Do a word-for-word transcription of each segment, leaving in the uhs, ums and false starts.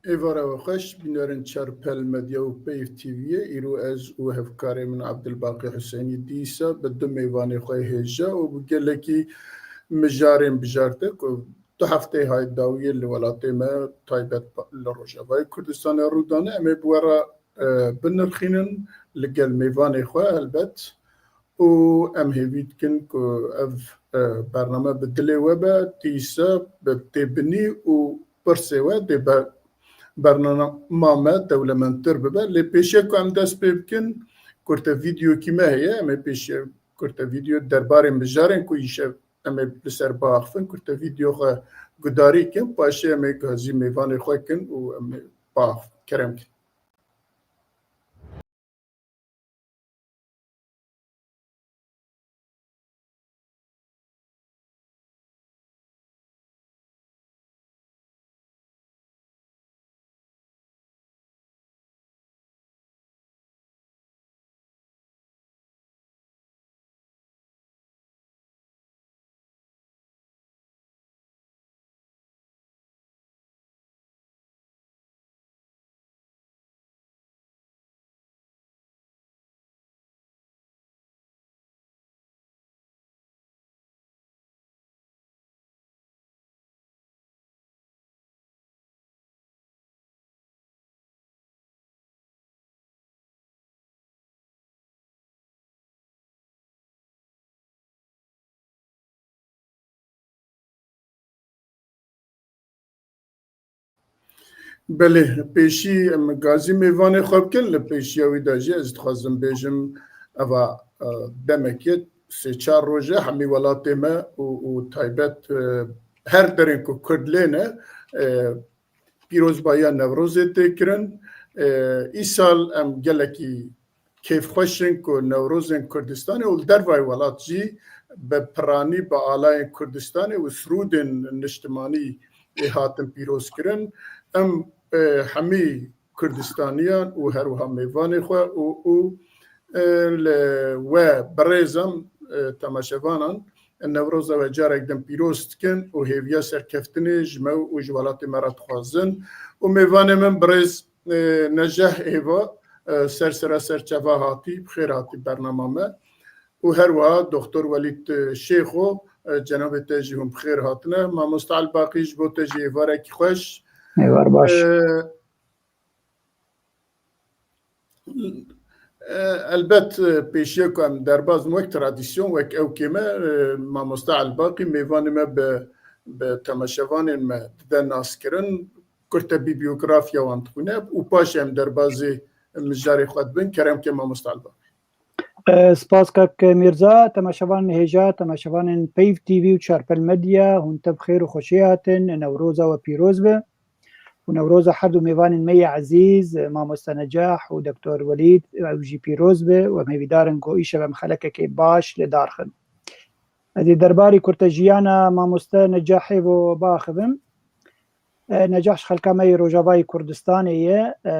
Êvara we xweş, bînerên Çarpel Medya û Peyv T V'yê. Îro ez û hevkarê min Abdulbaqî Husênî dîsa bi du mêvanê xwe hêja û bi gelekî mijarên bijarte ku du hefteyê hay dawiyê li welatê me, taybet li Rojavayê Kurdistanê rû dane, em ê bi we re, e, binirxînin, li gel mêvanê xwe helbet. Û em hêvî dikin ku ev, e, bername bi dilê we be, dîsa bi têbinî û pirsê we dê be, bernama me dewlemendtir bibe. Lê pêşiya ku em dest pê bikin, kurte vîdeokî me heye, em ê pêşiya kurte vîdeo derbarê mijarên ku îşev em ê li ser biaxivin, kurte vîdeo xwe gudarî kin, paşê em ê gazî mêvanê xwe kin û em ê biaxivin. Kerem kin. Belê, pêşî em gazî mêvanê xwe bikin, li pêşiya wî de jî ez dixwazim bêjim, eva, e, demekê sê çar roj e hemî welatê me û, û taybet, e, her derên ku Kurd lê ne, e, pîrozbahiya Newrozê tê kirin. E, îsal em gelekî kêfxweş in ku Newrozên Kurdistanê û li dervayê welat jî bi piranî bi alayên Kurdistanê û sirûdên niştimanî ê hatin pîroz kirin. Em, e, hemî Kurdistaniyan û her wiha mêvanê xwe û, û, e, li we birêzan, e, temaşevanan Newroza we carek din pîroz dikin û hêviya serkeftinê ji me û ji welatê me re dixwazin. Û mêvanê min birêz, e, Neceh Êva, e, ser sera ser çava hatî, bi xêr hatî bernama me. Û her wiha Doktor Welîd, e, Şêxo, e, cenabê te jî hûn bi xêr hatine. Mamoste Elbaqî, ji bo te jî êvarekî xweş. Êvar baş. E, e, elbet, e, pêşiya ku em derbas wek tradîsyon, wek ewkê me, e, Mamoste Elbaqî mêvanê me bi, bi temaşevanên me dide naskirin. Kurte bîyografiya wan dixwîne û paşê em derbazê mijarê xwe dibin. Kerem ke Mamoste Elbaqî. E, spas kak Mîrza, temaşevanên hêja, temaşevanên Peyv T V û Çarpel Medya, hûn tev xêr û xweşiyê hatin, Newroza we pîroz be. Û Newroza her du mêvanên me yê ezîz, Mamoste Necah û Doktor Welîd, ew jî pîroz be. Û em hêvîdar in ku îşev em xelekekê baş li dar xin. Ez ê derbarî kurtejiyana Mamoste Necahê bo biaxivim. E, Necah ji xelka me yê Rojavayê Kurdistanê ye, e,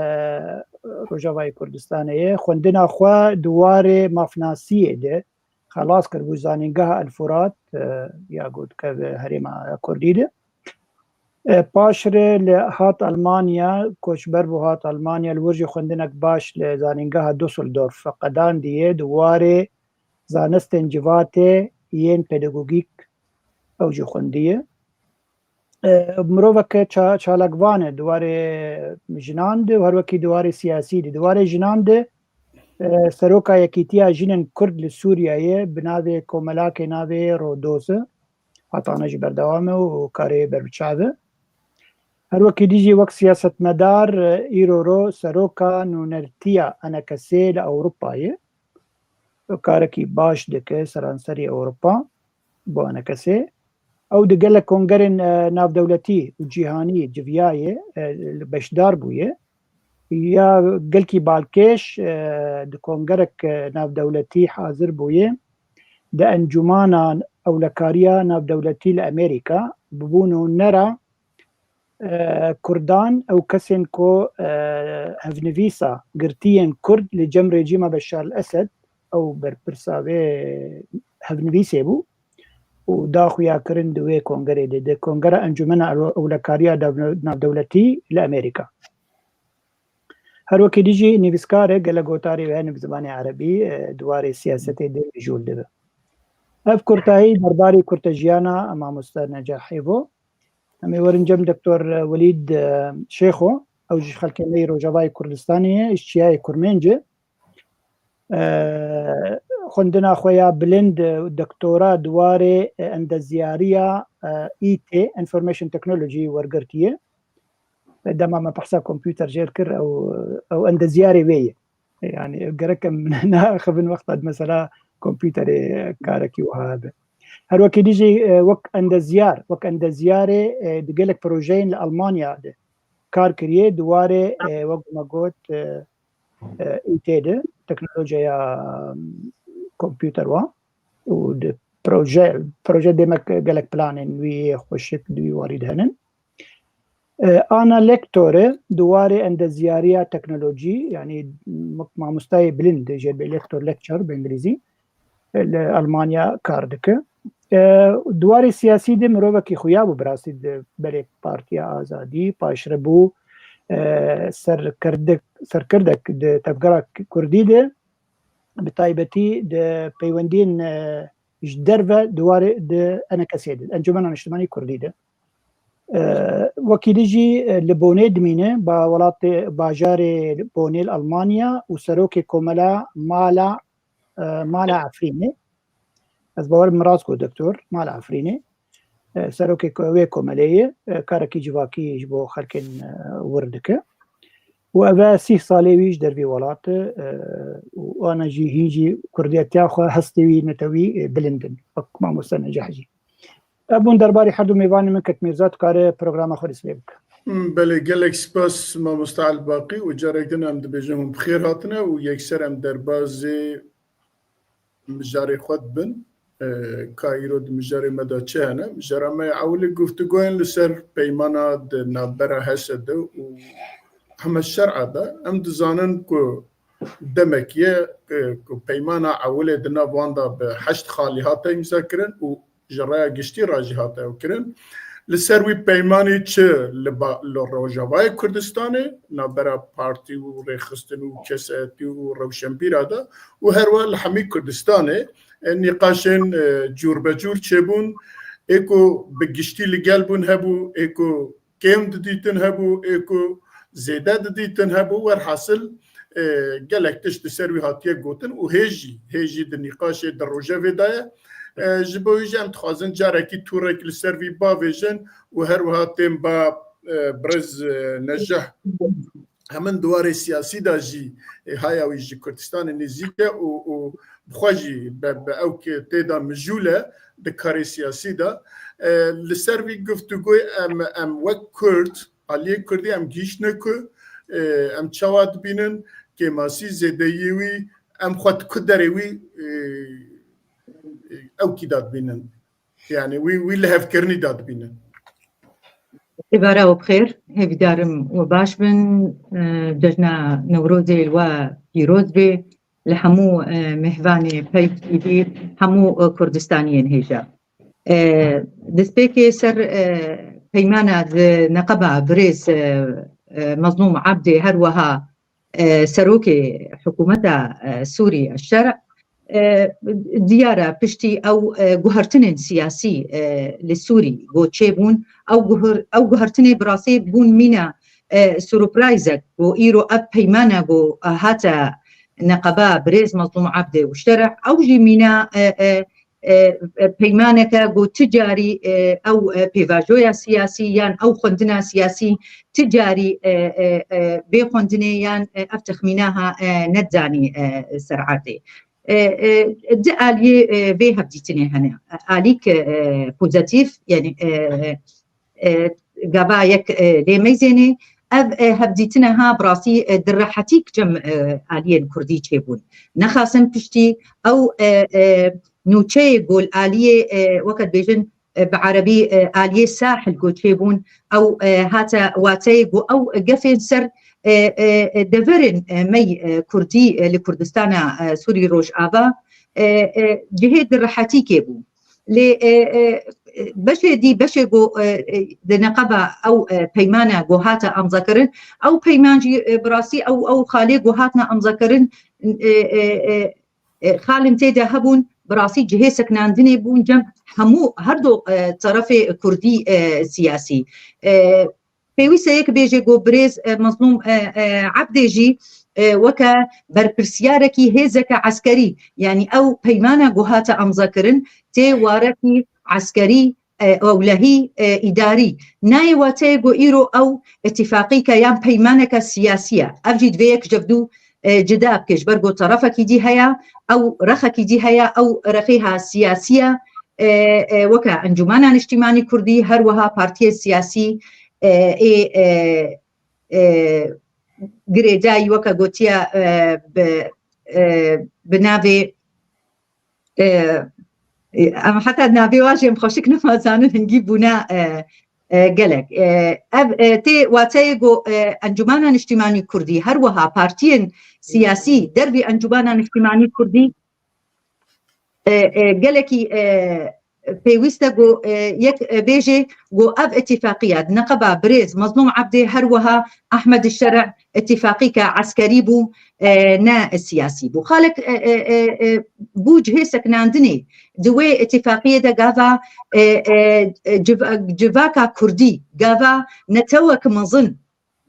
Rojavayê Kurdistanê ye. Xwendina xwe di warê mafnasiyê de xelas kiribû zanîngeha El Furat, e, ya ku dikeve herêma Kurdî de. E, paşre li hat Almanya, koçber bû hat Almanya, li wir jî xwendinek baş li zanîngeha Düsseldorf qedandiye, di warê zanistên civatê yên pedagogîk ew jî xwendiye. E, miroveke ça-, çalakvan e di warê jinan de û her wekî di warê siyasî de. Di warê jinan de, e, seroka Yekîtiya Jinên Kurd li Sûriyeyê bi navê komelakê navê Rodoz e. Hatane jî berdewam e û karê berbiçav e. Her wekî dî jî wek siyasetmedar, e, îro ro seroka nûnertiya enekesê li Ewropayê. Karekî baş dike seranserî Ewropa bo enekesê. Ew di gelek kongerên, e, navdewletî û cîhanî civiyaye, e, li beşdar bûye. Ya gelkî balkêş, e, di kongerek, e, navdewletî hazir bûye. Di Encûmana Ewlekariya Navdewletî li Amerîka bibû nûnera, e, Kurdan, ew kesên ku, e, hevnivîsa girtiyên Kurd li cem rejîma Beşar el-Esed, ew berpirsa vê hevnivîsê bû. û da xuyakirin di wê kongerê de, di Kongera Encûmena Ew-, Ewlekariya Dev-, Navdewletî li Amerîka. Her wekî dî jî nivîskar e, gelek gotarê wê hene bi zimanê erebî, e, di warê siyasetê de mijûl dibe. Ev kurtahî derbarê kurtejiyana mamoste Necah Hêvo. Em ê werin cem Doktor Welîd, e, Şêxo, ew jî ji xelkê me yê Rojavayê Kurdistanê ye, ji çiyayê Kurmênc e. E, xwendina xwe ya bilind, e, doktora di warê, e, endezyariya, e, î tê, Information Technology, wergirtiye. Dema me behsa kompûter jê kir, ew, ew endezyarê wê ye. Yani gerek em neaxivin wexta di mesela kompûterê karekî wiha hebe. Her wekî dî jî, e, wek endezyar, wek endezyarê, e, di gelek projeyên li Almanya de kar kiriye, di warê, e, wek me got, e, e, î tê de, teknolojiya, m, kompûter wa û di proje, proje demek gelek planên wî yê xweşik di wî warî de henin. E, ana lektore di warê endezyariya teknolojî, yanî wek mamostayê bilind, jê dibê lektor, lecture bi îngilîzî, e, li Almanya kar dike. E, di warê siyasî de mirovekî xuya bû, bi rastî di berê Partiya Azadî, paşre bû, e, serkirdek, serkirdek di tevgera kurdî de, bi taybetî di peywendiyên, e, ji derve di warê di E N K S'ê de, Encûmena Niştimanî Kurdî de. E, wekî dî jî, e, li Bonê dimîne, ba welatê, bajarê Bonê li Almanya û serokê komela Mala, e, Mala Efrînê. Ez bawer min rast got doktor, Mala Efrînê. E, serokê ko-, wê komelê ye, e, karekî civakî ji bo xelkên, e, wir dike. Û ev e sîh salê wî ji dervî welat e, e, û ana jî hîn jî kurdiyetiya xwe, hestê wî netewî, e, bilind in. Wek mamoste Necah jî. Ev bûn derbarê her du mêvanê min, kek Mîrza dikare programa xwe dîs pê bike. Hmm, belê, gelek spas mamoste Elbaqî û carek din em dibêjin hûn bi xêr hatine û yekser em derbazê mijarê xwe dibin. E, ka îro di mijarê me de çi hene? Mijara me ya ewilî guftûgoyên li ser peymana di navbera H S D û heme şer'a de. Em dizanin ku demek ye, e, ku peymana ewilê di nav wan de bi heşt xalî hate îmza kirin û ji raya giştî re jî hate ew kirin. Li ser wî peymanê çi li ba-, li Rojavayê Kurdistanê, navbera partî û rêxistin û kesayetî û rewşenbîra de û her wiha li hemî Kurdistanê, e, nîqaşên, e, cûrbecûr çêbûn, ê ku bi giştî li gel bûn hebû, ê ku kêm didîtin hebû, ê ku zêde didîtin hebû, werhasil, e, gelek tişt li ser wî hatiye gotin û hê jî, hê jî di nîqaşê di rojevê de ye. E, ji bo wî jî em dixwazin carekî tûrek li ser vî bavêjin û her wiha tên ba, e, birêz, e, Necah hemin di warê siyasî de jî, e, haya wî ji Kurdistanê nêzîk e û, û bi xwe jî be, be ew ke tê de mijûl e di karê siyasî de. E, li ser vî guftûgoyê em, em wek Kurd, aliyê Kurdî em gihîştine ku, e, em çawa dibînin, kêmasî, zêdeyiyê wî, em xwe di ku derê wî, e, e, ew kî de dibînin. Yani wî, wî lihevkirinî de dibînin. Êvara we bi xêr, hêvîdarim we baş bin. E, cejna Newrozê li we pîroz be. Li hemû, e, mêvanê Peyv T V, hemû, e, Kurdistaniyên hêja. E, destpêkê ser, e, peymana di neqeba birêz, e, e, Mezlûm Ebdê, her wiha, e, serokê hikûmeta, e, Sûrî Şer, e, diyar e piştî ew, e, guhertinên siyasî, e, li Sûrî ku çêbûn, ew guher-, ew guhertinê bi rastî bûn mîna, e, surprizek ku îro ev peymana ku, e, hate neqeba birêz Mezlûm Ebdê û Şerh, ew jî mîna, e, e, e, e, peymaneke ku ti carî, e, ew, e, pêvajoya siyasî yan ew xwendina siyasî ti carî, e, e, e, bê xwendinê yan, e, ev texmîna ha, e, nedizanî, e, ser erdê. E, e, di aliyê, e, vê hevdîtinê hene. Alîk, e, pozîtîf, yani, e, e, gava yek, e, lê meyzênê. Ev, e, hevdîtine ha bi rastî, e, di rehetî cem, e, aliyên kurdî çêbûn. Nexasin piştî ew, e, e, nûçeyê gol aliyê, e, weke dibêjin, e, bi erebî, e, aliyê sahil ku çêbûn, ew, e, hate wateyê ku ew gefên ser, e, e, e, deverên, e, me yê, e, kurdî, e, li Kurdistana, e, Sûrî Rojava, e, e, cihê di rehetîkê bû. Lê, e, e, beşê dî, beşê ku, e, e, di neqeba ew, e, peymane ku hate amzekirin, ew peyman jî, e, bi rastî ew, ew xalê ku hatine amzekirin, e, e, e, e, xalên tê de hebûn, bi rastî cihê seknandinê bûn cem hemû, her du, e, terefê kurdî, e, siyasî. E, Pêwîst e yek bêje ku birêz, e, Mezlûm, e, e, Ebdê jî, e, weke berpirsiyarekî hêzeke eskerî, yanî ew peymana ku hate emzakirin, tê warekî eskerî, e, ewlehî, e, îdarî. Nayê wateyê ku îro ew îtîfaqîke yan peymaneke siyasî ye. Ev jî divê yek ji ev du, e, cida bike. Ji ber ku terefekî dî heye, ew rexekî dî heye, ew rexê ha siyasî ye. E, e, weke Encûmena Niştîmanî Kurdî, her wiha partiyên siyasî, e, ê, e, e, girêdayî weke gotiye, e, bi, e, bi navê, e, e, em heta navê wa jî em xweşik nima zanin hingî bûne, e, e, gelek. E, ev, e, tê wateyê ku, e, Encûmena Niştîmanî Kurdî, her wiha partiyên siyasî dervî Encûmena Niştîmanî Kurdî, e, e, gelekî, e, pêwîst e ku, e, yek, e, bêjê ku ev îtîfaqiya di neqeba birêz Mezlûm Ebdê her wiha Ehmed Şerî îtîfaqîke eskerî bû, e, ne siyasî bû. Xalek, e, e, e, e, bû cihê sekinandinê di wê îtîfaqiyê de gava, e, e, e, civ-, civaka kurdî, gava netewek mezin,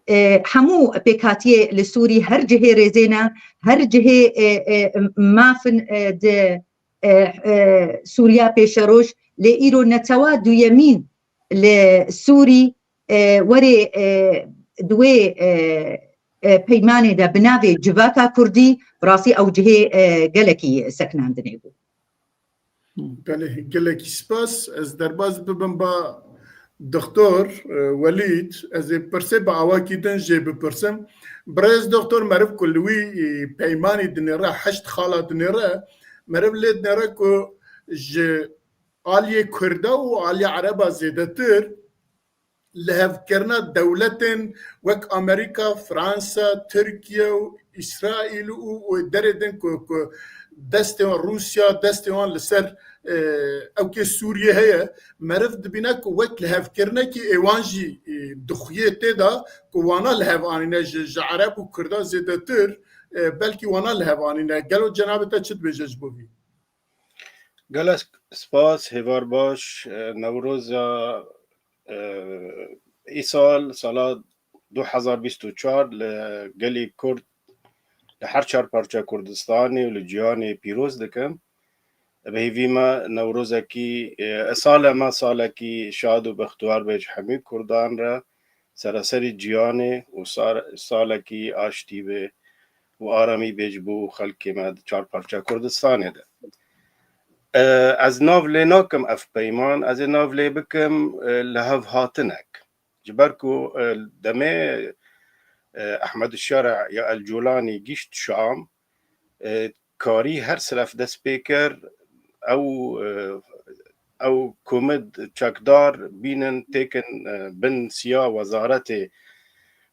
e, hemû pêkhatiyê li Sûrî her cihê rêzê ne, her cihê, e, e, mafin, e, di, e, e, Sûriya pêşeroj, lê îro netewa duyemîn li Sûrî, e, werê, e, di wê, e, e, peymanê de bi navê Civaka Kurdî, bi rastî ew cihê, e, gelekî sekinandinê bû. Belê, gelekî spas. Ez derbas bibim ba Doktor, e, Welîd, ez ê pirsê bi awakî din jê bipirsim. Birêz Doktor, meriv ku li wî, e, peymanî dinêre, heşt xala dinêre, meriv lê dinêre ku ji aliyê Kurda û aliyê Ereba zêdetir lihevkirina dewletên wek Amerîka, Fransa, Tirkiye û Îsraîl û, û derê din ku, ku destê wan, Rûsya, destê wan li ser, e, ewkê Sûriyê heye, meriv dibîne ku wek lihevkirinekî ê wan jî, e, dixuyê tê de ku wana lihev anîne ji, ji Ereb û Kurda zêdetir, e, belkî wana lihev anîne. Gelo cenabê te çi dibêje ji bo vî? Gelek spas, hêvar baş. E, Newroza, e, îsal, sala du hezar bîst û çar li gelî Kurd, li her çar parça Kurdistanê û li cîhanê pîroz dikim. Bi hêvî me Newrozekî, e, sala me salekî şad û bextewar be ji hemî Kurdan re, seraserî cîhanê û sar-, salekî aştî be û aramî be ji bo xelkê me di çar parça Kurdistanê de. E, ez nav lê nakim ev peyman, ez ê nav lê bikim, e, lihevhatinek. Ji ber ku, e, demê, e, Ehmed Şerî ya El Culanî gişt Şam, e, karî her siref dest pê kir, ew, e, ew komid çekdar bînin têkin, e, bin siya wezaretê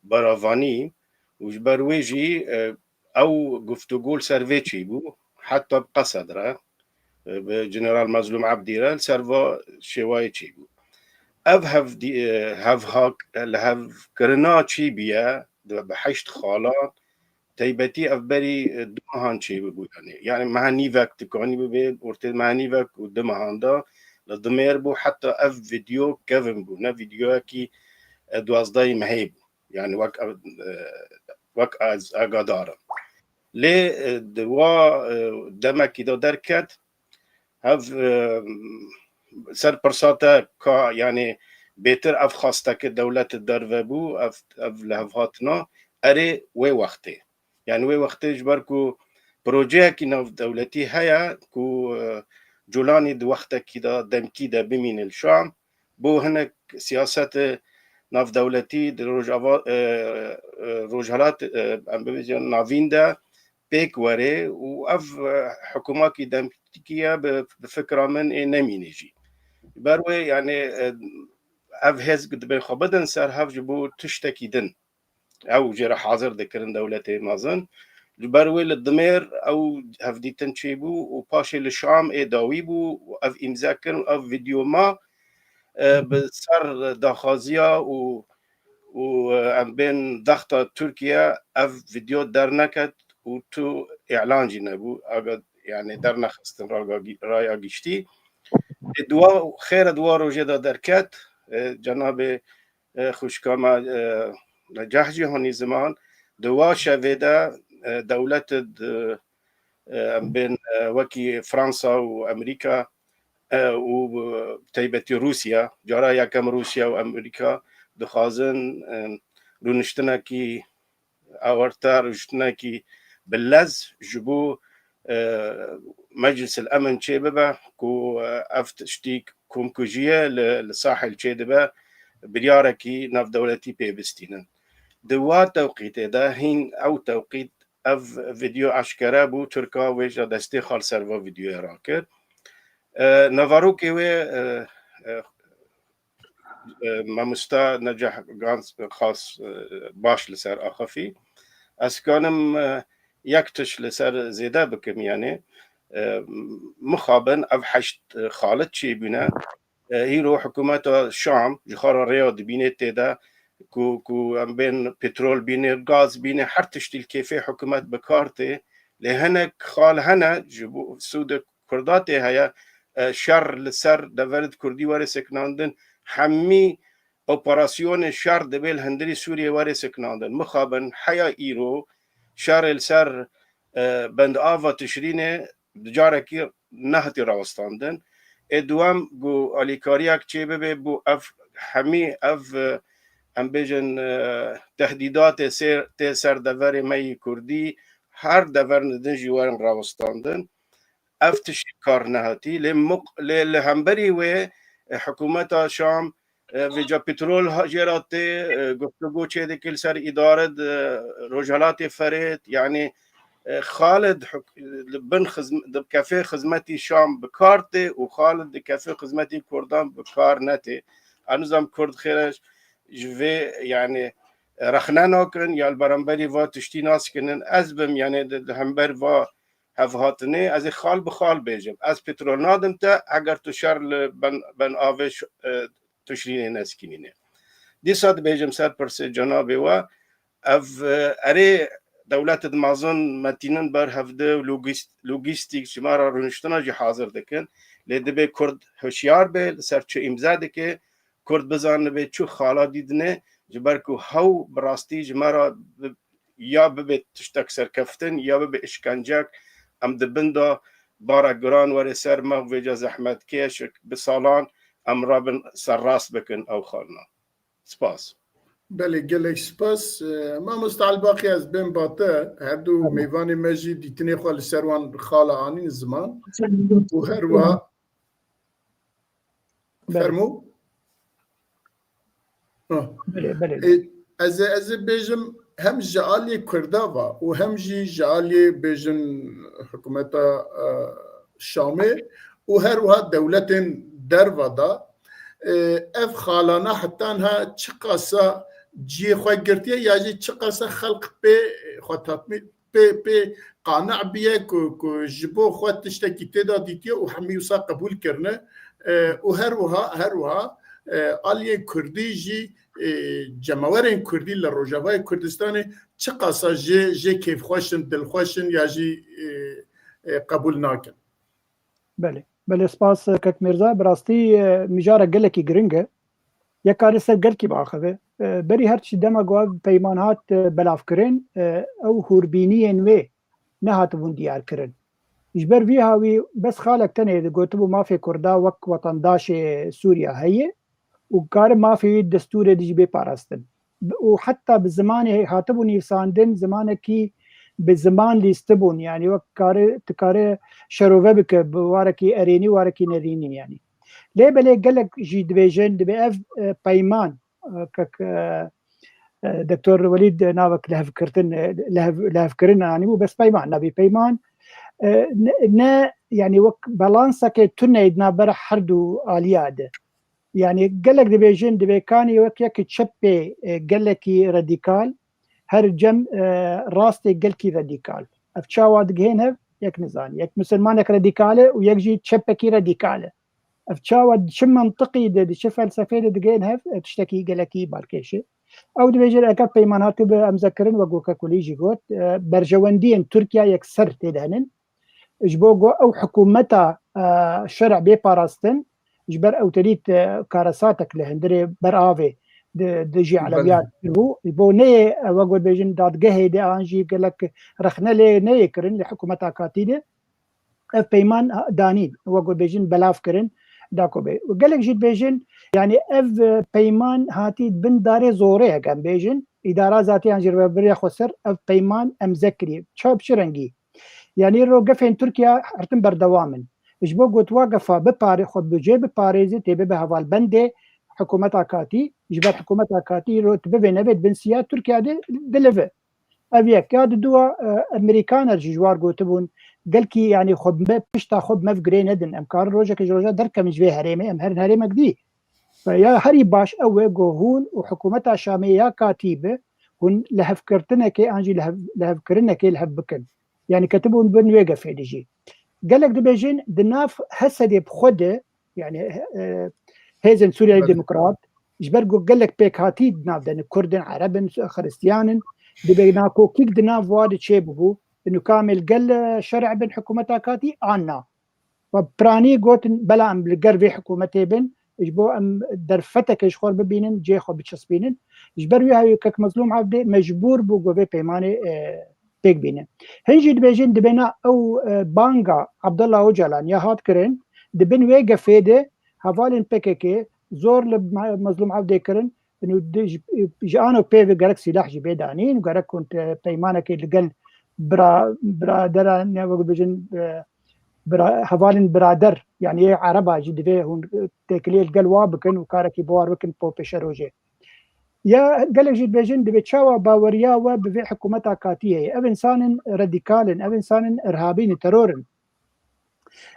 beravanî û ji ber wê jî, e, ew guftûgo li ser vê çêbû, heta bi Qesed re, e, bi General Mezlûm Ebdî re li ser va şêwayê çêbû. Ev hevdî-, e, hevhak-, lihevkirina çêbûye di, bi heşt xalan, Teybetî ev berî, e, du mehan çêbûbû, yanî. Yanî meha nîvek dikanî bibe, ortê meha nîvek û du mehan de li Dimêr bû, heta ev vîdeo kevin bû, ne vîdeoyekî, e, duwazdehê mehê bû. Yanî wek ev, e, wek ez agadar im. Lê, e, di wa, e, demekî de derket, Hev, e, ser pirsa te ka, yanî bêtir ev xwesteke dewlet derve bû, ev, ev lihevhatina, erê wê wextê. Yanî wê wextê ji ber ku projeyekî navdewletî heye ku, e, Culanî di wextekî de demkî de bimîne li Şam, bo hinek siyasete navdewletî di Rojava, e, e, Rojhilat, e, em bibêjin Navîn de pêk were û ev, e, hikûmakî demkî ye bi, bi fikra min ê nemîne jî. Ber wê, yanî, e, ev hêz dibên xwe bidin ser hev ji bo tiştekî din. Ew jê re hazir dikirin dewletê mezin. Li ber wê li Dimêr ew hevdîtin çêbû û paşê li Şam ê dawî bû û ev îmze kirin û ev vîdeo ma, e, bi ser daxwaziya û, û, e, em bên dexta Tirkiye ev vîdeo derneket û tu îlan jî nebû, aga, yani dernexistin raga gî-, raya giştî. Ê, di wa, xêre di wa rojê de derket, e, cenabê, e, xwişka me, e, Necah jî hanî ziman, di wa şevê de, e, dewlet di, e, em bên, e, wekî Fransa û Amerîka, e, û, e, taybetî Rûsya, cara yekem Rûsya û Amerîka dixwazin, e, rûniştinekî ewarte, rûniştinekî bi lez ji bo, e, Meclis el Emin çêbibe ku, e, ev tiştî komkujiyê li, li Sahil çêdibe, biryarekî navdewletî pê bistînin. Di wa tewqîtê de hîn ew tewqît, ev vîdeo eşkere bû, Tirka wêja destê xwe li ser va vîdeoyê rakir. E, navarokê wê, e, e, e, mamosta Necah Gans xas, e, baş li ser axifî. Ez kanim, e, yek tişt li ser zêde bikim, yani, e, mixabin ev heşt, e, xalit çêbûne. E, îro hikûmeta Şam ji xwe re rêya dibînê tê de ku, ku em bên petrol bîne, gaz bîne, her tiştî li kêfê hikûmet bi kar tê. Lê hinek xal hene ji bo sûdê Kurda tê heye, e, şer li ser deverê Kurdî were sekinandin, hemî operasyonê şer dibê li hundirî Sûriyê were sekinandin. Mixabin heya îro şerê li ser, e, bendava Tişrînê di carekî nehatiye rawestandin. Ê duwem ku alîkariyek çê bibe bo ev hemî ev, e, em bêjin, e, tehdîdatê sê-, tê ser deverê me yî Kurdî her devernê din jî werin rawestandin. Ev tişt kar nehatî. Lê muq-, lê li hemberî wê, e, hikûmeta Şam, e, vêca petrol ha-, jê re tê, e, guftûgo çê dike li ser îdare di Rojhelatê Ferêt, yanî, e, Xalid huk-, li bin xizm-, di kefê xizmetî Şam bi kar tê û Xalid di kefê xizmetî Kurdan bi kar netê. Ez nizam Kurd xêre ji vê, yanî, rexne nakin ya li beramberî va tiştî naskinin. Ez bim, yanî di, di hember va hevhatinê, ez ê xal bi xal bêjim. Ez petrol nadim te, eger tu şer li ben, ben avê ş-, e, Tişrînê neskînîne. Dîsa dibêjim ser pirsê cenabê we, ev, e, erê dewlet di mezin metînin ber hevde û logîst-, logîstîk ji me re rûniştina jî hazir dikin. Lê dibê Kurd hişyar be, li ser çi îmze dike, Kurd bizanibe çi xala dîdine, ji ber ku hew bi rastî ji me re bi-, ya bibe tiştek serkeftin, ya bibe îşkencek, em di bin de bara giran were ser me, vêca zehmetkêşik bi salan em rabin serrast bikin ew xalina. Spas. Belê, gelek spas. E, Mamoste Elbaqî, ez bên ba te, her du Tamam. mêvanê me jî dîtinê xwe li ser wan xala anîn ziman. Tamam. Û her wiha Belê. Fermo. Ah. Belê, belê. E, ez ê, ez ê bêjim hem ji aliyê Kurda va û hem jî ji aliyê bêjin hikûmeta, e, Şamê û her wiha dewletên derva da, e, ev xalana heta niha çiqasa cihê xwe girtiye ya jî çiqasa xelq pê xwe tatmîn pê, pê qane biye ku, ku ji bo xwe tiştekî tê de dîtiye û hemî wisa qebûl kirine. E, û her wiha, her wiha, e, aliyê Kurdî jî, e, cemawerên Kurdî li Rojavayê Kurdistanê çiqasa jê, jê kêfxweş in, dilxweş in ya jî, e, e, qebûl nakin. Belê. Belê, spas, Kek Mirza. Bi rastî, e, mijara gelekî giring e. Yek karê ser gelkî biaxive. E, berî her çi dema ku ev peyman hat, e, belavkirin, e, ew hûrbîniyên wê nehatibûn diyarkirin. Ji ber vî hawî bes xalek tenê digotibû mafê Kurda wek wetandaşê Sûriya heye û kare mafê wî destûrê dijî bê parastin. Bi-, û heta bi zimanê hatibû nivîsandin, zimanekî bi ziman lîstibûn, yanî wek kare, dikare şerove bike bi warekî erênî, warekî nerînî yanî. Lê belê gelek jî dibêjin, dibê ev, e, peyman, e, kek, e, e, Doktor Welîd navek lihevkirtin, e, lihev-, lihevkirin anîbû, bes peyman nabî peyman. E, ne, ne, yanî wek balanseke tune di navbera her du aliya de. Yanî gelek dibêjin, dibê kanî wek yekî çepê, e, gelekî radîkal, her cem e, rastê gelkî radîkal. Ev çawa digihên hev, yek nizanî. Yek misilmanek radîkal e û yek jî çepekî radîkal e. Ev çawa di çi mentiqî de, di çi felsefeyê de digihên hev, e, tiştekî gelekî balkêş e. Ew dibêjin, eger peyman hatî bi emzekirin, wek weke kulî jî got, e, berjewendiyên Tirkiye yekser tê de henin. Ji bo ku ew hikûmeta, e, şerê bê parastin, ji ber ew terî te karesatek li hundirê ber avê di, dijî Elewiyat bû. Ji bo neyê, e, wek got bêjin dadgehê de an jî gelek rexne lê neyê kirin li hikûmeta katî de. Ev peyman danîn, wek got bêjin belav kirin, da ku bê. Gelek jî dibêjin, yanî ev, e, peyman hatî bin darê zorê, heke em bêjin, îdara zatî yan jî rêveberiya xweser ev peyman emze kiriye. Çawa bi çi rengî? Yanî îro gefên Tirkiye her tim berdewam in. Ji bo got wa gefa bipare-, xwe bi cê biparêze, tê bibe hevalbendê hikûmeta katî, ji ber hikûmeta katî îro tu bivê nevê di bin siya Tirkiye de dilive. Ev yek. Ya di dua, e, Amerîkaner jî ji war gotibûn, gelkî, yanî xwe bi me, pişta xwe bi me ve girê nedin. Em karin rojekê ji roja derkevin ji vê herêmê, em herin herêmek dî. Ve ya herî baş ew e ku hûn û hikûmeta Şamê ya katî bi, hûn lihevkirtinekê an jî lihev-, lihevkirinekê li hev bikin. Yanî ketibûn bin wê gefê de jî. Gelek dibêjin di nav Hesedê bi xwe de, yanî, e, hêzên Sûriyeyê Demokrat, ji ber ku gelek pêkhatî di nav de ne, Kurd in, Ereb in, Xiristiyan in, dibê nakokîk di nav wa de çê bibû, û kamê li gel, e, şerê bin hikûmeta katî an na. Ve piranî gotin, bela em li gel vê hikûmetê bin, ji bo em derfeteke ji xwe bibînin, cihê xwe biçespînin. Ji ber wî hewî kek Mezlûm Evdê mecbûr bû ku vê peymanê, e, pêk bîne. Hin jî dibêjin, dibêna ew, e, banga Abdullah Ocalan ya hat kirin, di bin wê gefê de hevalên P K K zor li Me-, Mezlûm Evdê kirin, û di-, ji, ji ano pê ve gerek sîlah jî bê danîn, gerek hûn te-, peymanekê li gel bira-, biradera, ne wek bijin, e, bira-, hevalên birader, yanî yê Ereba jî divê hûn, e, têkiliyê li gel wa bikin û karekî bi war bikin po pêşerojê. Ya gelek jî dibêjin, divê çawa baweriya we bi vê hikûmeta katî heye? Ev însanên radîkal in, ev însanên irhabî ne, teror in.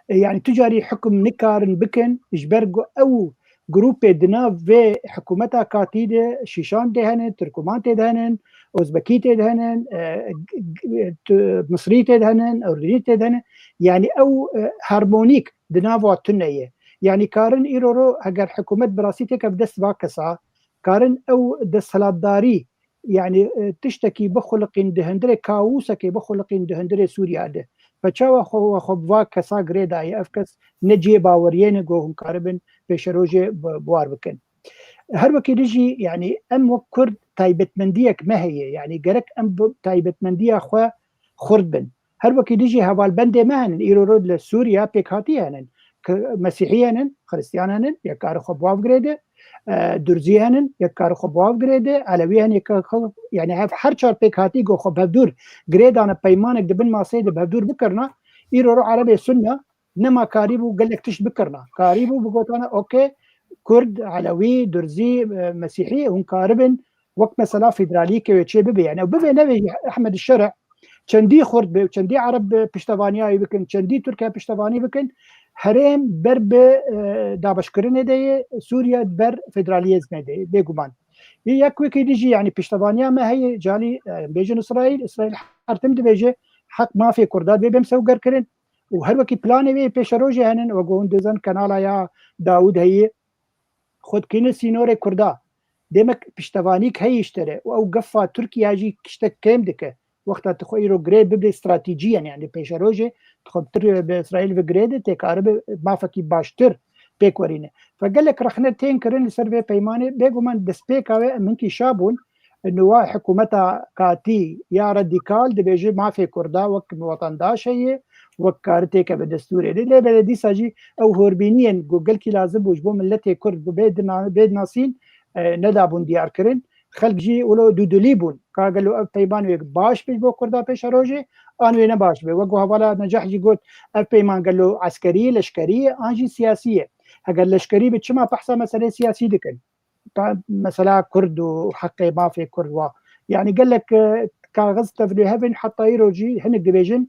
E, yanî tu carî hikûm nikarin bikin, ji ber ku ew grûpê di nav vê hikûmeta katî de Şîşan tê hene, Tirkûman tê de henin, Ozbekî tê de henin, e, g-, g-, tu-, Misrî tê de henin, Urdunî tê de henin. Yanî ew, e, harmonîk di nav wa tune ye. Yanî karin îro ro heger hikûmet bi rastî têke bi dest va kesa, karin ew desthilatdarî, yanî, e, tiştekî bixuliqîn di hundirê, kaosekê bixuliqîn di hundirê Sûriya de. Ve çawa xwe, we xwe bi va kesa girê daye, ev kes ne cihê baweriyê ne ku hûn karibin pêşerojê bi, bi war bikin. Her wekî dijî, yanî em wek Kurd taybetmendiyek me heye, yanî gerek em bi taybetmendiya xwe xurt bin. Her wekî dijî hevalbendê me henin, îro ro li Sûriya pêkhatî henin. Ki Mesîhî henin, Xiristiyan henin, yek kari xwe bi wa ve girêde, e, Durzî henin, yek kari xwe bi wa ve girêde, Elewî henin, yek kari xwe, yanî hev her çar pêkhatî ku xwe bi hevdûr girêdane, peymanek di bin maseyê de bi hevdûr bikirina, îro ro Erebê Sunna nema karîbû gelek tişt bikirina. Karîbû bigotane, okey, Kurd, Elewî, Durzî, e, Mesîhî, hûn karibin wek mesela federalîkê wê çê bibe. Yani, ew bivê nevê Ehmed Şer'i çendî Xurt be, çendî Ereb be, piştevaniya wî bikin, çendî Tirkiye piştevanî bikin, herêm ber bi, e, dabeşkirinê de ye, Sûriye ber federaliyezmê de ye, bêguman. Yê yek wekî dijî, yani, piştevaniya me heye, canî, e, bêjin Îsraîl, Îsraîl her tim dibêje, heq mafê Kurda divê bêm sewgerkirin. Û her wekî planê wê pêşerojê henin, wek hûn dizan kanala ya Dawûd heye, xwe dikîne sînorê Kurda. Demek piştevanîk heye ji te re û ew gefa Tirkiye jî tiştek kêm dike. Wexta tu xwe îro girê bibe stratejiyen, yani pêşerojê tu xwe bi Tir-, bi Îsraîl ve girê de tê karibe mafekî baştir pêk werîne. Fe gelek rexne tên kirin li ser vê peymanê, bêguman destpêka wê em hinkî şa bûn. Nuwa hikûmeta katî ya radîkal dibêje mafê Kurda wek wetandaş heye, wek kari têke bi destûrê de. Lê belê dîsa jî ew horbîniyên ku gelkî lazim bû ji bo miletê Kurd bê dina-, bê dinasîn, e, nedabûn diyar kirin. Xelk jî wilo dûdilî bûn. Ka gelo ev peyman wê baş be ji bo Kurda pêşerojê, an wê ne baş be. Wek ku hevala Necah jî got, ev peyman gelo eskerî ye, leşkerî ye, an jî siyasî ye. Heger leşkerî be, çima behsa meselê siyasî dikin? Pe-, mesela Kurd û heqê mafê Kurd wa. Yani gelek, e, kaxiz tevlê hevin, heta îro jî hinek dibêjin,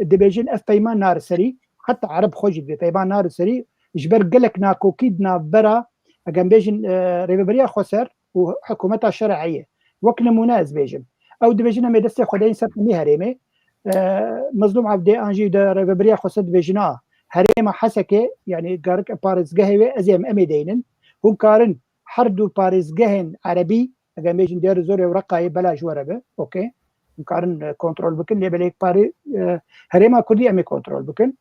dibêjin ev peyman nare serî, heta Ereb xwe jî dibê peyman nare serî, ji ber gelek nakokî di navbera, eger em bêjin, e, Rêveberiya Xweser û hikûmeta şer'ê ye. Wek nimûne ez bêjim. Ew dibêjin em ê destê xwe deyin ser hemî herêmê. E, Mezlûm Evdê an jî de rêveberiya Xweser dibêjin a herêma Hesekê, yanî garik parêzgehê wê ez ê em, em ê deynin. Hûn karin her du parêzgehên erebî, eger em bêjin Dêr Zorê û Reqayê bela ji we re be, okey. Hûn karin, e, kontrol bikin, lê belê parê, e, herêma Kurdî em ê kontrol bikin.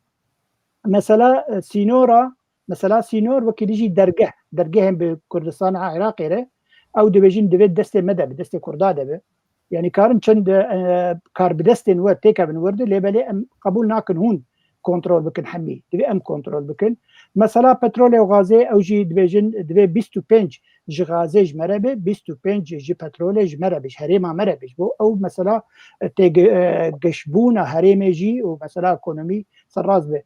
Mesela, e, sînora, mesela sînor wekî dijî dergeh, dergehên bi Kurdistana Iraqê re, ew dibêjin divê destê me de bi, destê Kurda de bi. Yanî karin çend, e, karbidestên we têkevin wir de, lê belê em qebûl nakin hûn kontrol bikin hemî. Divê em kontrol bikin. Mesela petrolê û gazê ew jî dibêjin divê bîst û pênc ji gazê ji me re be, bîst û pênc ji petrolê ji me re be, ji herêma me re be. Ji bo ew mesela, e, têge-, e, geşbûna herêmê jî û mesela ekonomî serrast be.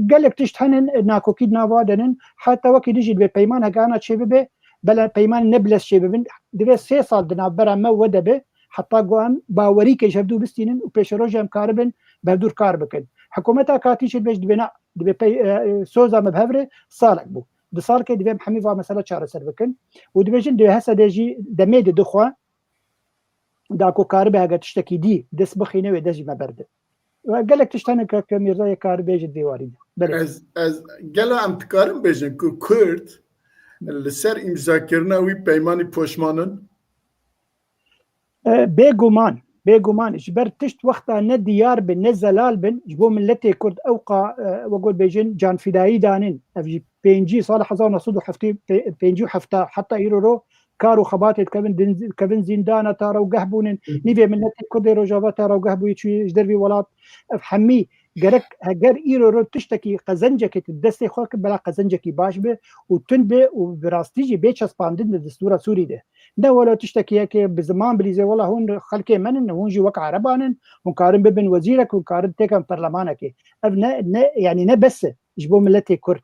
Gelek tişt henin, e, nakokî di nava de nin. Heta wekî dijî divê peyman hegana çê bibe, bela peymanê ne bi lez çê bibin. Divê sê sal di navbera me we de be, heta ku em bawerîkê ji hevdû bistînin û pêşerojê em karibin bi hevdû kar bikin. Hikûmeta katî çi dibêj, dibê na, dibê pey-, e, e, soza me bi hev re salek bû. Di salkê divê em hemî va mesela çareser bikin. Û dibêjin divê Hesedê jî demê de dixwe, da ku karibe hege tiştekî dî dest bixîne wê dest jî me berde. Ve gelek tişt hene ke, ke Mîrza yê kar bêje di vê warî de. Belê. Ez, ez, gelo em dikarin bêjin ku Kurd li ser îmzakirina wî peymanî poşman in? E, bêguman, bêguman, ji ber tişt wexta ne diyar bin, ne zelal bin, ji bo miletê Kurd ew qa, e, we got bêjin, canfidayî danin. Ev jî pêncî sala hezar neh sed û heftê, pê-, pêncî û heft heta îro ro kar û xebatê dikevin, din-, dikevin zîndana, ta rewgeh bûnin. Hı. Nîvê miletê Kurdê Rojava ta rewgeh bûyî çûyî ji dervî welat. Ev hemî gerek heger îro ro tiştekî qezencekê tu destê xwe kir, bela qezencekî baş be û tund be û bi rastî jî bê çespandin di destûra Sûrî de. Ne wela tiştekî yekê bi ziman bilîzê, wela hûn xelkê me nin, hûn jî wek ereban in, hûn karin bibin wezîrek, hûn karin têken perlemanekê. Ev ne, ne, yanî ne bes e ji bo miletê Kurd.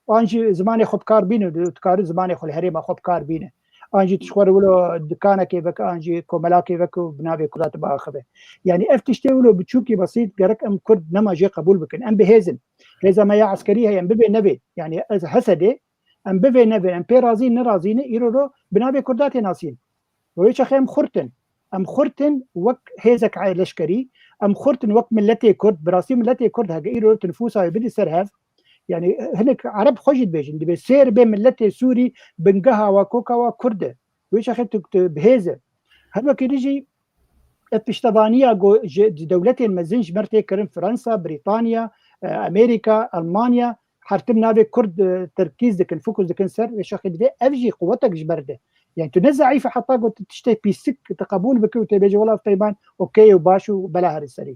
An jî zimanê xwe bi kar bîne, tu dikarin zimanê xwe li herêma xwe bi kar bîne. An jî tu ji xwe re wilo dikanekê veke, an jî komelakê veke û bi navê Kurda tu biaxive. Yanî ev tiştê wilo biçûkî besît gerek em Kurd nema jê qebûl bikin. Em bi hêz in. Hêza me ya eskerî heye, em bivê nevê. Yanî ez Hesedê, em bivê nevê, em pê razî in, nerazî ne, îro ro bi navê Kurda tê nasîn. Wê çaxê em xurt in. Em xurt in wek hêzek leşkerî, em xurt in wek miletê Kurd, bi rastî miletê Kurd hege îro tu nifûsa wê bidî ser hev, yanî hinek Ereb xwe jî dibêjin, dibê sêr bê miletê Sûrî bingeha wa, koka wa Kurd e. Wê çaxê tu, tu bi hêz e. Her wekî dî jî ev piştevaniya go ji, ji dewletên mezin ji me re tê kirin, Fransa, Brîtanya, e, Amerîka, Almanya, her tim navê Kurd, e, terkîz dikin, fokus dikin ser, wê çaxê divê ev jî quwetek ji ber de. Yani tu ne zeîf e heta ku tu tiştê pîsik tu qebûl bike û tê bêje wela peyman okey û baş û bela herî serî.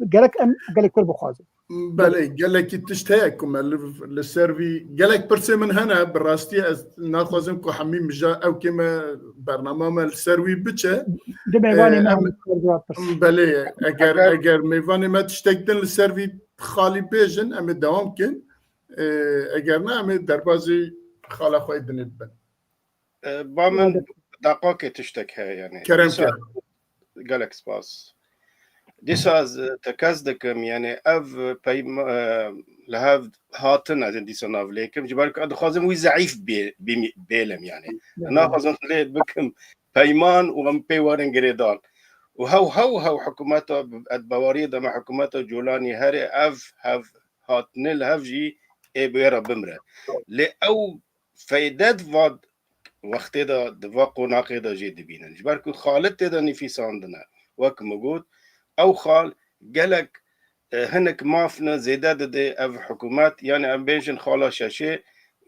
Gerek em gelek Kurd bixwazin. Belê, gelekî tişt heye ku me li, li ser vî, gelek pirsê min hene, bi rastî ez naxwazim ku hemî mija ew kê me bernama me li ser wî biçe. Di mêvanê Ee, me em, hemî cevap pirs. Belê, eger, Eger eger mêvanê me tiştek din li ser vî xalî bêjin, em ê dewam kin. Ee, eger ne, em ê derbazî xala xwe yê dinê bibin. E, ba min Hadi. Deqakê tiştek heye, yani. Kerem Dîsa, ke. Gelek spas. Dîsa ez, e, tekez dikim, yani ev peyma-, e, li hev hatin ez ê dîsa nav lê kim. Ji ber ku ez dixwazim wî zeîf bê-, bî-, bêlim, yani. Yani. Naxwazim lê bikim peyman û em pê werin girêdan. Û hew, hew, hew hikûmeta, ez baweriyê de me hikûmeta Colanî herê ev, hev hatine li hev jî ê bi wê re bimre. Lê ew feyde di va wextê de, di va qonaxê de jê dibînin. Ji ber ku xalit tê de nivîsandine. Wek min got, ew xal gelek, e, hinek maf ne zêde dide ev hikûmet, yani em bêjin xala şeşê,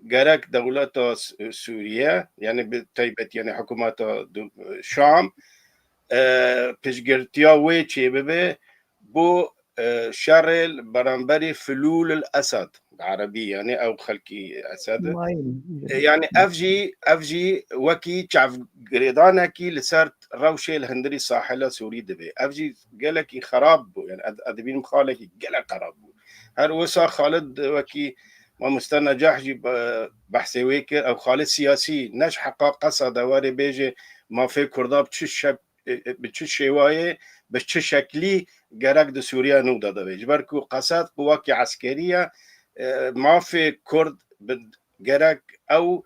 gerek dewleta S-, Sûriye, yani bi taybet, yani hikûmeta du-, Şam, e, piştgirtiya wê çêbibe, bo, e, şerê li beramberî Filûl el Esed, bi erebî, yani ew xelkî Esed. Mayîn. E, yani ev jî, ev jî wekî çavgirêdanekî li ser rewşê li hundirî sahila Sûrî dibe. Ev jî gelekî xerab bû, yani ez, ez dibînim xalekî gelek xerab bû. Her wisa Xalid wekî mamoste Necah jî be-, behsê wê kir, ew xalê siyasî ne ji heqa Qesed e were bêje mafê Kurda bi çi şek-, e, e, bi çi şêwayê, bi çi şeklî gerek di Sûriye nû de divê. Ji ber ku Qesed quwekî eskerî ye, e, mafê Kurd bi gerek ew,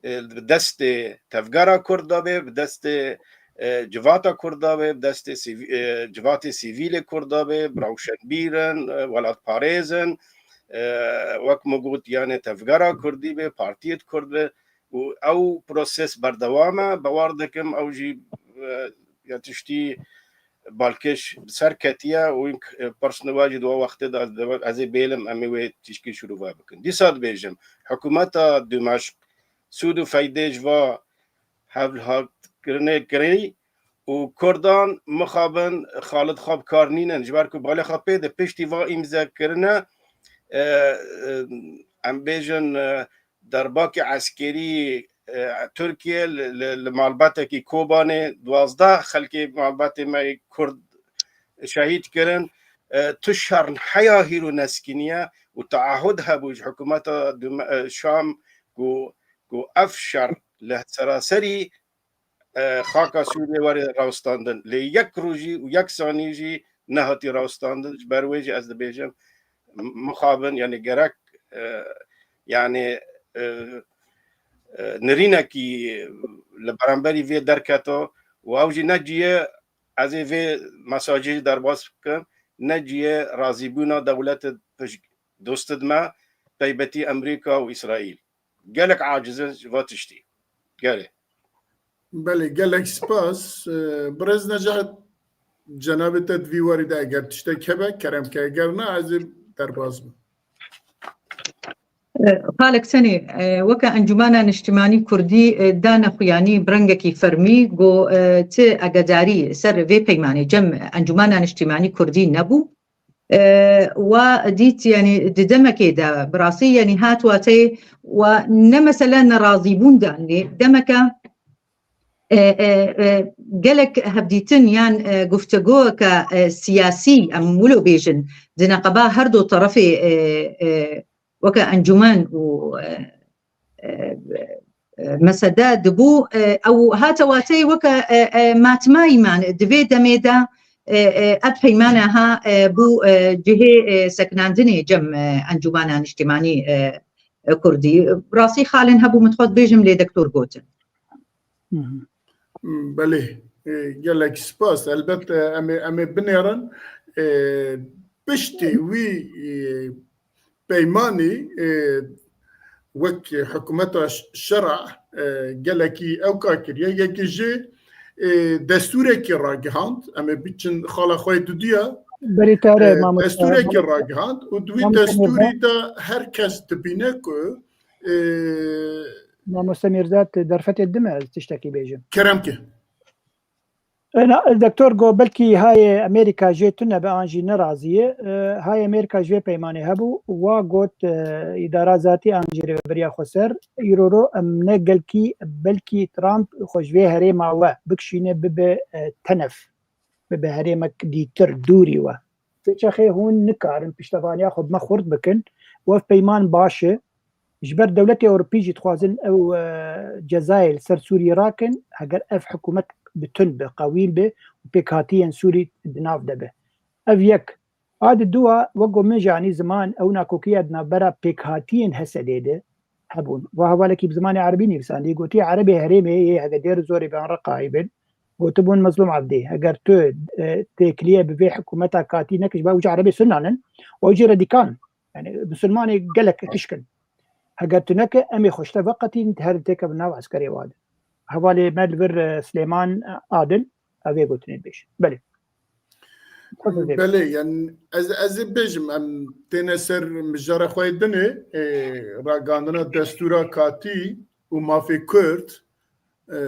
e, bi destê tevgera Kurd de bê, bi destê, e, civata Kurda be, bi destê sivî-, e, civatê sivîlê Kurda be, bi rewşenbîr in, e, welatparêz in, e, wek min got, yanê tevgera Kurdî be, partiyê Kurd be û ew proses berdewam e. Bawer dikim ew jî, e, ya tiştî balkêş bi ser ketiye û hîn, e, pirs niva jî di we wextê de ez, ez ê bêlim em ê wê tişkî şirove bikin. Dîsa dibêjim, hikûmeta Dimeşq sûd û feydê ji va hevlihatkirinê kirî û Kurdan mixabin xwe li xwe bi kar nînin, ji ber ku balê xwe pê de piştî va îmzekirine, e, e, em bêjin, e, derbakê eskerî, e, Tirkiye li, li, li malbetekî Kobanê duwazdeh xelkê malbetê me yê Kurd şehîd kirin. E, tu şer heya hîro neskiniye û taahud hebû ji hikûmeta Duma-, e, Şam ku, ku ev şer li seraserî, e, xaka Sûriyê were rawestandin. Lê yek rojî û yek sanî jî nehatî rawestandin. Ji ber wê jî ez dibêjim, m-, mixabin, yani gerek, e, yani, e, e, nirînekî li beramberî vê derketo û ew jî ne cihê, ez ê vê mesajê jî derbas bikim, ne cihê razîbûna dewletê pişt dostid me, taybetî Amerîka û Îsraîl. Gelek aciz in ji va tiştî. Gelê. Belê, gelek spas. Ee, Birêz Necat, cenabê te di vî warî de eger tiştek hebe, kerem ke, eger na, ez ê derbas bim. Xalek Senê, e, weke Encûmena Niştimanî Kurdî, e, dane xuyanî bi rengekî fermî, got, e, ti agedarî ser vê peymanê cem Encûmena Niştimanî Kurdî nebû. E, wa dît, yani, di demekê de, bi rastî, yani, hat wateyê wa ne mesele nerazîbûn de, lê demeke, e, e, e, gelek hevdîtin yan, e, guftego ke, e, siyasî, em wilo bêjin, di neqeba her du terefê, e, e, weke encûmen û, e, e, e, mesede dibû, e, ew hate wateyê weke, e, e, matmayî man di vê demê de, e, e, ev peymane ha, e, bû, e, cihê, e, sekinandinê cem, e, Encûmana Niştimanî, e, e, Kurdî. Rastî xalên hebû min dixwest bêjim lê dektor gotin. Hı hı. Belê, e, gelek spas. Elbet, e, em ê, em ê binêrin. E, piştî wî, e, peymanî, e, wek hikûmeta ş-, şera, e, gelekî ewka kiriye. Yekî jî, e, destûrekî ragihand. Em ê biçin xala xwe yê dudiya. Berî te re, e, mamoste, destûrekî mamoste, ragihand û di wî mamoste Mîrza. Destûrî de her kes dibîne ku, e, Mamoste Mîrza, tu derfetê dime ez tiştekî bêjim. Kerem ke. E, na, Doktor got, belkî hayê Amerîka jê tune be an jî nerazî ye. E, hayê Amerîka ji vê peymanê hebû, wa got, e, îdara zatî an jî rêveberiya xweser, îro ro em ne gelkî, belkî Trump xwe ji vê herêma we bikişîne bibe, e, tenef, bibe herêmek dîtir, dûrî we. Vê çaxê hûn nikarin piştevaniya xwe bi me xurt bikin. Û ev peyman baş e. Ji ber dewletê Ewropî jî dixwazin ew, e, cezayê li ser Sûriyê rakin, heger ev hikûmet bi tund be, qewîn be û pêkhatiyên Sûrî di nav de be. Ev yek. A di dua, wek ku min jî anî ziman, ew nakokiya di navbera pêkhatiyên Hesedê de hebûn. Wa hevalekî bi zimanê erebî nivîsandî, gotiye, Erebê herêmê yê heke dêr û zorê be an Reqayê bin, gotibûn Mezlûm Evdî, heger tu, e, têkiliyê bi vê hikûmeta katî nekî, ji ber ew jî Erebê Sunnan in, ew jî radîkal in. Yani, misilmanê gelek hişk in. Heger tu neke, em ê xwe ji te veqetînin, her têkevin nav eskerê wa de. Hevalê me li vir, e, Silêman Adil, ev ê gotinê dibêje. Belê. Xwe dibêje. Belê, yani ez, ez ê bêjim, em têne ser mijara xwe yê dinê, e, ragihandina destûra katî û mafê Kurd, e,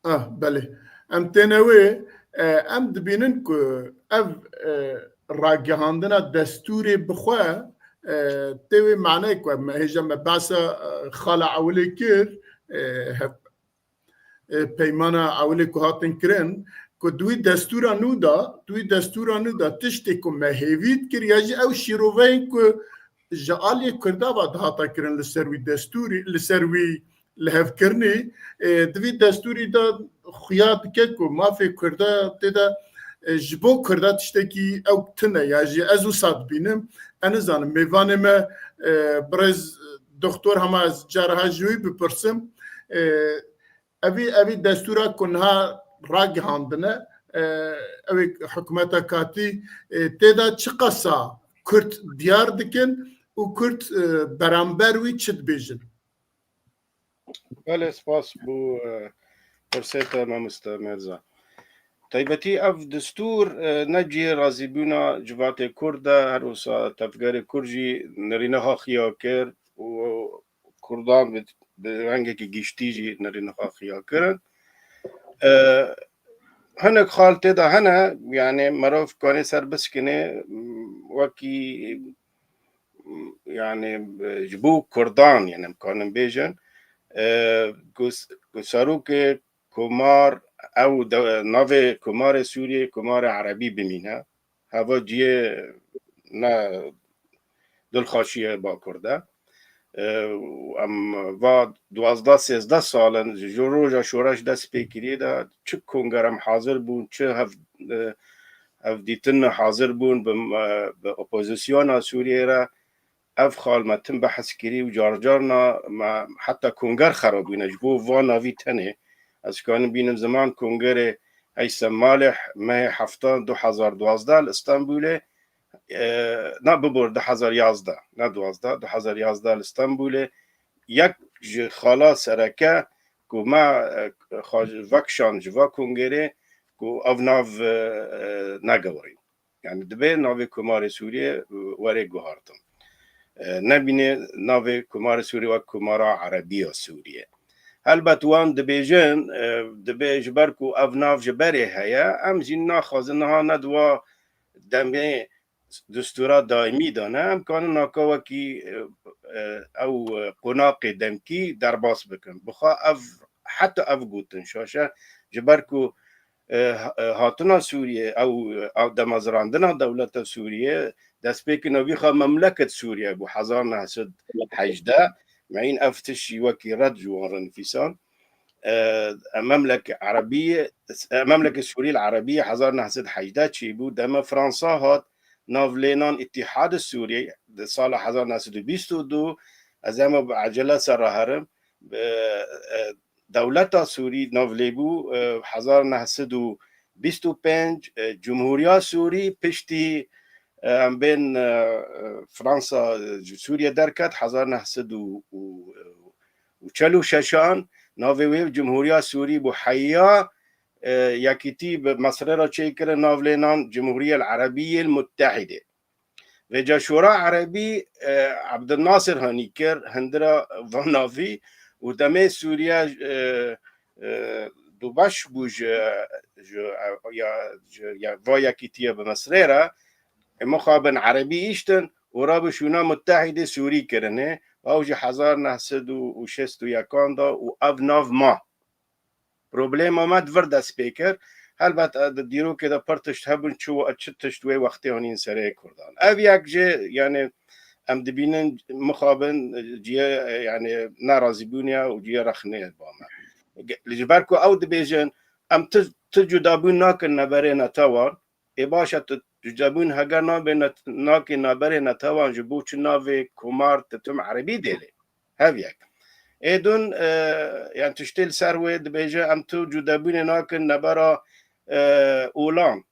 Ah, belê. Em têne wê, e, em dibînin ku ev, e, ragihandina destûrê bi xwe, e, tê wê maneyê ku em hêja me behsa, e, xala ewilê kir, e, hev-, e, peymana ewilê ku hatin kirin, ku di wî destûra nû de, di wî destûra nû de tiştê ku me hêvî dikir, ya jî ew şîroveyên ku ji aliyê Kurda ve dihata kirin li ser wî destûrî, li ser wî lihevkirinê, e, di vî destûrî de xuya dike ku mafê Kurda tê de, e, ji bo Kurda tiştekî ew tune ya jî ez wisa dibînim. Ez nizanim, mêvanê me, e, birêz Doktor hema ez caraha ji wî bipirsim, e, Evî, evî destûra ku niha ragihandine, e, ew ê hikûmeta katî, e, tê de çiqasa Kurd diyar dikin û Kurd, e, beramber wî çi dibêjin? Belê, spas bo, e, pirsê te, mamoste Merza. Taybetî ev destûr, e, ne cihê razîbûna civatê Kurd e, her wisa tevgerê Kurd jî nerîniha xiya kir û Kurdan bi, bi rengekî giştî jî nerîniha xiya kirin. E, hinek xal tê de hene, yani merov kanê ser biskine, wekî, yani, e, ji bo Kurdan, yani em kanin bêjin, e, ku s-, ku serokê komar, ew de, navê komarê Sûriyê komarê erebî bimîne. Heva ciyê ne dilxweşiyê Bakur de. E, em va duwazdeh sêzdeh sal in, ji roja şoreş dest pê kiriye de çi konger em hazir bûn, çi hev-, e, hevdîtin hazir bûn bi, e, bi opozisyona Sûriyê re. Ev xal me tim behs kirî û car carna me heta konger xerabîne ji bo van navî tenê. Ez kanim bînim ziman kongerê Heysem Malih mehê heftan du hezar duwazdeh li Stenbulê, e, na bibor du hezar yazdeh, ne duwazdeh, du hezar yazdeh li Stenbulê yek ji xala sereke ku me, e, xwe vekişand ji va kongerê ku ev nav, e, e, negewirîn. Yani dibe navê Komarê Sûriyê, e, were guhartin. E, nebîne navê Komarê Sûriyê wek Komara Erebiya Sûriyê. Helbet wan dibêjin, e, dibe ji ber ku ev nav ji berê heye, em jî naxwazin niha ne di wa demê destûra daîmî de ne, em kanin naka wekî, e, e, ew, e, qonaqê demkî derbas bikin. Bixwe ev, heta ev gotin şaş e, ji ber ku, e, ha-, e, hatina Sûriyê, ew, ew demezrandina dewleta Sûriyê, destpêkî navî xwe Memleket Sûriye bû hezar neh sed hejdeh. Meîn ev tişt jî wekî red ji wan re nifîsan. E, Memleke Erebiyê, e, Memleke Sûriyê Erebiyê hezar neh sed hejdeh çêbû. Dema Fransa hat, navlênan Îtîhad Sûriyê di sala hezar neh sed û bîst û du, ez ema bi ecele ser re herim, e, e, dewleta Sûrî navlê bû, e, hezar neh sed û bîst û pênc, e, Cumhuriya Sûrî piştî, e, em bên, e, e, Fransa, e, ji Sûriye derket, hezar neh sed û, û, û çel û şeşan, navê wê Cumhuriya Sûrî bû. Heya, e, yekîtî bi Mesrê re çêkirin, navlênan Cumhuriyel Erebiyel Muttehîdê. Vêca Şora Erebî, e, Ebdilnasir hanî kir, hindira van navî û demê Sûriye, e, e, dubeş bû ji, ji, ya, ji, ya, va yekîtiye bi Mesrê re, e, mixabin Erebî îştin û rabû şûna Muttehîdê Sûrî kirinê. Ew ji hezar neh sed û şêst û yekan de û ev nav ma. Problema me di vir dest pê kir. Helbet, e, di dîrokê de pir tişt hebûn, çi, çi tişt wê wextê hanîn serê Kurdan. Ev yek jê, yani, em dibînin, mixabin, e, ciyê, e, yani, nerazîbûnê ye û ciyê rexnê ye ba me. Ge-, ji ber ku ew dibêjin, em ti, ti cudabûn nakin neberê netewan, ê baş e, tu cudabûn heger nabê net-, nakê neberê netewan ji bo çi navê komar tu tim erebî dêlê? Hev yek. Ê dun, e, yani tiştê li ser wê dibêje, em tu cudebûnê nakin nebera, e, olan.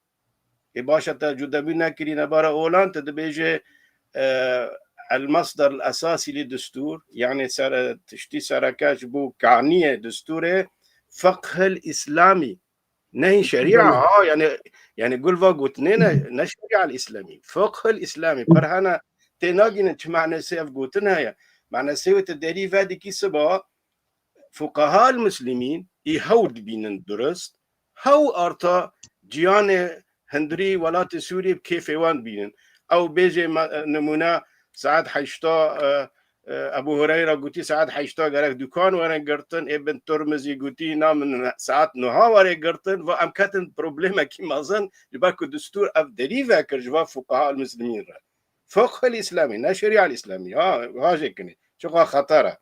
Ê baş e, te cudebûn nekirî nebera olan, tu dibêje, e, el-mesder el-esasî li destûr, yani ser, tiştî sereke ji bo kaniyê destûrê, fiqhil îslamî. Ne hîn şerîa, ha, yani, yani gul va gotinê ne, ne şerîa îslamî. Fiqhil îslamî. Pir hene tê nagînin çi manasê ev gotin heye. Manasê wê te derî vedikî siba fuqaha el muslimîn î hew dibînin durist. Hew arta ciyanê hundirî welatê Sûriyê bi kêfê wan dibînin. Ew bêjê me-, nimûne saet heşta, e, e, Ebu Hureyra gotî, saet heşta gerek dukan werin girtin. Ê bin Tirmizî gotî, na min saet nuha were girtin. Va em ketin problemekî mezin, ji ber ku destûr ev derî vekir ji va fuqaha el-muslimîn re. Fiqh el-îslamî, ne şerîa el-îslamî. Ha, ha jê kinê. Çiqa xeter e.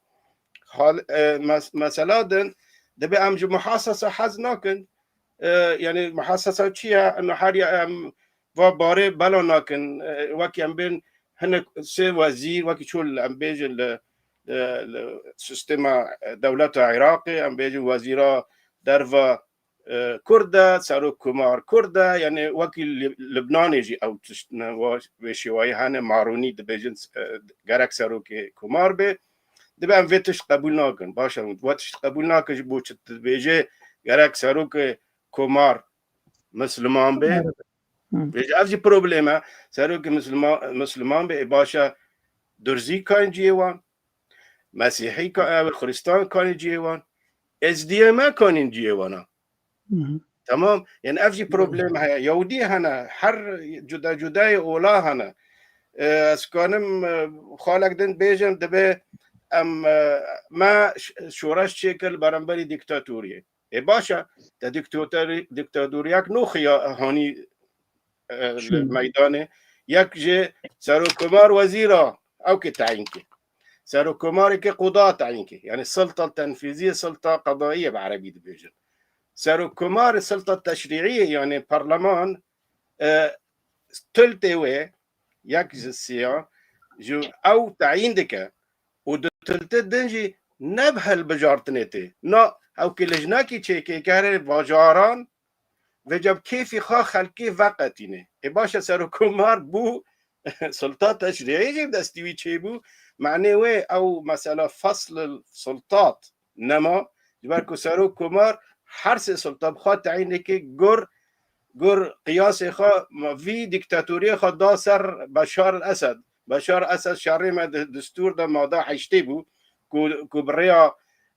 Hal, e, mes-, mesela din, dibe em ji muhasese hez nakin. E, yani muhasese çi ye? Em her ya em va barê bela nakin. E, wekî em bên hinek sê wezîr, wekî çol em bêjin li, e, li sistema, e, dewleta Iraqê, em bêjin wezîra derva, e, Kurd e, serok komar Kurd e, yani wekî Lib-, Libnanê jî ew tişt ne, wa-, vê şêwayî hene, Marûnî dibêjin, e, gerek serokê komar be. Dibe em vê tişt qebûl nakin. Baş e, we tişt qebûl nakin, ji bo çi dibêje gerek serokê komar Misliman be? Hı. Vêca ev jî problem e. Serokê Misliman, Misliman be, ê baş e, Durzî kayên cihê wan, Mesîhî ka-, ew Xristan kayên cihê wan, Êzdiyê me kayên cihê wan a. Hı hı. Tamam. Yani ev jî problem heye. Yahudî hene, her cuda cudayê ola hene. E, ez kanim, e, xalek din bêjim, dibe em, e, me ş-, şoreş çêkir li beramberî dîktatoriyê. Ê baş e, te dîktatorî-, dîktatoriyek nû xiya-, hanî, e, li meydanê. Yek ji serokkomar wezîra ew kê teyîn kir. Serokkomarê kê quda teyîn kir. Yani silta tenfîziyê, silta qedayiyê bi erebî dibêjin. Serokkomarê silta teşrîiyê, yani parleman, e, tultê wê, yek ji siya, ji ew teyîn dike û du tultê din jî ne bi hilbijartinê tê. Na, ew kê lijnekî çêkê kerê bajaran, vêca bi kêfî xwe xelkê veqetîne. Ê baş e, serokkomar bû, sulta teşrîiyê jî bi destî wî çêbû. Manê wê ew mesela fasl sultat nema, ji ber ku serokkomar her sê sulta bi xwe teyîn dike, gur, gur qiyasê xwe, ma vî dîktatoriyê xwe da ser Beşar el Esed. Beşar el Esed şerê me di distûr de mada heştê bû, ku, ku bi rêya,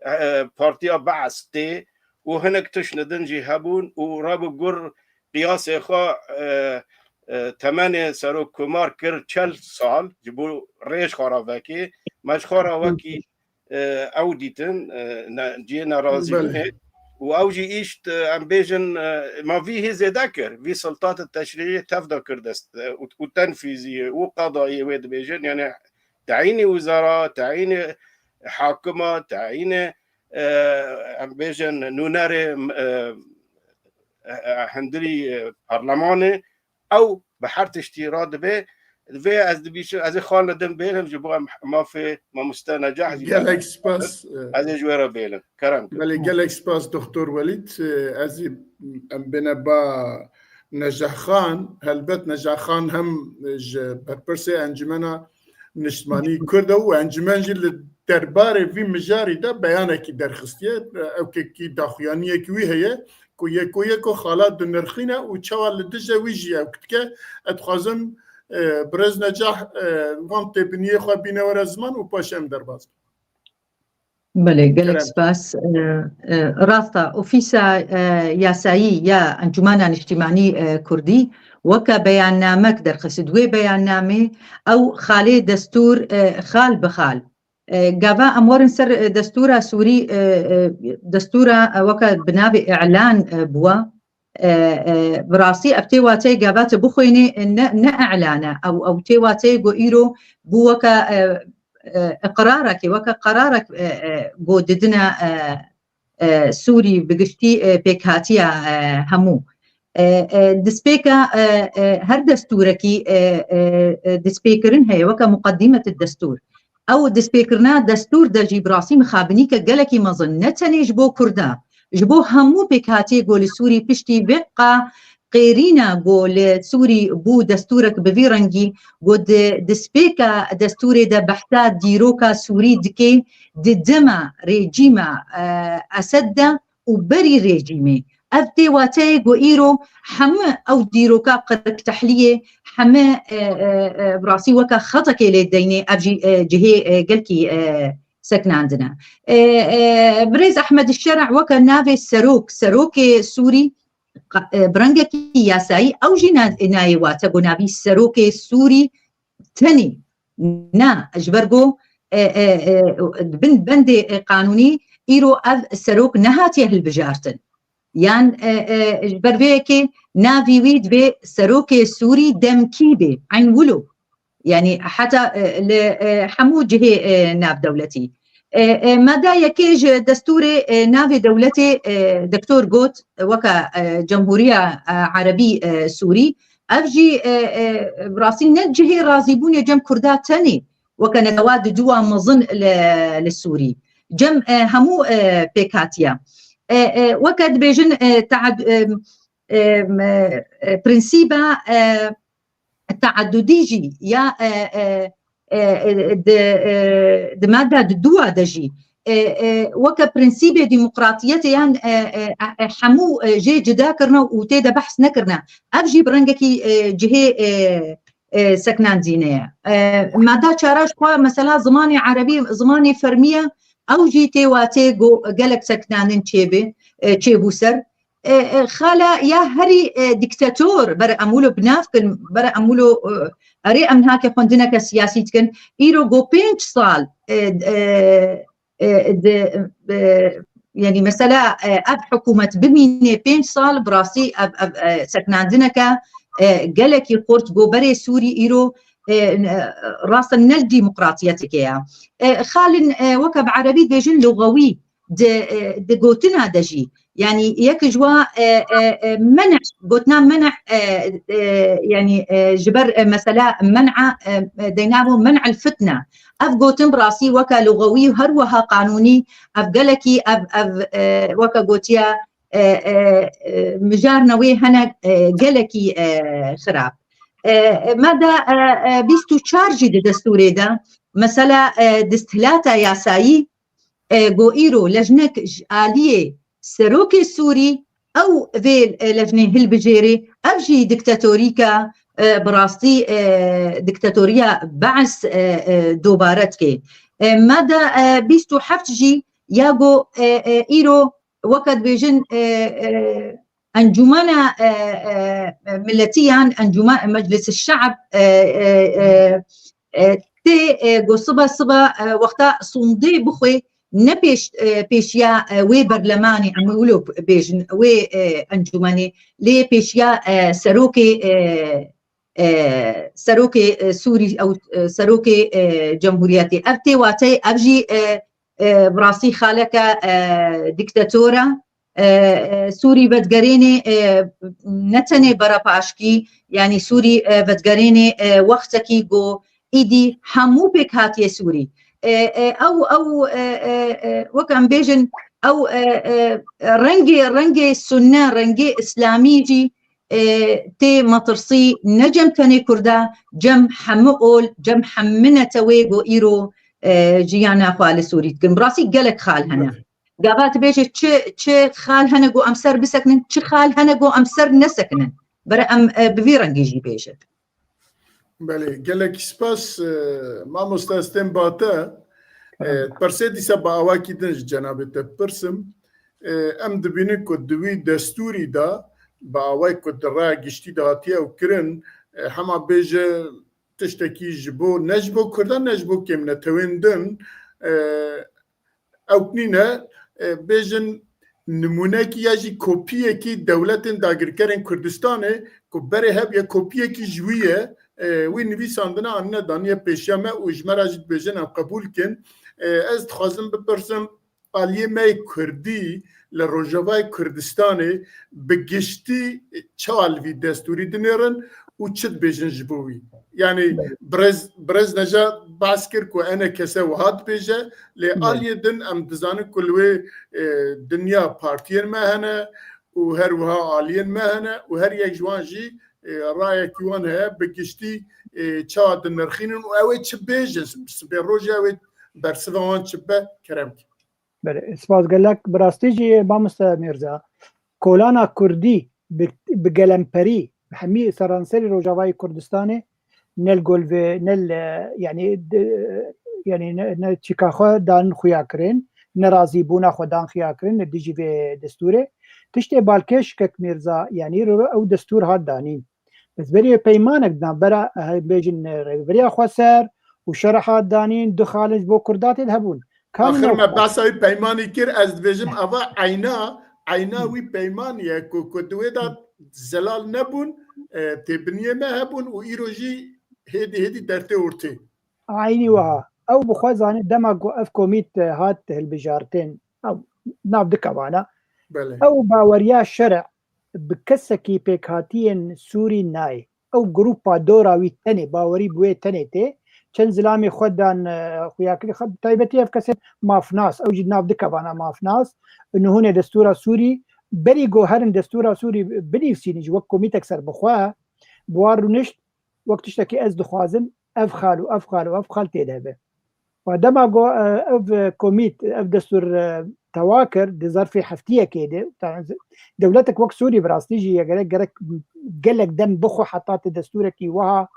e, partiya Be'es tê û hinek tişt din jî hebûn û rabû gur qiyasê xwe, e, e, temenê serokkomar kir çel sal, ji bo rê ji xwe re vekê, me ji xwe re wekî, e, ew dîtin, e, ne, cihê nerazîbûnê. Belê. Û ew jî îşt, e, em bêjin, e, ma vî hê zêde kir, vî sultata teşrîiyê tev da kir dest, e, û, û tenfîziyê û qedayê wê dibêjin, yani teyînê wizara, teyînê hakima, teyînê, e, em bêjin nûnerê, e, e, e, hundirî, e, parlemanê, ew bi her tiştî radibe. Vê ez dibîşim, ez ê xal nedim bêlim ji bo em mafê mamoste Necah jî. Gelek spas. Ez ê ji wê re bêlim. Kerem kir. Belê, gelek spas Doktor Welîd. Ez ê em bêne ba Necah Xan. Helbet Necah Xan hem ji berpirsê Encumena Niştimanî Kurd e û encûmen jî li derbarê vî mijarî de beyanekî derxistiye. Ew kekî daxuyaniyek wî heye ku yeko yeko xala dinirxîne û çawa li dijî wî jî ew dike. Ez dixwazim, e, birêz Necah, e, wan têbiniyê xwe bîne were ziman û paşê em derbas bin. Belê, gelek spas. E, e, rast e, Ofîsa, e, Yasayî ya Encûmena Niştimanî, e, Kurdî weke beyannamek derxist. Wê beyannamê ew xalê destûr, e, xal bi xal. E, gava em werin ser, e, destûra Sûrî, e, e, destûra, e, weke bi navê îlan, e, bûwa. E, e, bi rastî ev tê wateyê gava tu bixwînî, e, ne, ne îlan e. Ew, ew tê wateyê ku îro bû weke, e, e, iqrarekê, weke qerarek, e, e, ku didine, e, e, Sûrî bi giştî, e, pêkhatiya, e, hemû. E, e, destpêka, e, e, her destûrekî, e, e, e, destpêkirin heye, weke muqedîmet destûr. Ew destpêkirina destûr de jî bi rastî mixabinîke gelekî mezin, ne tenê ji bo Kurda, ji bo hemû pêkhatiyê ku li Sûrî piştî vê qa qêrîna ku li Sûrî bû destûrek bi vî rengî, ku di destpêka destûrê de behsa dîroka Sûrî dike, di dema rejîma, e, Esed de û berî rejîmê. Ev tê wateyê ku îro hemû ew dîroka qiriktehliyê, hemû, e, e, e, bi rastî weke xetekê lê deynê, ev jî, e, cihê, e, gelkî, e, seknandin e. E, e, birêz Ehmed Şer'a weke navê serok, serokê Sûrî, qa-, e, bi rengekî yasayî, ew jî na-, nayê wate ku navî serokê Sûrî tenê. Na, ji ber ku, e, e, e, bin bendê, e, qanûnî îro ev serok nehatiye hilbijartin. Yan, e, e, ji ber vê yekê navî wî divê serokê Sûrî demkî bê, eyn wilo. Yani heta, e, li, e, hemû cihê, e, navdewletî. E, e, mada yekê ji destûrê, e, navê dewletê, e, doktor got, weke, e, Cemhuriya, e, Erebî, e, Sûrî, ev jî, e, e, bi rastî ne cihê razîbûnê cem Kurda tenê. weke netewa diduwa mezin li, li Sûrî. Cem, e, hemû, e, pêk hatiye. E, e, weke dibêjin, e, tead-, e, e, e, prensîba, e, teadudî jî ya, e, e, e, e, di, e, di madda di dûa de jî, e, e, weke prensîbê demokratiyetê yan, e, e, e, hemû, e, jê cida kirine û tê de behs nekirine. Ev jî bi rengekî, e, cihê, e, e, seknandîne ye. E, madda çara ji xwe mesela zimanê erebî, zimanê fermî ye, ew jî tê watê go gelek seknandin çêbê, e, çêbû ser. E, e, xala ya herî, e, diktator, bere em wilo bi nav kin, bere em wilo, e, erê em niha ke xwendineke siyasî dikin, îro go pênc sal, e, e, e, di, e, yanî mesela, e, ev hikûmet bimîne pênc sal, bi rastî ev, ev, e, seknandineke, e, gelekî xurt go berê Sûrî îro, e, n-, e, rasten ne li demokratiyeteke ya. E, xalin, e, weke bi erebî dibêjin lugewî, di, e, di gotina de jî. Yanî yek ji wa, e, e, e, men'e, gotina men'e, e, e, yanî, e, ji ber, e, mesela men'a, e, e, deynabo men'el fitne. Ev gotin bi rastî weke lugewî û her wiha qanûnî, ev gelekî, ev, ev, e, weke gotiye, e, e, e, mijarna wê hene, e, gelekî, e, xirab. E, e, madda, e, e, bîst û çar jî di destûrê de, mesela, e, desthilatê yasayî, e, go îro lejnek ji aliyê serokê Sûrî ew vê, e, lejnê hilbijêrê, ev jî diktatorîka, e, bi rastî, e, diktatoriya Be'es, e, e, dobare dike. E, madda, e, bîst û heft jî ya go, e, e, îro weke dibêjin, e, e, Encûmena, e, e, e, Milletî yan Encûme-, Meclis Şe'b, e, e, e, e, tê, e, go sibe sibe, e, wexta sondê bixwe ne pêş, e, pêşiya, e, wê berlemanê, em wilo bêjin, wê, e, encûmenê, lê pêşiya, e, serokê, e, e, serokê, e, Sûrî, ew, e, serokê, e, cemhuriyetê. Ev tê wateyê, ev jî, e, e, bi rastî xaleke, e, diktator e. E, e, Sûrî vedigerênê, e, ne tenê berepaşkî, yanî Sûrî, e, vedigerênê, e, wextekî go îdî hemû pêk hatiye Sûrî. E, e, ew, ew, e, e, e, wek em bêjin, ew, e, e, rengê, rengê sunne, rengê îslamî jî, e, tê metirsî ne cem tenê Kurda, cem hemû ol, cem hemû netewê go îro, e, jiyana xwe li Sûrî dikin. Bi rastî gelek xal hene. Evet. Gava dibêje çi, çi xal hene go em ser bisekinin, çi xal hene go em ser nesekinin. Bere em, e, bi vî rengî jî bêjin. Belê, gelek spas, e, mamoste, ez tên ba te. E, Kerem. Pirsê dîsa bi awakî din ji cenabê te bipirsim. E, em dibînin ku di wî destûrî de bi awayek ku di raya giştî de hatiye ew kirin, e, hema bêje tiştekî ji bo, ne ji bo Kurdan, ne ji bo kêmnetewên din, e, ew nîne, e, bêjin nimûnekî ya jî kopiyekî dewletên dagirkerên Kurdistanê ku berê hebûye kopiyekî ji wî ye, e, wî nivîsandine anîne daniye pêşiya me û ji me re jî dibêjin em qebûl kin. E, ez dixwazim bipirsim, aliyê me yê Kurdî li Rojavayê Kurdistanê bi giştî çawa li vî destûrî dinêrin û çi dibêjin ji bo wî? Yanî Evet. birêz, birêz Neca behs kir ku enekese wiha dibêje, lê Evet. aliyê din em dizanin ku li wê, e, dinya partiyên me hene û her wiha aliyên me hene û her yek ji wan jî, e, rayekî wan heye, bi giştî, e, çawa dinirxînin û ew ê çi bêjin, sibê rojê ew ê bersiva wan çi be, kerem ke. Belê, spas gelek. Bi rastî jî, mamoste Mîrza, kolana Kurdî bi, bi gelemperî, bi hemî seranserî Rojavayê Kurdistanê, ne li gol vê, ne li, yanî, di, yanî ne, ne çîka xwe dan xuya kirin, ne razîbûna xwe dan xuya kirin li dijî vê destûrê. Tiştê balkêş kek Mîrza, yanî, ro, ro ew destûr hat danîn. Ez berî peymanek di navbera, eh, bêjin, eh, rêveberiya xweser û şerha danîn, du xalên ji bo Kurda tê de hebûn. Axir me behsa wî peymanî kir, ez dibêjim eva eyna, eyna wî peymanî ye ku, ku di wê de zelal nebûn, e, têbiniyê me hebûn û îro jî hêdî hêdî dertê ortê. Eynî wiha. Ew bi xwe zanî dema ku ev komît, e, hat hilbijartin, ew nav dike vana. Belê. Ew baweriya şerê bi kesekî pêkhatiyên Sûrî nayê. Ew grûpa dora wî tenê, bawerî bi wê tenê tê, çend zilamê xwe dan, e, xuya kirî. Xwe, taybetî ev kesên mafnas, ew jî nav dike vana mafnas, nihûnê destûra Sûrî, berî ku herin destûra Sûrî binivîsînin jî wek komîtek serbixwe, bi wan rûnişt, wek tiştekî ez dixwazim, ev xal û ev xal û ev xal tê de be. Û dema ku, e, ev, e, komît, ev destûr, e, tewa kir, di zerfê heftiyekê de, ta-, dewletek wek Sûrî bi rastî jî ye gerek, gerek gelek dem bixwe heta tu destûrekî wiha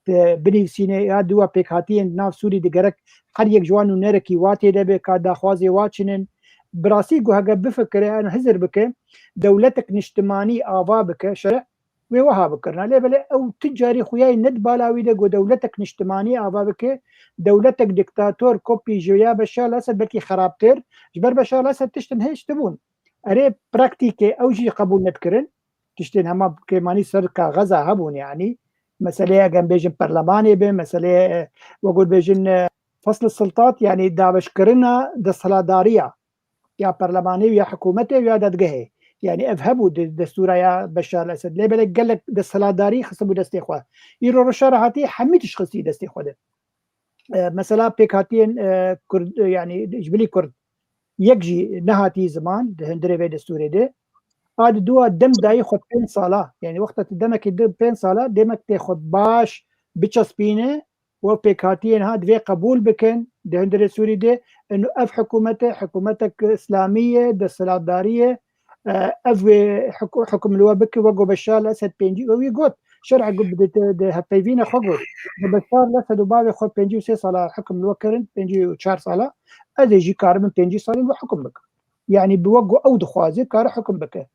tu binivîsîne, ya diwa pêkhatiyên nav Sûrî de gerek her yek ji wan nûnerekî wa tê de be, ka daxwazê wa çinin. Bi rastî ku heke bifikire, an hizir bike, dewletek niştimanî ava bike, şerî wê wiha bikirina. Lê belê ew tu carî xuyayê ne di bala wî de ku dewletek niştimanî ava bike, dewletek diktator kopî ji ya Beşar el-Esed belkî xerabtir. Ji ber Beşar el-Esed tiştin hêj tibûn. Erê, praktîkê ew jî qebûl nedikirin. Tiştên hema kêmanî ser kaxeza hebûn yanî. Meseleyê, eger bêjin perlemanê be, meseleyê, e, wek bêjin, e, fasl siltat, yanî dabeşkirina desthilatdariya ya perlemanê û ya hikûmetê û ya dadgehê. Yanî ev hebû di destûra ya Beşar el-Esed. Lê belê gelek desthilatdarî xistibû destê xwe. Îro roşa re hatî hemî tişt xistî destê xwe de. E, mesela pêkhatiyên, e, Kurd, e, yanî ji bilî Kurd yek jî nehatî ziman di hundirê vê destûrê de. A di dua dem dayî xwe pênc sala, yanî wexta tu demekî di pênc sala, demek tê xwe baş biçespîne, û pêkhatiyên ha divê qebûl bikin di hundirê Sûrî de, ino ev hikûmet e, hikûmetek îslamî ye, desthilatdarî ye, e, ev wê hik-, hikm li we bike, wek ku Beşar el-Esed pêncî, wî got, şer'e got, di, di, di hevpeyvîna xwe got, di Beşar el-Esed û bavê xwe pêncî û sê sala hikm li we kirin, pêncî û çar sala, ez ê jî karibim pêncî salî li we hikm bikim. Yanî bi wek ku ew dixwaze, kare hikm bike.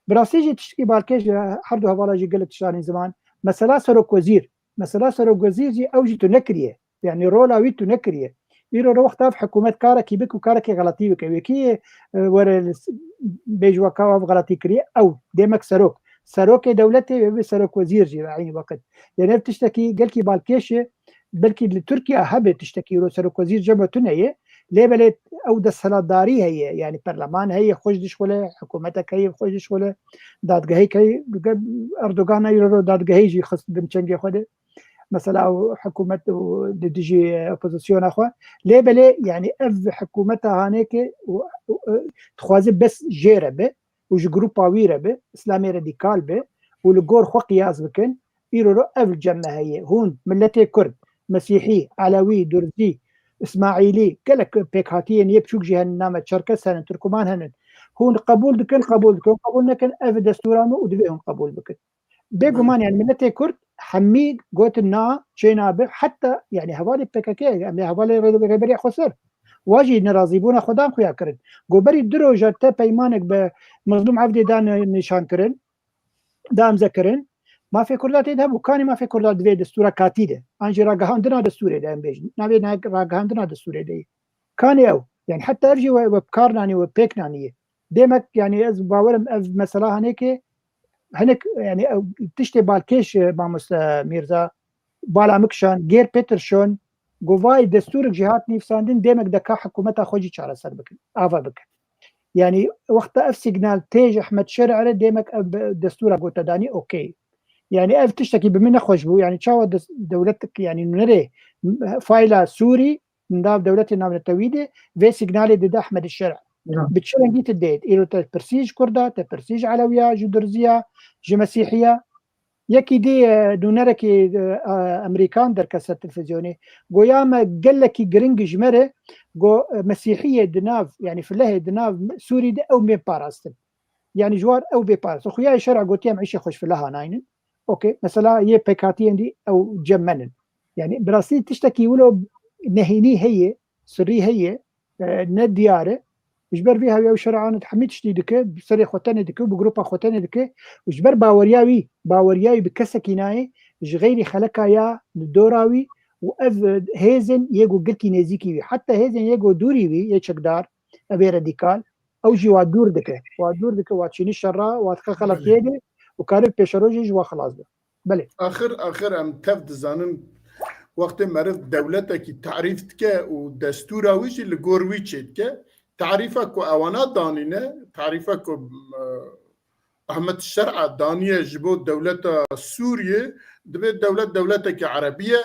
Bi rastî jî tiştekî balkêş e, her du hevala jî gelek tişt anîn ziman. Mesela serokwezîr, Mesela serokwezîr jî ew jî tu nekiriye. Yanî rola wî tu nekiriye. Îro re wexta ev hikûmet karekî bike û karekî xeletî bike. Wekî, e, were li s-, bêj weka ev xeletî kiriye, ew demek serok. Serokê dewletê wê bi serokwezîr jî ve eynî weqt. Yanî ev tiştekî gelkî balkêş e. Belkî li Tirkiye hebe tiştekî îro serokwezîr cem tune ye. Lê belê ew desthilatdarî heye. Yanî perleman heye, xweş dişxule, hikûmetek heye, xweş dişxule, dadgehek heye. Erdogan îro dadgehê jî xist bin çengê xwe de. Mesela û hikûmet û di dijî opozisyona xwe. Lê belê, yanî ev hikûmeta hanê ke û, û, û, dixwaze bes jê re be û ji grupa wî re be, Îslamê radîkal be û li gor xwe qiyas bikin, îro ro ev cem me heye. Hûn, miletê Kurd, Mesîhî, Elewî, Durzî, Îsmaîlî, gelek pêkhatiyên yê biçûk jî henin, name Çerkes henin, Tirkuman henin. Hûn qebûl dikin, qebûl dikin, qebûl nekin, ev destûra me û divê hûn qebûl bikin. Bêguman, yani, miletê Kurd hemî gotin na, çê nabe, heta, yani, hevalê P K K, em ê hevalê rê-, rêberiya Xweser. Wa jî nerazîbûna xwe dan xuya kirin. Goberî du roja te peymanek bi Mezlûm Evdê da ni-, nîşan kirin, da imze kirin. Mafê Kurda tê de hebû. Kanî mafê Kurda di vê destûra katî de. An jî ragihandina destûrê de em bêjin. Navê na-, ragihandina destûrê de ye. Kanê ew. Yani, heta ev jî we, we bi kar nanî, we pêk nanî ye. Demek, yani, ez bawerim ev mesela hanê ke hinek, yani, ew tiştê balkêş, e, mamoste Mîrza, bala min kişand, gêr pê tirşon, got vay destûrek jî hat nivîsandin, demek deka hikûmeta xwe jî çareser bikin, ava bikin. Yani, wexta ev signal tê ji Ehmed Şer'e re, demek ev be-, destûra gote danî, okey. Yani, ev tiştekî bi min nexweş bû. Yani, çawa des-, dewletek, yani, nûnerê fayla Sûrî, nav dewletê navnetewî de vê signalê dide Ehmed Şer'e. Ya. Bi çi rengî tu dê? Îro te pirsî ji Kurda, te pirsî ji Elewiya, ji Durziya, ji Mesîhiya. Yekî dî, e, nûnerekî, e, e, Amerîkan derkese televîzyonê. Goya me gelekî giring ji me re, go, e, Mesîhiyê di nav, yani filehê di nav Sûrî de ew mê parastin. Yani ji war ew bê parastin. Xuyayê Şer'e gotiye em îşê xwe ji fileha naynin. Okey. Mesela yê pêkhatiyên dî ew cem me nin. Yani bi rastî tiştekî wilo nehînî heye, sirrî heye, e, ne diyar e. Ji ber vî hewya û Şer'an hemî tiştî dike, bi serê xwe tenê dike û bi grupa xwe tenê dike. Û ji ber baweriya wî, baweriya wî bi kesekî nayê, ji xeyrî xeleka ya li dora wî û ev, e, hêzên yê ku girkî nêzîkî wî, heta hêzên yê ku dûrî wî, yê çekdar, ev ê radîkal, ew jî wa dûr dike. Wa dûr dike, wa çînî şerra, wa dike xeletiyê de û kare pêşerojê ji wa xilas be. Belê. Axir, axir em tev dizanin, wextê meriv dewletekî tarîf dike û destûra wî jî li gor wî çêdike, tarîfa ku ewana danîne, tarîfa ku, e, Ahmet Şer'a daniye ji bo dewleta Sûriyê, divê dewlet dewletekî erebî ye,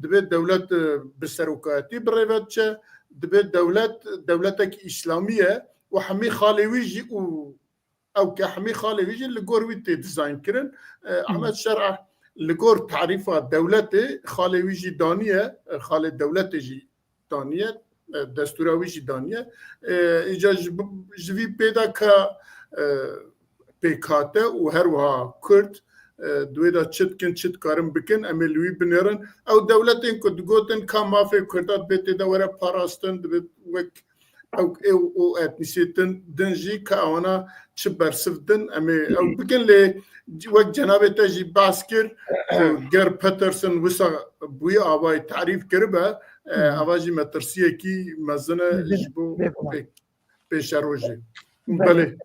Divê dewlet, e, bi serokayetî bi rê ve diçe, divê dewlet, dewletekî îslamî ye û hemî xalê wî jî û ew ke hemî xalê wî jî li gor wî tê dizayn kirin. E, Hı. Ahmet Şer'a li gor tarîfa dewletê xalê wî jî daniye, e, xalê dewletê jî daniye, e, destûra wî jî daniye. E, îca ji, ji vî pê de ka, e, pêkhate û her wiha Kurd, e, di wê de çi dikin, çi dikarin bikin, em ê li wî binêrin. Ew dewletên ku digotin ka mafê Kurda dibê tê de were parastin, dibê wek ew, ew, û etnîsiyetên din jî ka ewana çi bersiv din, em ê ew bikin, lê wek cenabê te jî behs kir, e, ger Peterson wisa bi wî avayî tarîf kiribe, e, Hı hı. ava jî metirsiyekî mezin e Mezin e, ji bo bê guman. pê-, pêşerojê. Belê.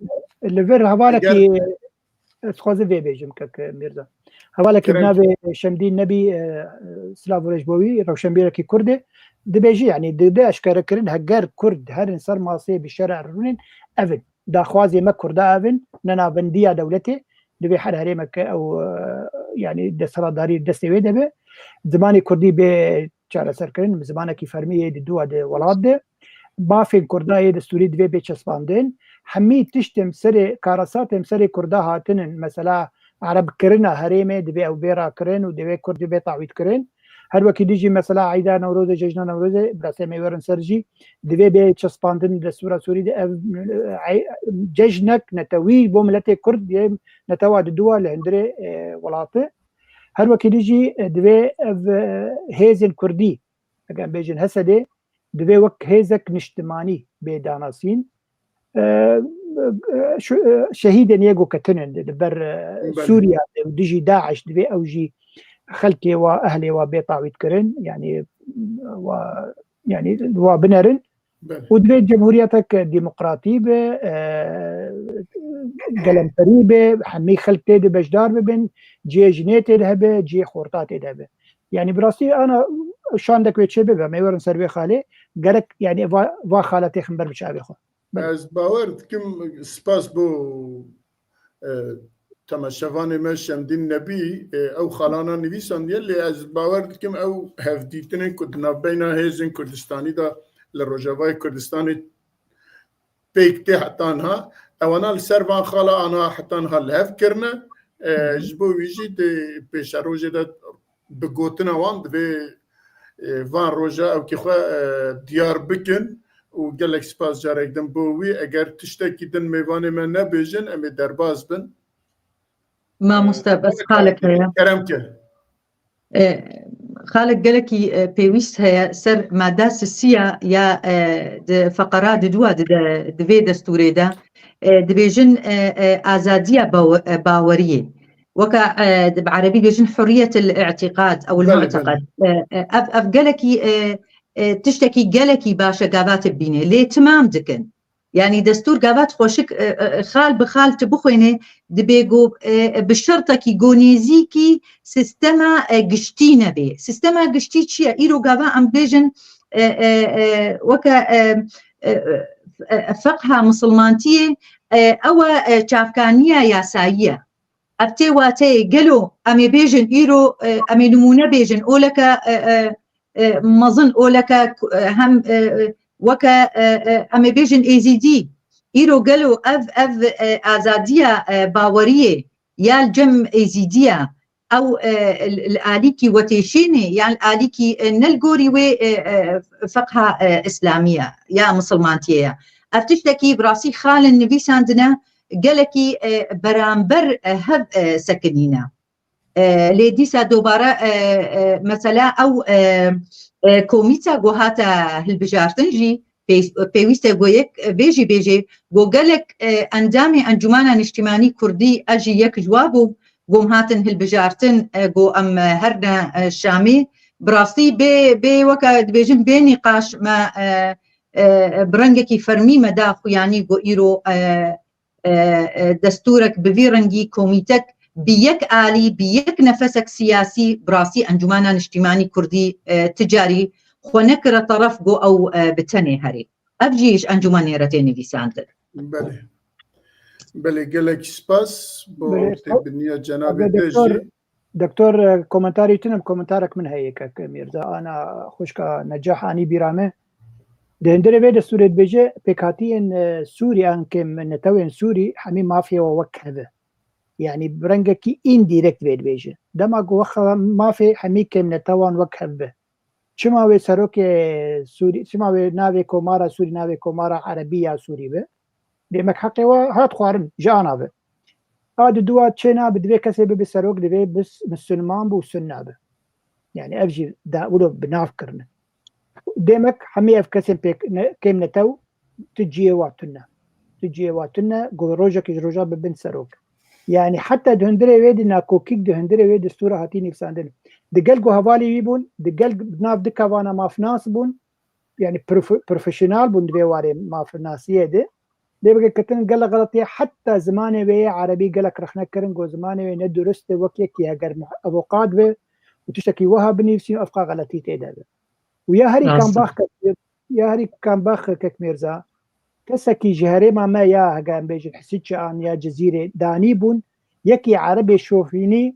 Belê. Li vir hevalekî Eger ez dixwazim vê bêjim, kek Mîrza. Hevalekî bi Kerem. navê Şemdîn Nebî, e, silav û rêz bo wî, rewşenbîrekî Kurd e. Dibêjî, yanî, di, di eşkerekirin, heger Kurd herin ser masê bi şer'a rûnin, ev in. Daxwazê me Kurda ev in, ne navendiya dewletê. Divê her herêmeke ew, e, yanî, desthilatdarî destê wê de be. Zimanê Kurdî bê çareserkirin, zimanekî fermî yê di dû de welat de. Mafên Kurda yê destûrî divê bê çespandin. Hemî tiştên serê, karasatên serê Kurda hatinin, mesela erebkirina herêmê divê ew bê rakirin û divê Kurd bê tawîtkirin. Her wekî dî jî mesela Eyda Newrozê, Cejna Newrozê, birasê me werin ser jî, divê bê çespandin destûra Sûrî de ev, e, cejnek netewî bo miletê Kurd yê netewa di dû a li hundirê, e, welatê. Her wekî dî jî, e, divê ev, e, hêzên Kurdî, eger em bêjin H S D, divê wek hêzek niştimanî bê danasîn. E, şu, e, şehîdên yê ku ketinin li ber, e, Belê. Sûriya de û dijî DAIŞ divê ew jî xelkê wa, ehlê wa bê tawît kirin, yanî wa, yanî wa binerin. Belê. Û divê cemhuriyetek demokratî be, e, gelemperî be, hemî xelk tê de beşdar bibin, cihê jinê tê de hebe, cihê xorta tê de hebe. Yanî bi rastî ana şandek wê çê bibe, me werin ser vê xalê, gerek yanî va, va xala tê xinber bi çavê xwe. Belê. Ez bawer dikim, spas bo, e, temaşevanê me Şemdîn Nebî, e, ew xalana nivîsandiye, lê ez bawer dikim ew hevdîtinên ku di navbeyna hêzên Kurdistanî de li Rojavayê Kurdistanê pêk tê heta niha, ewana li ser van xala aniha heta niha li hev kirine. E, Hı hı. Ji bo wî jî di pêşerojê de bi gotina wan divê, e, van roja ewkî xwe, e, diyar bikin û gelek spas carek din bo wî. Eger tiştekî din mêvanê me nebêjin, em ê derbas bin. Mamoste, E, bes xalek heye. Kerem ke. E, xalek gelekî, e, pêwîst heye ser mada sisiya ya, e, di feqera di dûa di de, di vê destûrê de, e, dibêjin, e, e, azadiya bawe-, e, baweriyê. Weka, e, di bi erebî dibêjin hurriyetil i'tiqad ew Belê, mu'teqed. belê. E, e, ev, ev gelekî, e, e, tiştekî gelekî baş e gava te bibînê. Lê timam dikin. Yanî destûr gava tu xweşik, e, e, xal bi xal tu bixwênê, dibê ku, e, e, bi şertekî ku nêzîkî sistema, e, giştî nebê. Sistema giştî çi ye? Îro gava em bêjin, e, e, e, weke, e, e, e, e, feqha misilmantiyê, e, ew e, e, çavkaniya yasayî ye. Ev tê wateyê gelo em ê bêjin îro, e, em ê nimûne bêjin, oleke, e, e, e, mezin, oleke, e, hem, e, e, weke, e, e, em ê bêjin êzîdî. Îro gelo ev, ev, e, azadiya, e, baweriyê ya li cem êzîdiya, ew, e, li, li alîkî wetêşînê, yan li alîkî, e, ne li gorî wê, e, e, feqha, e, îslamî ye, ya misilmantiyê ye. Ev tiştekî bi rastî xalên nivîsandine gelekî, e, beramber, e, hev, e, sekinîne. E, lê dîsa dobare, e, e, mesela ew, e, e, komîta ku hate hilbijartin jî pê-, pêwîst e ku yek vê jî bêjê ku gelek, e, endamê Encûmena Niştîmanî Kurdî, ez jî yek ji wa bûm, ku em hatin hilbijartin, e, ku em, e, herne, e, Şamê. Bi rastî bê, bê weke dibêjin bê nîqaş me, e, e, bi rengekî fermî me da xuyanî ku îro, e, e, e, destûrek bi vî rengî komîtek bi yek alî, bi yek nefesek siyasî bi rastî Encûmena Niştîmanî Kurdî, e, ti carî xwe nekire teref ku ew, e, bi tenê herê. Ev jî ji encûmenê re tê nivîsandin. Belê. Belê, gelek spas bo Belê, têbiniya cenabê te jî. Doktor, e, komentarê tune, komentarek min heye, kek Mîrza, ana xwişka Necah anî bîra me. Di hundirê vê destûrê dibêje, pêkhatiyên, e, Sûrî an kêm netewên Sûrî hemî mafê we wek hev e. Yanî bi rengekî îndirekt vê dibêje. Dema ku wexa mafê hemî kêm netewan wek hev be. Çima wê serokê Sûrî, çima wê navê komara Sûrî, navê komara Erebî ya Sûrî be? Demek heqê we hat xwarin, ji ana ve. A di dua çê nabe, divê kesê bibe serok, divê bis-, misilman bû, sunna be. Yani ev jî da wilo bi nav kirine. Demek hemî ev kesên pêk ne, kêm netew, tu cihê wa tune. Tu cihê wa tune, ku rojekê ji roja bibin serok. Yani heta di hundirê wê de nakokîk di hundirê wê destûra hatî nivîsandin. Di gel ku hevalê wî bûn, di gel nav du kevana mafnas bûn, yani profe-, profesyonel bûn di vê warê mafnasiyê de. Lê bike ketin gelek xeletiye, heta zimanê wê yê erebî gelek rexne kirin, got zimanê wê ne durist e, wek yekî heger muh-, avokat be û tiştekî wiha binivîsî û evqa xeletî tê de be. Û ya herî Rast e. Kambax kek, ya herî kambax kek Mîrza, kesekî ji herêma me ya, heger em bêjin Hisiçan ya Cizîrê danî bûn, yekî erebê şofînî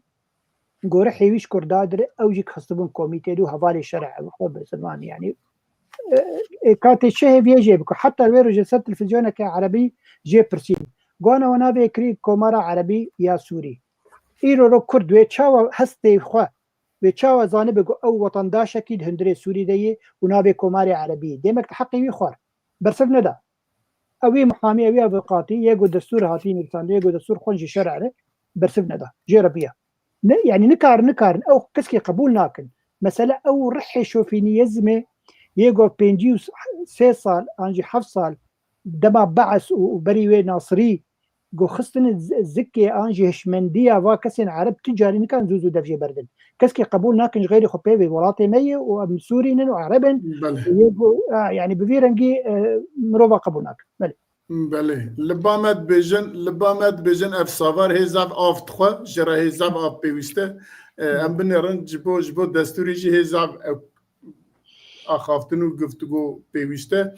gorî hêwî ji Kurda dire, ew jî xistibûn komîtê dû hevalê şerê xwe bisilman, yanî, e, e, katê çi hêviyê jê biko. Heta wê rojê ser televîzyoneke erebî jê pirsîn. Gwana we navê kirî Komara Erebî ya Sûrî. Îro ro Kurd wê çawa hestê xwe, wê çawa zanibe ku ew wetandaşekî di hundirê Sûrî de yê û navê Komarê Erebî yê? Demek di heqê wî xwar. Bersiv neda. Ew ê muhamî, ew ê avukatî, yê ku destûr hatî nivîsandin, yê ku destûr xwend ji şerê re, bersiv neda. Jê re biya. Ne, yani nikarin, nikarin. Ew keskî qebûl nakin. Mesele ew rihê şofîniyezmê, yê ku pêncî û sê sal, an jî heft sal, dema Bees û, û berî wê Nasirî, ku xistine z-, zikê an jî hişmendiya va kesên ereb tu carî nikan zû zû dev jê berdin. Keskî qebûl nakin ji xeyrî xwe pê vê welatê me ye û em Sûrî nin û ereb in. Belê. Yê ku, a, yani bi vî rengî, e, mirova qebûl nakin. Belê. Belê. Li ba me dibêjin, li ba me dibêjin ev savar hê zaf av dixwe, ji re hê zaf av pêwîst e. E, em binêrin ji bo, ji bo destûrê jî hê zaf ew axaftin û guftûgo pêwîst e.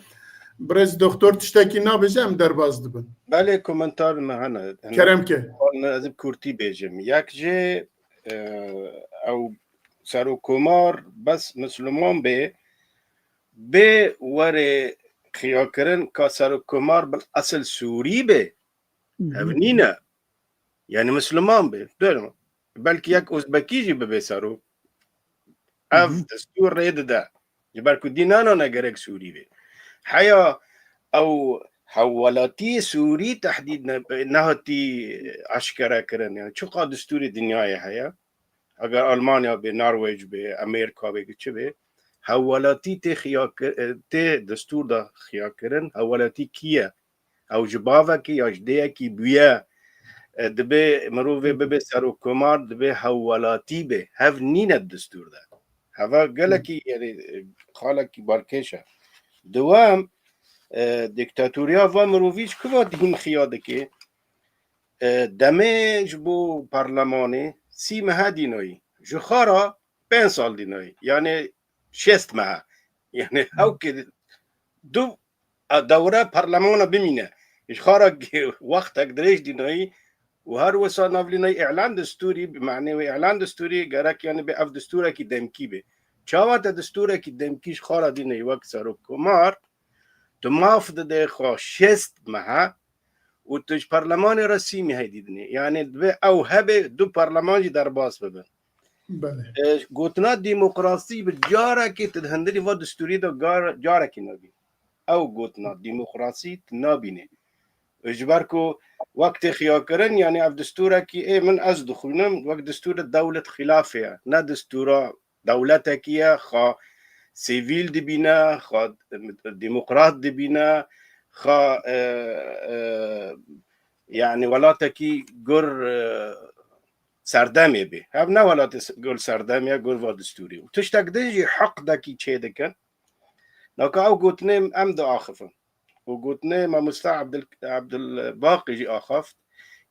Birêz doktor tiştekî nabêje, em derbas dibin. Belê, komentar me hene. Kerem ke. Hene, ez ê kurtî bêjim. Yek jê, e, ew serokkomar bes Misliman bê, bê were xiyakirin ka serokkomar bil esil Sûrî bê. Hı hı. Ev nîne. Yani Misliman bê. Dönüm. Belkî yek Uzbekî jî bibe serok. Ev Hı hı. destûr rê dide. Ji ber ku dînana ne gerek Sûrî be. Heya ew hewwelatiyê Sûrî tehdîd ne, nehatî eşkere kirin. Yani çiqa destûrê dinyayê heye. Eger Almanya be, Norwêc be, Amerîka be, çi be, hewwelatî tê xiya kir-, tê destûr de xiya kirin. Hewwelatî kî ye? Ew ji bavekî ya ji dêyekî bûye, e, dibê mirovê bibe serokkomar, dibê hewwelatî be. Hev nîne di destûr de. Heva gelekî, yani, e, xalekî balkêş e. Dewam, e, dîktatoriya va mirovî ji ku va hîn xiya dike? E, demê ji bo parlemanê sî mehe dînayî. Ji xwe re pênc sal dînayî. Yani şêst mehe. Yani Hmm. hewkê du, e, dewre parlemana bimîne. Ji xwe re wextek dirêj dînayî û her wisa navlînayî îlan destûrî, bi manê wê îlan destûrî gerek yani bi ev destûrekî demkî be. Çawa te destûrekî demkî ji xwe re dînayî wek serokkomar, tu maf dide xwe şêst mehe, û tu ji parlemanê re sî mehê dîdinê. Yani divê ew hebe du parleman jî derbas bibin. Belê. E, gotina demokrasî bi carekê tu di hundirî va destûrî de gar-, carekî nabî. Ew gotina demokrasî tu nabînê. Ji ber ku wek tê xiyakirin, yani ev destûrekî ê min ez dixwînim, wek destûrê dewlet xilafê ye. Ne destûra dewletekî ye, xa sivîl dibîne, xa demokrat dibîne, xa, e, e, yani welatekî gur, e, serdemê bê. Ev ne welatê s-, gur serdemê ye, gur va destûrî. Û tiştek din jî heqdekî çê dikin. Naka ew gotinê em diaxifin. û gotinê mamosta Abdul-, Abdulbaqî jî axaft.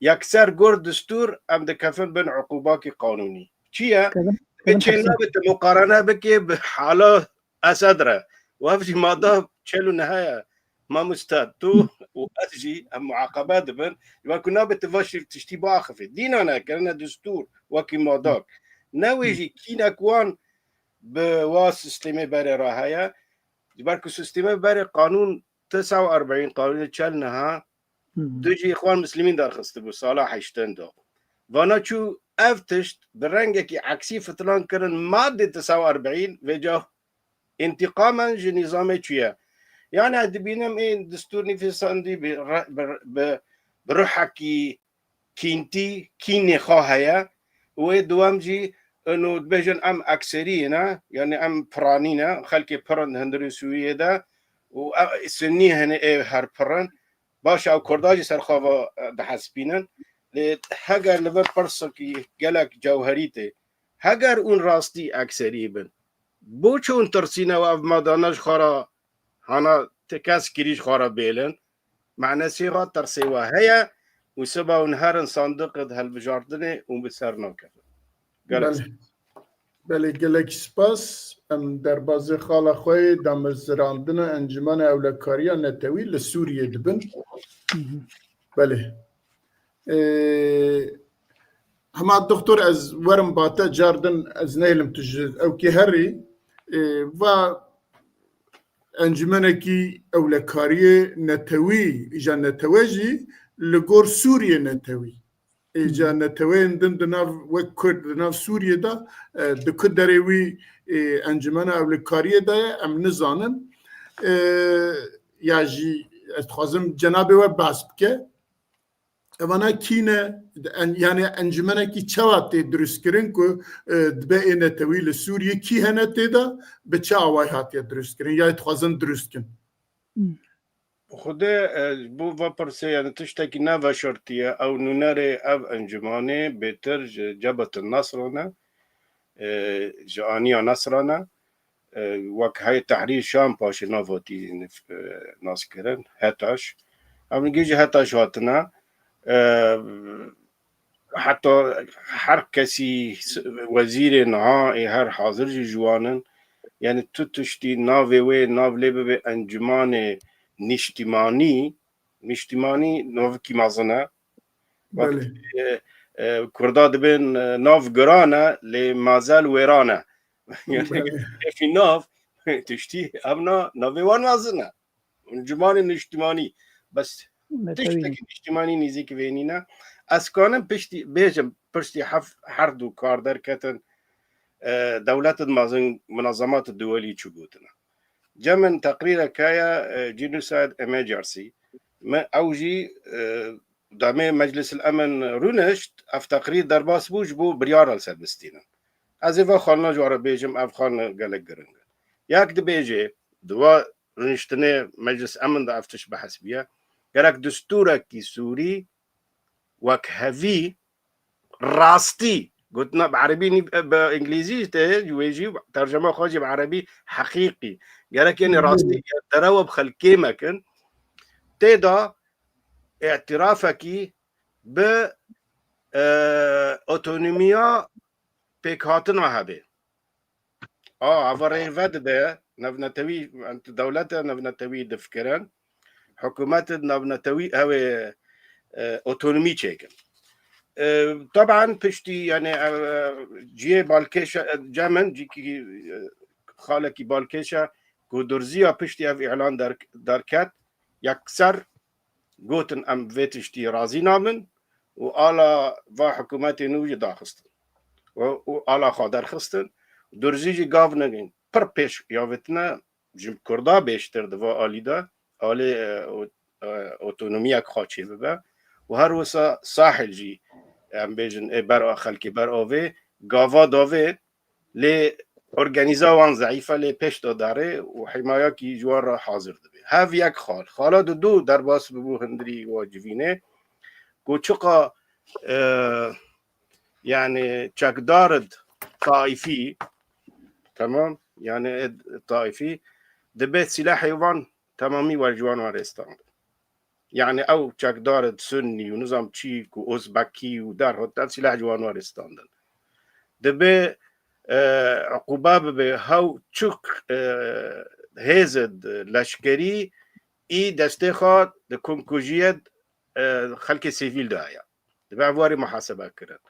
Yekser gur destûr em dikefin bin uqûbakî qanûnî. Çi ye? Kevin, Divê kevin çê hepsî. Nabe tu muqarene bikê bi hala Esed re. Û ev jî mada çel û neh ye. Mamoste, tu û ez jî em muaqebe dibin, ji ber ku nabe tu va şî-, tiştî biaxifî. Dîna ne, kirine destûr, wekî madak. Ne wê jî kînek wan bi wa sistemê berê re heye. Ji ber ku sistemê berê qanûn tisa û erbîn, qanûnê çel niha, Hı hı. Tu jî Îxwan Muslimîn derxistibû sala heştin de. Vana çû ev tişt bi rengekî eksî fitilan kirin madê tisa û erbîn, vêca întîqamen ji nîzamê çûye. Yani ez dibînim ê destûr nivîsandî bi re-, bi, bi, bi ruhekî kîntî, kînê xwe heye. Û ê dewam jî ino dibêjin em ekserî ne, yani em piranî ne, xelkê pir in hundirê Sûriyê de û e-, Sunnî hene ê her pir in. Baş e, ew Kurda jî ser xwe ve, e, dihespînin. Lê heger li vir pirsekî gelek cewherî tê, heger hûn rastî ekserî bin, bo çi hûn tirsîne û ev madane ji xwe re hana ti kes kirî ji xwe re bêlin? Manesê xwe tirsê we heye û siba hûn herin sandiqê di hilbijartinê û bi ser nakevin. Gelek Belê. Belê, gelek spas. Em derbazê xala xwe yê damezirandina Encûmena Ewlekariya Netewî li Sûriyê dibin. Hı hı. Belê. Ee, hema doktor ez werim bate car din ez nehêlim tu ji ewkê herî. Ee, va encûmenekî ewlekariyê netewî, îja netewe jî li gor Sûriyê netewî. Îja Hı. neteweyên din di nav, wek Kurd di nav Sûriyê de, e, di ku derê wî, e, encûmena ewlekariyê de ye, em nizanin. E, ya jî ez dixwazim cenabê we behs bike. Evana kî ne? En-, yani encûmenekî çawa tê dirustkirin ku, e, dibe ê netewî li Sûriyê kî hene tê de, bi çi awayî hatiye dirustkirin? Ya dixwazin dirust kin? Hmm. Xwedê, e, ji bo va pirsê, yani tiştekî ne veşartî ye. Ew nûnerê ev encûmanê bêtir ji Cebhetin Nesra ne, e, ji Aniya Nesra ne. E, wek Heyet Tehrîr Şam paşê nav hatî nif-, e, naskirin, HETAŞ. Em li gê jî HETAŞ hatine. E, heta her kesî s-, wezîrê niha ê her hazir jî ji wan in. Yani tu tiştî navê wê, nav lê bibe encûmanê nîştîmanî, nîştîmanî navekî mezin e. Wek, Belê. e, e, Kurda dibên, e, nav giran e, lê mazel wêran e. Yani Belê. kefî nav, tiştî, ev na, navê wan mezin e. Encûmanê nîştîmanî. Bes Netewî. tiştekî nîştîmanî nîzîk vê nîne. Ez kanim piştî bêjim, piştî hef-, her du kar derketin, e, dewletin mezin, munazemat duwelî çi gotine. Cem min teqrîrek heye, e, Genocide Emergency. Me ew jî, e, demê Meclis el Emin rûnişt, ev teqrîr derbas bû ji bo biryar li ser bistînin. Ez ê va xalina ji we re bêjim, ev xalina gelek giring e. Yek dibêje, di va rûniştinê Meclis Emin de ev tişt behs bûye. Gerek destûrekî Sûrî wek hevî rastî, gotina bi erebî nî-, bi îngilîzî tê, wê jî tercema xwe jî bi erebî heqîqî. Gerek yani Hı. rastî derewe bi xelkê mekin. Tê de îtirafekî bi, e, otonomiya pêkhatina hebe. A, ava rê vedide, navnetewî, dewlete navnetewî difikirin, hikûmetê navnetewî ew ê, e, otonomî çêkin. E, teban piştî, yani, e, cihê balkêşe, e, Cem min, cîkî, e, xalekî balkêşe, ku durziya piştî ev îlan der-, derket, yekser gotin, em vê tiştî razî nabin û ala va hikûmetê nû jî daxistin. Û, û ala xwe derxistin. Durzî jî gav negin. Pir pêş ya vetine ji Kurda bêştir di va alî de, alê, e, o-, e, otonomiyek xwe çê bibe. Û her wisa Sahil jî, em bêjin, ê ber a xelkê ber avê, gava davê, lê organîza wan zeîf e, lê pêş de derê û himayakî ji wan re hazir dibe. Hev yek xal. Xala didu derbas bibû hundirî wa civînê, ku çiqa, e, yani çekdar id taîfî, temam, yani id taîfî, dibe silahê wan temamî wer ji wan wan rê standin. Yani ew çekdar id sunnî û nizam çî ku ozbekî û derhot ev silah ji wan wan rê standin. Dibe, e, uqûbe bibe hew çuk, e, hêz id leşkerî î destê xwe di komkujiyê, e, xelkê sivîl de heye. Dibe ev warî muhasebe kirin.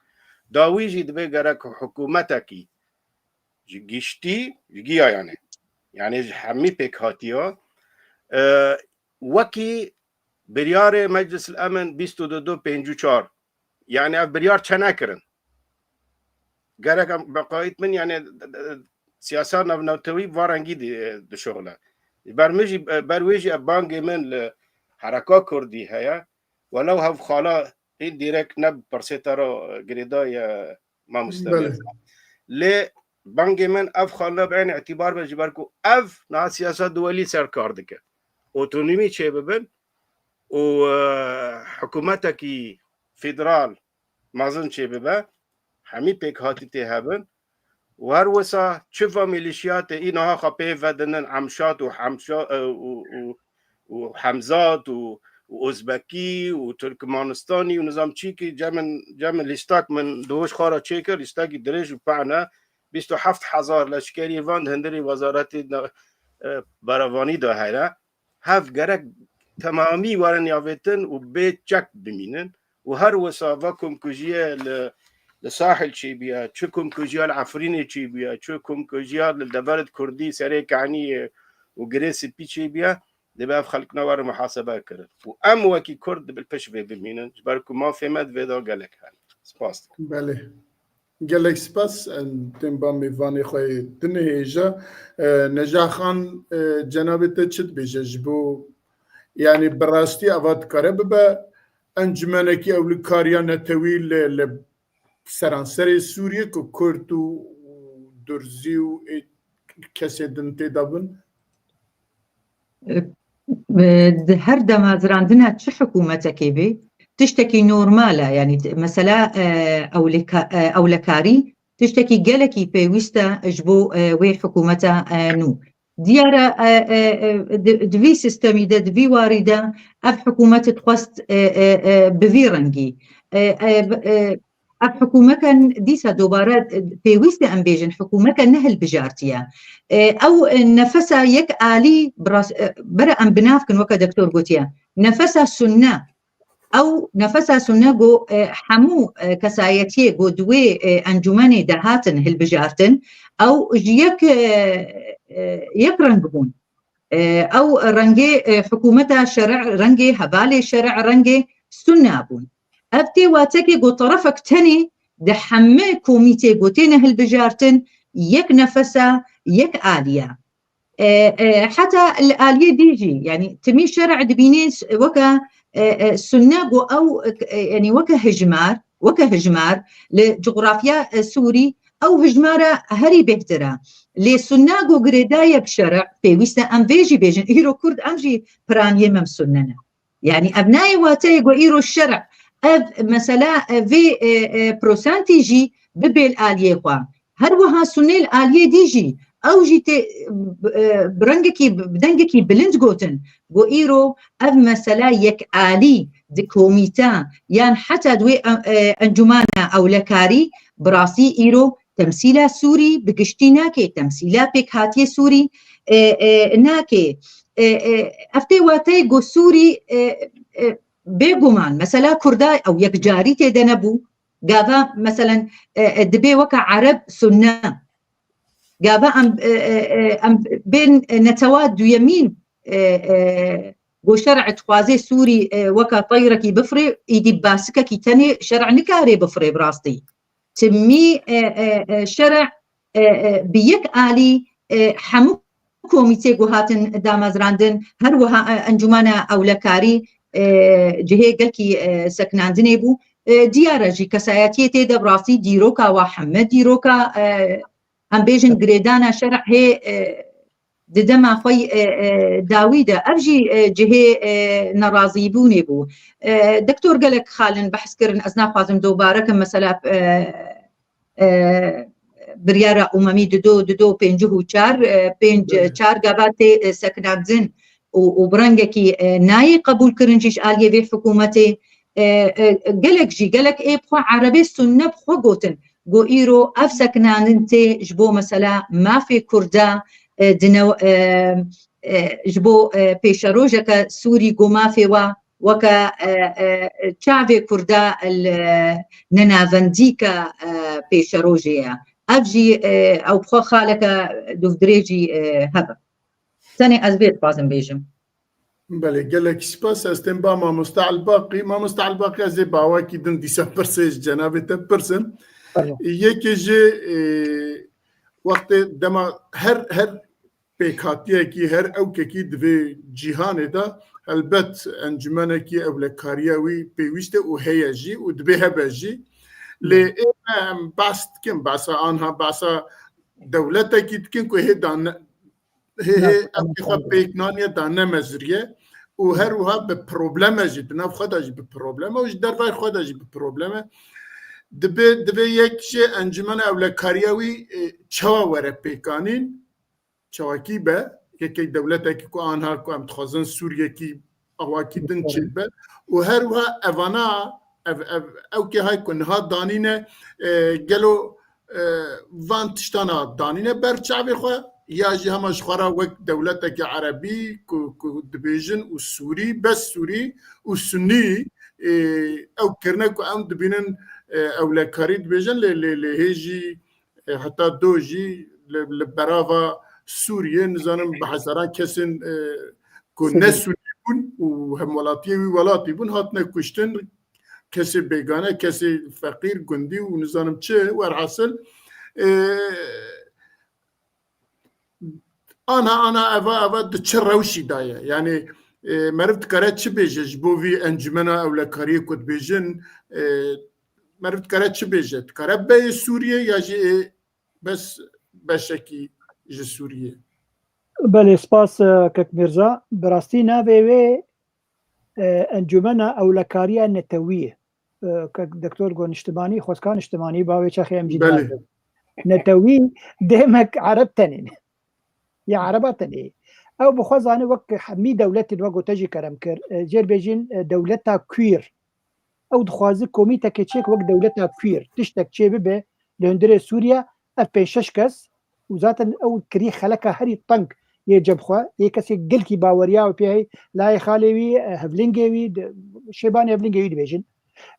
Dawî jî dibe gerek hikûmetekî ji giştî, ji giya yani, yani ji hemî pêkhatiya, e, wekî biryarê Meclis el Emin bîst û du pêncî û çar, yani ev biryar çe nekirin. Gerek em, beqayît min, yani, siyasa navnetewî va rengî di, dişuxile. Ber min jî, ber wê jî ev bangê min li hereka kurdî heye. Welew hev xala ê direkt ne bi pirsê te re girêdaye, mamoste Belê. Mirza. Lê bangê min ev xala bi ên îtîbar be, ji ber ku ev niha siyasa duwelî ser kar dike. Otonomî çêbibin û, e, hikûmetekî federal mezin çêbibe, hemî pêkhatî tê hebin û her wisa çi va milîşiyatê î niha xwe pê vedinin, Emşat û Hemşa-, e, û, û, û Hemzat û, û Ozbekî û Tirkmanistanî û nizam çîkî, cem min, cem min lîstak min di hoj xwe re çêkir, lîstakî dirêj û pehne, bîst û heft hezar leşkerî van di hundirê wezaretê de, e, berevanî de hene. Hev gerek temamî werin yavêtin û bê çek bimînin û her wisa va komkujiye li, li Sahil çêbiye, çi komkujiya li Efrînê çêbiye, çi komkujiya li deverê Kurdî, Serê Kaniyê û Girê Spî çêbiye, debe ev xelkna werin muhasebe kirin. Û em wekî Kurd dibe li pişt vê bimînin, ji ber ku mafê me di vê de gelek hene. Spas dikim. Belê. Gelek spas, em tên ba mêvanê xwe yê din hêja. E, Neca Xan, e, cenabê te çi dibêje ji bo, yani bi rastî eva dikare bibe encûmenekî ewlikariya netewî li, li seranserê Sûriyê ku Kurd û Durzî û ê kesê din tê de bin? E, e, di her damezrandina çi hikûmetekê be, tiştekî normal e. Yanî t-, mesela, e, ewleka-, e, ewlekarî tiştekî gelekî pêwîst e ji bo, e, wê hikûmeta, e, nû. Diyar e, e, e, e, di, di vî sîstemî de, di vî warî de ev hikûmet dixwest, e, e, e, bi vî rengî, e, e, b-, e, ev hikûmeke n-, dîsa dobare, e, pêwîst e em bêjin, hikûmeke nehilbijartiye. E, ew, e, nefesa yek alî bi rast, e, bere em bi nav kin, weke doktor gotiye, nefesa sunne, ew nefesa sunne ku, e, hemû, e, kesayetiyê ku di wê, e, encûmenê de hatin hilbijartin, ew ji yek, e, e, yek reng bûn. E, ew rengê, e, hikûmeta şerî, rengê hevalê şerî, rengê sunna bûn. Ev tê watekê ku terefek tenê di heme komîtê ku têne hilbijartin, yek nefesa, yek aliya. E, e, heta li aliyê dî jî, yanî timî şerî dibînê s-, weke, e, e, sunne ku ew, e, yanî weke hijmar, weke hijmar li cografya, e, Sûrî, ew hijmara herî bêhtir e. Lê sunna ku girêdayê bi şerî, pêwîst e em vê jî bêjin, îro Kurd em jî piraniyê me bi sunne ne. Yanî ev nayê wateyê ku îro şerî, ev mesela, e, vê, e, e, prosentî jî bibê li aliyê xwe. Her wiha sunê li aliyê dî jî, ew jî tê, e, bi rengekî, bi dengekî bilind gotin, ku îro ev mesela yek alî di komîte yan heta di wê, e, e, encûmana ewlekarî bi rastî îro temsîla Sûrî bi giştî nake, temsîla pêkhatiyê Sûrî, e, e, nake. E, e, ev tê wateyê ku Sûrî, e, e, bêguman, mesela Kurda ew yekcarî tê de nebû. Gava, meselen, e, e, dibê weke Ereb Sunne. Gava em, e, e, e, em bên netewa duyemîn, e, e, ku şerî dixwazê Sûrî, e, weke teyrekî bifirê, îdî basikekî tenê şerî nikare bifirê bi rastî. Timî, e, e, e, şerî, e, e, bi yek alî, e, hemû komîtê ku hatin damezrandin, her wiha, e, encûmana ewlekarî, e, cihê gelkî, e, sekinandinê bû. E, diyar e jî kesayetiyê tê de bi rastî dîroka wa heme dîroka, e, em bêjin girêdana şerî hê, e, di dema xwe, e, e, dawî de. Ev jî, e, cihê, e, nerazîbûnê bû. E, Doktor gelek xalin behs kirin, ez naxwazim dobare kim, mesela, e, e, biryara umemî dido, dido pêncî û çar, e, pênc, Belê. Çar gava tê, e, sekinandin û, û bi rengekî, e, nayê qebûl kirin jî ji aliyê vê hikûmetê. E, e, gelek jî, gelek ê bi xwe Erebê Sunne bi xwe gotin, got îro ev sekinandin tê ji bo mesela mafê Kurda, e, di new-, e, e, ji bo, e, pêşerojeke Sûrî ku mafê wa weke, e, e, çavê Kurda li nenavendîka, e, pêşerojê ye. Ev jî, e, ew bi xwe xaleke dûvdirêjî, e, hebe. Tenê ez vê dixwazim bêjim. Belê, gelek spas. Ez tên ba Mamoste Elbaqî. Mamoste Elbaqî, ez ê bi awakî din dîsa pirsê ji cenabê te bipirsim. Pardon. Yekê ji, e, wextê dema her, her pêkhatiyekî, her ewkekî di vê cîhanê de helbet encûmenekî ewlekariya wî pêwîst e û heye jî û dibê hebe jî. Lê ê me em behs dikin, behsa anha, behsa dewletekî dikin ku hê da ne, hê, hê ewkê xwe pêk naniye, da ne meziriye û her wiha bi probleme jî, di nav xwe de jî bi probleme û ji dervayê xwe de jî bi probleme. Dibê, divê yek jê encûmena ewlekariya wî, e, çawa were pêkanîn? Çawakî be, yekek dewletekî ku anha ku em dixwazin Sûriyekî awakî din çêbe û her wiha evana, ev, ev, ewkê hay ku niha danîne, e, gelo, e, van tiştana danîne ber çavê xwe ya jî hema ji xwe re wek dewletekî erebî ku, ku dibêjin û Sûrî, bes Sûrî û Sunnî, e, ew kirine ku em dibînin, e, ewlekarî dibêjin lê, lê, lê hê jî e, heta do jî li, li berava Sûriyê, nizanim bi hezaran kesên, e, ku ne Sûrî bûn û hemwelatiyê wî welatî bûn, hatine kuştin. Kesê bêgane, kesê feqîr, gundî û nizanim çi, werhasil, e, ana, ana eva, eva di çi rewşî de ye? Yani, e, meriv dikare çi bêje ji bo vî encûmena ewlekariyê ku dibêjin, e, meriv dikare çi bêje? Dikare beyê Sûriyê ya jî ê bes beşekî ji Sûriyê? Belê, spas, e, kek Mirza. Bi rastî navê wê, e, Encûmena Ewlekariya Netewî ye. E, kek Doktor got niştimanî, xwezka niştimanî, ba wê çaxê em jî Belê. diyar bin. Netewî demek Ereb tenê ne. Ya Ereba tenê. Ew bi xwe zane wek hemî dewletên wek gote jî kerem kir. E, jêr bêjin, e, dewleta queer. Ew dixwaze komîtekê çêk wek dewleta queer. Tiştek çê bibe li hundirê Sûriye, ev pênc şeş kes û zaten ew kirî xeleka herî teng yê cem xwe, yê kesê gelkî baweriya wî pê heye, layê xalê wî, e, hevlingê wî, di, şêbanê hevlingê wî dibêjin.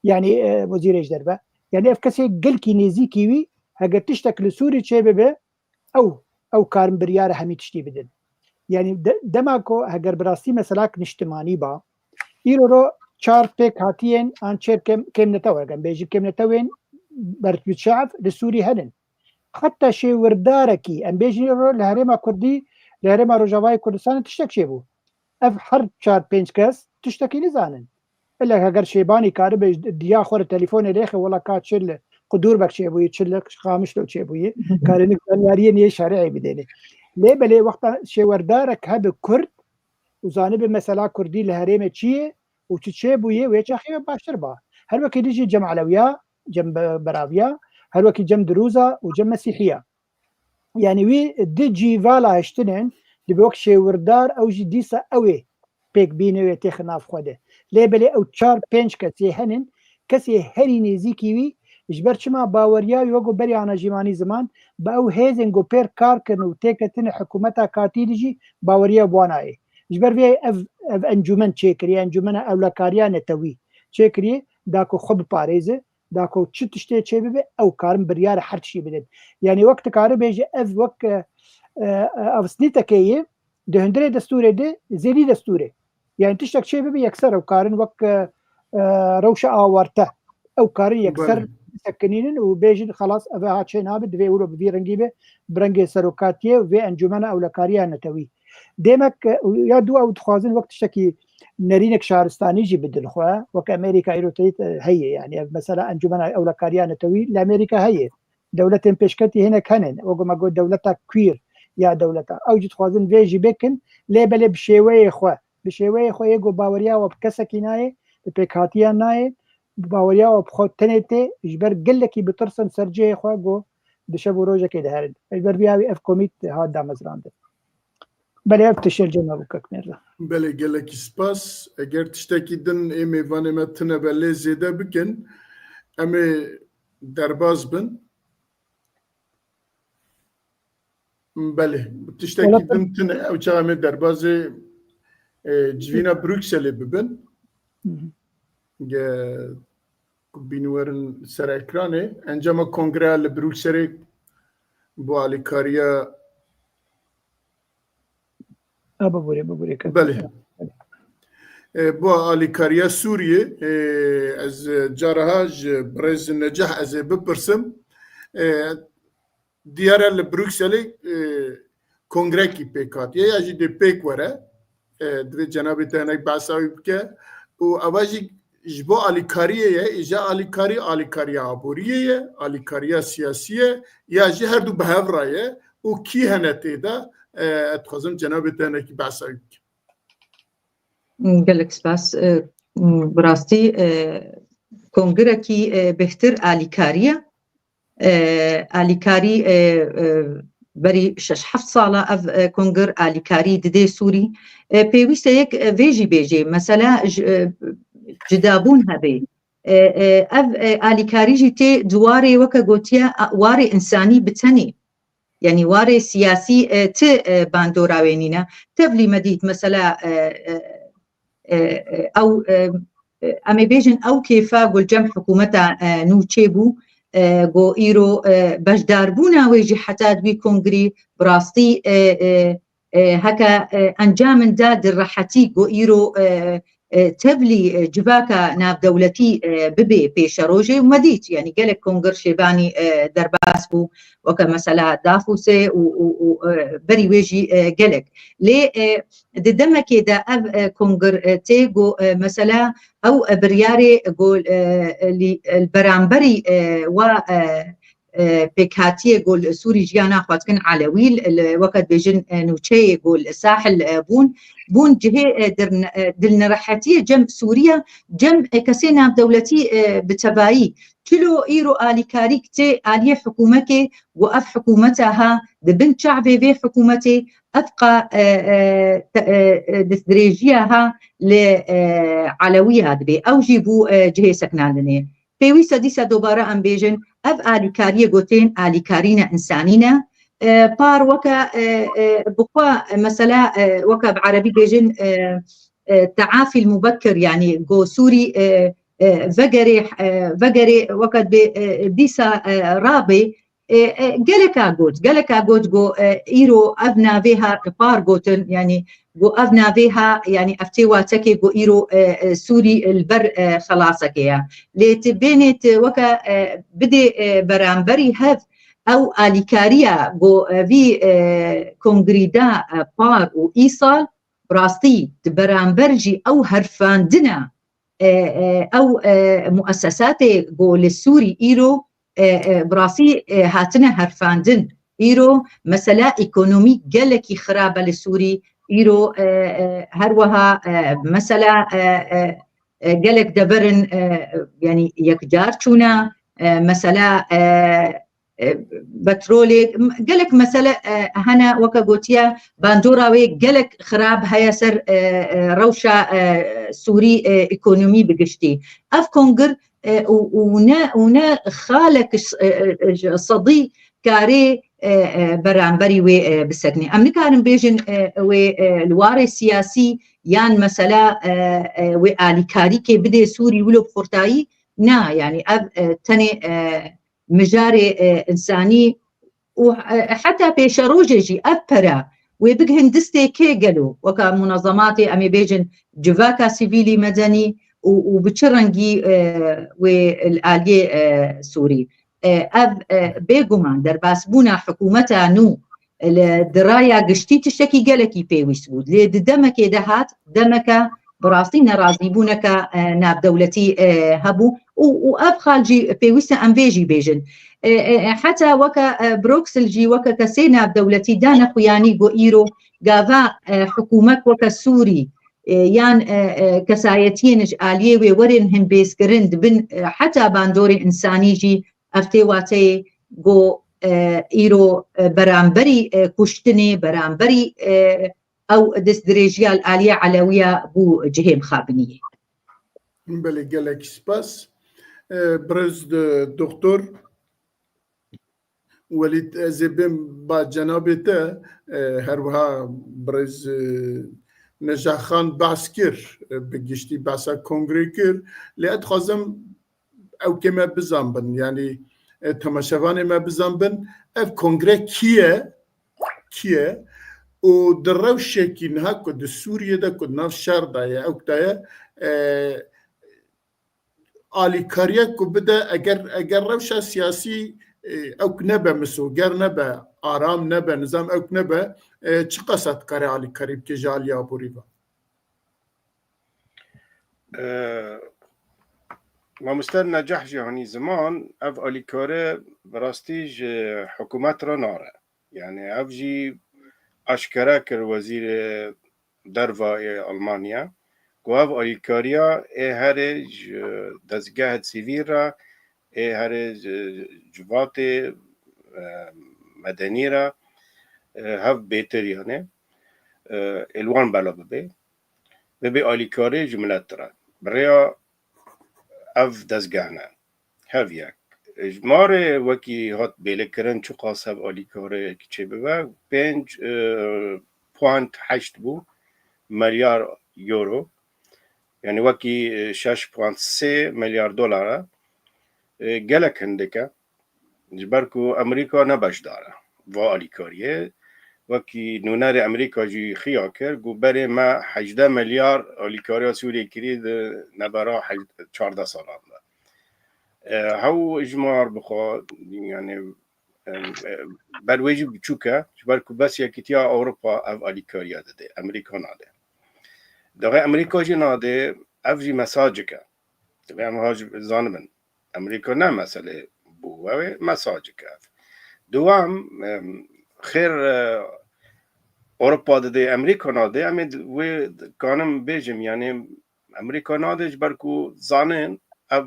Yani, e, wezîrê ji derve. Yani ev kesê gelkî nêzîkî wî, heger tiştek li Sûrî çê bibe, ew, ew karin biryara hemî tiştî bidin. Yani de, dema ku heger bi rastî meselak niştimanî ba, îro ro çar pêk hatiyên an çêr kêm, kêmnetew, heger em bêjin kêmnetewên bertbiçav li Sûrî henin. Heta şêwirdarekî, em bêjin îro li herêma Kurdî, li herêma Rojavayê Kurdistanê tiştek çêbû. Ev her çar pênc kes tiştekî nizanin. Illa heger Şêbanî karibe diya xwe li telefonê lêxe, wela ka çi li Qudûrbek çêbûyî, çi li Qamişlo çêbûyî, karinik zanyariyên yê şerî bidêne. Lê belê wexta şêwerdarek hebe Kurd û zanibe mesela Kurdî li herêmê çi ye û çi çêbûyê, wê çaxê we baştir ba. Her wekî dijî cem Elewiya, cem Be-, Beraviya, her wekî cem Dirûza û cem Mesîhiya. Yani wî di cî vala hiştinên dibe wek şêwirdar, ew jî dîsa ew ê pêk bîne wê têxe nav xwe de. Lê belê ew çar pênc kesê henin, kesê herî nêzîkî wî, ji ber çima baweriya wî wek berî ana jîmanî ziman, bi ew hêzên ku pêr kar kirin û têketine hikûmeta katî de jî baweriya wan nayê. Ji ber vê ev, ev encûmen çêkiriye, encûmena ewlekariya netewî çêkiriye, da ku xwe biparêze, da ku çi tiştê çê bibe, ew karin biryara her tiştî bidin. Yani wek dikare bêje ev wek, e, e, avsnîtekê ye, di hundirê destûrê de zêdî destûrê. Yani tiştek çê bibe yekser ew karin wek, e, e, rewşa awarte. Ew karin yekser Belê. bisekinînin û bêjin xelas ev ha çê nabe, divê wilo bi vî rengî be, bi rengê serokatiyê û vê encûmena ewlekariya netewî. Demek, e, ya du ew dixwazin wek tiştekî nerînek şaristanî jî bidin xwe, wek Amerîka îro teyît, e, heye, yani ev mesela encûmena ewlekariya netewî li Amerîka heye. Dewletên pêşketî hinek henin, wek me got dewleta queer ya dewleta. Ew jî dixwazin vê jî bikin, lê belê bi şêweyê xwe, bi şêweyê xwe yê ku baweriya we bi kesekî nayê, bi pêkhatiyan nayê, bi baweriya we bi xwe tenê tê, ji ber gelekî bitirsin ser cihê xwe ku di şev û rojekê de herin. Ji ber vî awî ev komît hat damezrandin. Belê ev tişt li cem me bû kek Mêrza. Belê, gelekî spas. Eger tiştekî din ê mêvanê me tune be lê zêde bikin, em ê derbas bin. Belê. Tiştekî din tune, ew çaxa em ê derbazê, e, civîna Brukselê bibin. Ge ku bînwerin ser ekranê, encama kongreya li Brukselê bo alîkariya. Ha, bibûrê, bibûrê, ke- Belê. E, bo alîkariya Sûriyê, e, ez caraha ji birêz Necah ez ê bipirsim. E, diyar e li Brukselê, e, kongrekî pêk hatiye ya jî dê pêk were. E, divê cenabê te hinek behsa wî bike. Û eva jî ji bo alîkariyê ye, îja alîkarî, alîkariya aboriyê ye, alîkariya siyasî ye, ya jî her du bi hev re ye û kî hene tê de, e, ez dixwazim cenabê te hinekî behsa wî bike. Gelek spas. E, bi rastî, e, kongirekî, e, bêhtir alîkarî ye. E, alîkarî, e, e, berî şeş heft sala ev, e, kongir alîkarî didê Sûrî. E, pêwîst e yek, e, vê jî bêjê. Mesela ji, e, cidabûn hebe. E, e, ev, e, alîkarî jî tê di warê weke gotiye, a, warê însanî bi tenê. Yanî warê siyasî, e, ti, e, bandora wê nîne. Tevlî me dît mesela, e, e, e, e, ew, e, e, em ê bêjin ew kêfa ku li cem hikûmeta, e, nû çêbû, e, ku îro, e, beşdarbûna wê jî heta di wî kongirî bi rastî, e, e, e, heke, e, encamên da di rehetî ku îro, e, e, tevlî, e, civaka navdewletî, e, bibê pêşerojê û me dît, yanî gelek kongir şêvanî, e, derbas bû, weke mesela Dafûsê û, û, û, e, berî wê jî, e, gelek. Lê, e, di demekê de ev, e, kongir, e, tê ku, e, mesela ew, e, biryarê ku, e, e, lî-, e, li beramberî, e, wa, e, e, pêkhatiyê ku li Sûrî jiya naxwe dikin Elewî, li, li, weke dibêjin, e, nûçeyê ku li Sahil, e, bûn, bûn cihê, e, dirn-, e, dilnirehetiyê cem Sûriya, cem, e, kesê navdewletî, e, bi tevayî. Çilo îro alîkarîk tê aliyê hikûmekê, ku ev hikûmeta ha di bin çavê vê hikûmetê, ev qa, e, e, te-, e, e, destdirêjiya ha li, e, Elewiya dibê. Ew jî bû, e, cihê sekinandinê. Pêwîst e dîsa dobare em bêjin, ev alîkariyê ku tên alîkarî ne însanî ne. E, par weke, e, e, bi xwe, e, mesela, e, weke bi erebî bêjin, e, e, teafî mubekir, yanî ku Sûrî, e, e, vegerê, e, vegerê weke dibê, e, dîsa, e, rabê, e, e, geleka got, geleka got ku, e, îro ev navê ha par gotin, yanî ku ev navê ha, yanî ev tê watekê ku îro, e, e, Sûrî li ber, e, xelasekê ye. Lê tu bênê tu weke, e, bidê, e, beramberî hev ew alîkariya ku, e, vî, e, kongrî da, e, par û îsal, bi rastî di beramber jî ew herfandina, e, e, ew, e, muessesatê ku li Sûrî îro, e, e, bi rastî, e, hatine herfandin. Îro mesela ekonomî gelekî xirab e li Sûrî. Îro, e, e, her wiha, e, mesela, e, e, e, gelek deverin, e, yanî yekcar çûne, e, mesela, e, e, petrolê, m-, gelek mesele, e, hene, weke gotiye, bandora wê gelek xirab heye ser, e, e, rewşa, e, Sûrî, e, ekonomî bi giştî. Ev kongir, e, û, û ne, û ne xalek ş-, e, e, ji sedî karê, e, e, beramberî wê, e, bisekinê. Em nikarin bêjin, e, wê, e, li warê siyasî yan mesela, e, e, wê alîkarîkê bidê Sûrî wilo bi xurtayî. Na, yanî ev, e, tenê, e, mijarê, e, însanî û, e, heta pêşerojê jî ev pere wê bigihin distê kê gelo, weka munezematê, em ê bêjin civaka sivîlî medenî û, û bi çi rengî, e, wê li aliyê, e, Sûrî. E, ev, e, bêguman derbasbûna hikûmeta nû li, di raya giştî tiştekî gelekî pêwîst bû. Lê di demekê de hat, demeke bi rastî nerazîbûneke, e, navdewletî, e, hebû û, û ev xal jî pêwîst e em vê jî bêjin. E, e, e, heta weke, e, Bruksel jî weke kesê navdewletî dane xuyanî got îro gava, e, hikûmek weke Sûrî, e, yan, e, e, kesayetiyên ji aliyê wê werin hinbêzkirin dibin, e, heta bandorê însanî jî ev tê wateyê got, e, îro, e, beramberî, e, kuştinê, beramberî, e, ew destdirêjiya li aliyê Elewiya bû cihê mixabiniyê. Belê, gelek spas. E, birêz de doktor, Welîd, ez ê bêm ba cenabê te, e, her wiha birêz, e, Necaxan behs kir, e, bi giştî behsa kongrê kir, lê ez dixwazim ew kê me bizanbin, yanî, e, temaşevanê me bizanbin, ev kongre kî ye, kî ye û di rewşekî niha ku di Sûriyê de ku di nav şer de ye, ew de ye, e, alîkariyek ku bide, eger, eger rewşa siyasî, e, ew nebe misoger nebe, aram nebe, nizam ew nebe, e, çiqas dikare alîkarî bike ji alî aborî ve? E, Mamoste Necah jî hanî ziman, ev alîkare bi rastî ji hikûmet re nare. Yani ev jî aşkere kir wezîrê derva ê Almanya, ku ev alîkariya ê herê ji dezgehê sivîl re, ê herê ji civatê, e, medenî re, e, hev bêtir yani, e, ê li wan bela bibe, bibe alîkarê ji milet re. Bi rêya ev dezgeh ne. Hev yek. Ji marê wekî hat bêlekirin çiqas hev alîkariyek çêbibe, pênc, e, point heşt bû milyar euro. Yani wekî, e, şeş point sê milyar dolar e. E, gelek hindik e. Ji ber ku Amerîka ne beşdar e va alîkariyê. Wekî nûnerê Amerîka jî xiya kir, ku berê me hejdeh milyar alîkariya Sûriyê kirî di nebera hej-, çardeh salan de. E, hew ji mar bixwe, yani, e, e, ber wê jî biçûk e, ji ber ku bes Yekîtiya Ewropa ev alîkariya dide, Amerîka nade. Dixê Amerîka jî nade, ev jî mesajik e. Divê em ha jî zanibin. Amerîka ne meselê bû, ew ê mesajik e ev. Dewam, em, xêr, e, Ewropa dide, Amerîka nade, em ê di-, wê kanim bêjim, yani Amerîka nade ji ber ku zanin ev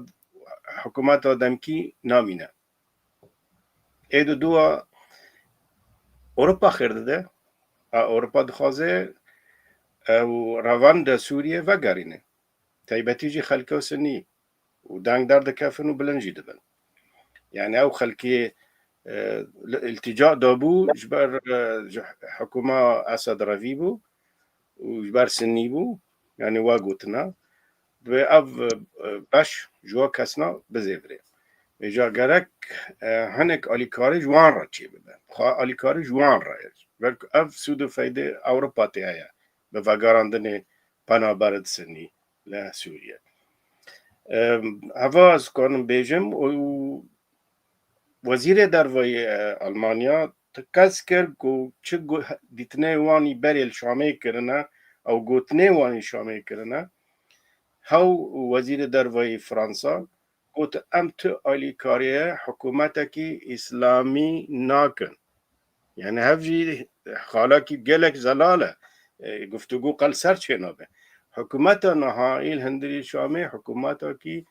hikûmeta demkî namîne. Ê di dua Ewropa xêr dide. A, Ewropa dixwaze ew revanda Sûriyê vegerîne. Taybetî jî xelka Sinnî û deng derdikevin û bilind jî dibin. Yani ew xelkê, e, li îltîca dabû ji ber, e, ji hikûma Esed revî bû û ji ber Sinnî bû. Yani wa gotina. Divê ev, e, beş ji wa kesna bizêvirê. Vêca gerek, e, hinek alîkarî ji wan re çêbibe. Xwe alîkarî ji wan re ye. Belku ev sûd û feydê Ewropa tê heye bi vegerandinê penaberid Sinnî li Sûriye. Em, heva ez kanim bêjim û Wezîrê Dervayê, e, Almanya tekez kir ku çi gu-, dîtinê wan î berê li Şamê kirine, ew gotinê wan î Şamê kirine, hew Wezîrê Dervayê Fransa got, em tu alîkariyê hikûmetekî îslamî nakin. Yani hev jî xalakî gelek zelal e. E, guftûgû qel ser çênabe. Hikûmeta niha î li hundirî Şamê hikûmetekî,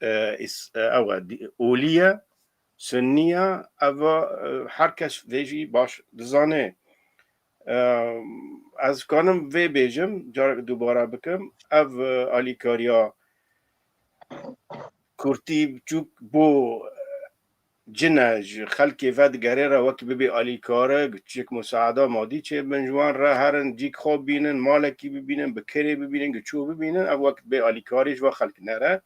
e, îs-, e, ew e, dî-, olî ye, sunnî ye, ev, e, her kes vê jî baş dizane. E, ez kanim vê bêjim, carek dubare bikim, ev, e, alîkariya kurtî biçûk bo cine ji xelkê vedigere re wek bibê alîkare, cik musaada madî çêbin ji wan re, herin cîk xwe bînin, malekî bibînin, bi kirê bibînin, giçû bibînin, ev wek bê alîkarî ji va xelk nere.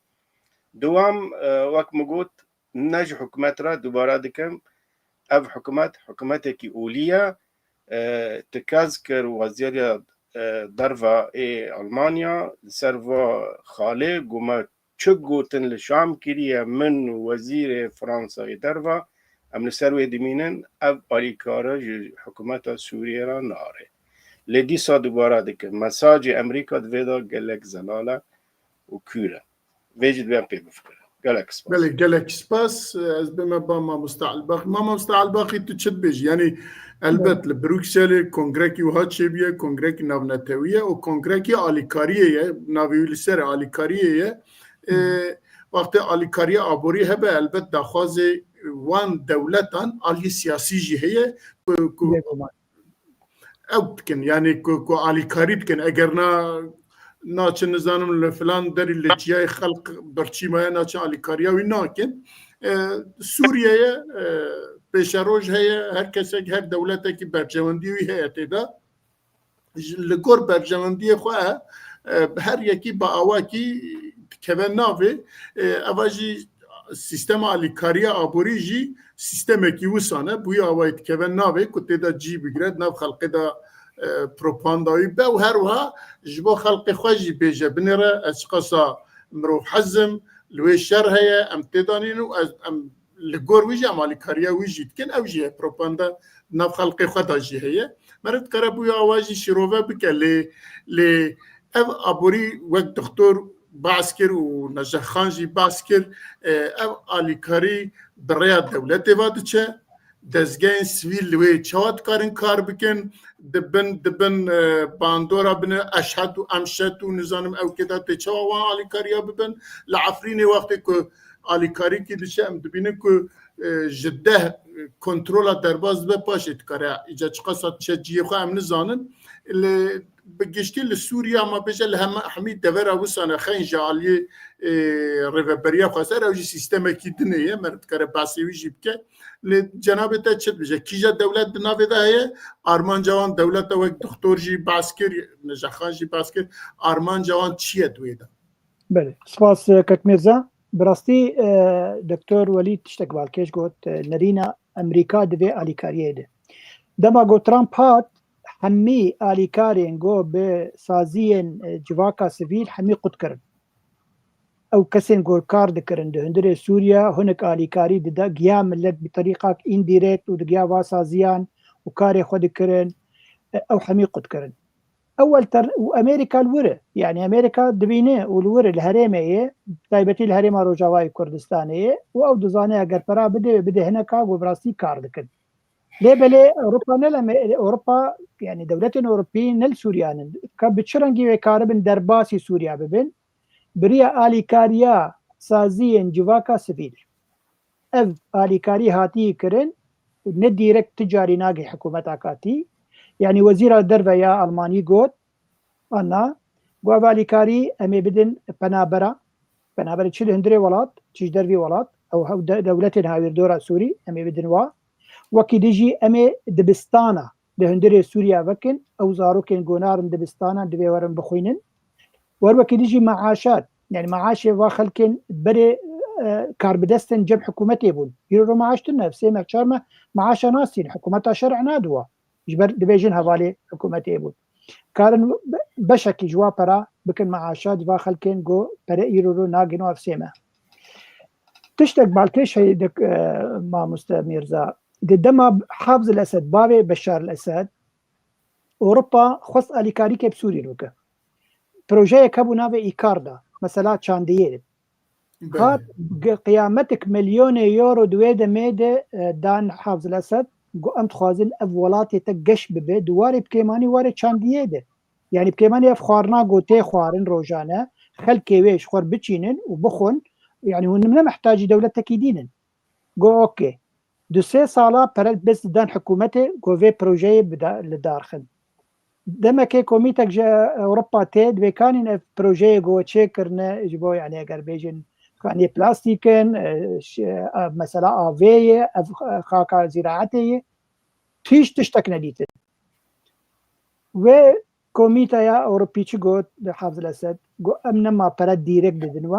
Dewam, e, wek min got, ne ji hikûmet re, dubare dikim, ev hikûmet, hikûmetekî olî ye, e, tikez kir wezîrê, e, derve ê Almanya li ser va xalê, got me çi gotin li Şam kiriye min û wezîrê Fransayê derve, em li ser wê dimînin, ev alîkare ji hikûmeta Sûriyê re nare. Lê dîsa dubare dikim, mesajê Amerîka di vê de gelek zelal e û kûr e. Vê jî divê em pê bifikirin. Gelek spas. Belê, gelek spas. Ez bême ba mamoste Elbaxî. Ma mamoste Elbaxî, tu çi dibêjî? Yanî elbet li Brukselê kongrekî wiha çêbûye, kongrekî navnetewî ye û kongrekî alîkariyê ye, navê wî li ser alîkariyê ye. Ê, wextê alîkariya aborî hebe, elbet daxwazê wan dewletan aliyê siyasî jî heye ku, ku Bêguman. Ew dikin, yanî ku, ku alîkarî dikin, eger na, naçin, nizanim, li filan derî li çiyayê xelq birçî maye, naçin alîkariya wî nakin. E, Sûriyeye, e, pêşeroj heye, her kesek, her dewletekî bercewendiyê wî heye tê de. Ji, li gor bercewendiyê xwe, e, her yekî bi awakî dikeve navê, e, eva jî sîstema alîkariya aborî jî sîstemekî wisan e, bi wî awayî dikeve navê ku tê de cî bigire, di nav xelkê de, e, propaganda wî be û her wiha ji bo xelkê xwe jî bêje, binêre ez çiqasa mirov hezim, li wê şer heye, em tê de nîn û ez, em li gor wî jî em alîkariya wî jî dikin, ew jî heye, propaganda di nav xelkê xwe de jî heye. Meriv dikare bûya awa jî şîrove bike, lê, lê ev aborî wek doktor behs kir û Neceh Xan jî behs kir, e, ev alîkarî bi rêya dewletê ve diçe, dezgehên sivîl li wê çawa dikarin kar bikin, dibin, dibin, e, bandora bine eşhed û emşed û nizanim ew kê de tê çawa wan alîkariya bibin. Li Efrînê wextê ku alîkarîkî diçe, em dibînin ku, e, ji deh kontrola derbas dibe, paşê dikare îca çiqasa diçe cihê xwe em nizanin. Li, bi giştî li Sûriye, ma bêje li hema, hemî devera wisan e, xeyn ji aliyê, e, rêveberiya xweser, ew jî sîstemekî dinê ye, meriv dikare behsê wî jî bike. Lê cenabê te çi dibêje? Kîja dewlet di navê de heye? Armanca wan, dewleta wek doktor jî behs kir, Neceh Xan jî behs kir, armanca wan çi ye di wê de? Belê. Spas, e, Kek Mîrza. Bi rastî, e, Doktor Welîd tiştek balkêş got, e, nerîna Amerîka di vê alîkariyê de. Dema got Trump hat, hemî alîkarên got bi saziyên, e, civaka sivîl hemî qut kirin. Ew kesên ku kar dikirin di hundirê Sûriye, hinek alîkarî dida, giya milet bi terîqak îndirekt û digiya va saziyan û karê xwe dikirin, e, ew hemî qut kirin. Ewel ter û Amerîka li wir e. Yanî Amerîka dibîne û li wir e, li herêmê ye, bi taybetî li herêma Rojavayê Kurdistanê ye û ew dizane eger pera bide, bide hineka ku bi rastî kar dikin. Lê belê Ewropa ne li Ame-, Ewropa, yanî dewletên Ewropî ne li Sûriyan in. Ka bi çi rengî wê karibin derbasî Sûriya bibin? Bi riya alîkariya saziyên civaka sivîl. Ev alîkarî hatî kirin û ne dîrekt ti carî nagê hikûmeta katî. Yanî wezîra derve ya Almanî got, Anna, got ev alîkarî em ê bidin penabera. Penaberê çi li hundirê welat, çi ji dervî welat, ew hev de-, dewletên hawîrdora Sûrî, em ê bidin wa. Wekî din jî em ê dibistana di hundirê Sûriya vekin, ew zarokên gonar in dibistana divê werin bixwînin. Wer wekî din jî meaşat, yani meaşê va xelkên berê, e, karbidest in cem hikûmetê bûn. Îro ro meaş tune, ev sê meh, çar meh meaşa nasîn, hikûmeta şer'e nadiwa. Ji ber dibêjin hevalê hikûmetê bûn. Karin be-, beşekî ji wa pera bikin meaşa, ji va xelkên ku pere îro ro nagin û ev sê meh. Tiştek balkêş heye dik, e, mamoste Mîrza. Di dema Hafz el-Esed, bavê Beşar el-Esed, Ewropa xwest alîkarîkê bi Sûrî bike. Projeyek hebû navê Îkar da, mesela çandiyê de. Belê. Hat gi-, qiyametik milyonê euro di wê demê de, e, dan Hafz el-Esed, got, em dixwazin ev welatê te geş bibe, di warê bi kêmanî warê çandiyê de. Yanî bi kêmanî ev xwarina ku tê xwarin rojane, xelkê wê ji xwe biçînin û bixwin, yanî hûn ne mihtacî dewletekî dîn in. Got, okê. Du sê sala pere bes didan hikûmetê, ku vê projeyê bida-, li dar xin. Demekê komîtek ji Ewropa tê, divê kanîn ev projeyê ku we çêkirine, ji bo, yani, eger bêjin, kaniyê plastîk in, e, ş-, e, mesela avê ye, ev, e, xaka zîraetê ye, tu hîç tiştek nedîtin. Wê Komîteya Ewropî çi got li Hafz el-Esed? Got, em nema pere dîrek didin we.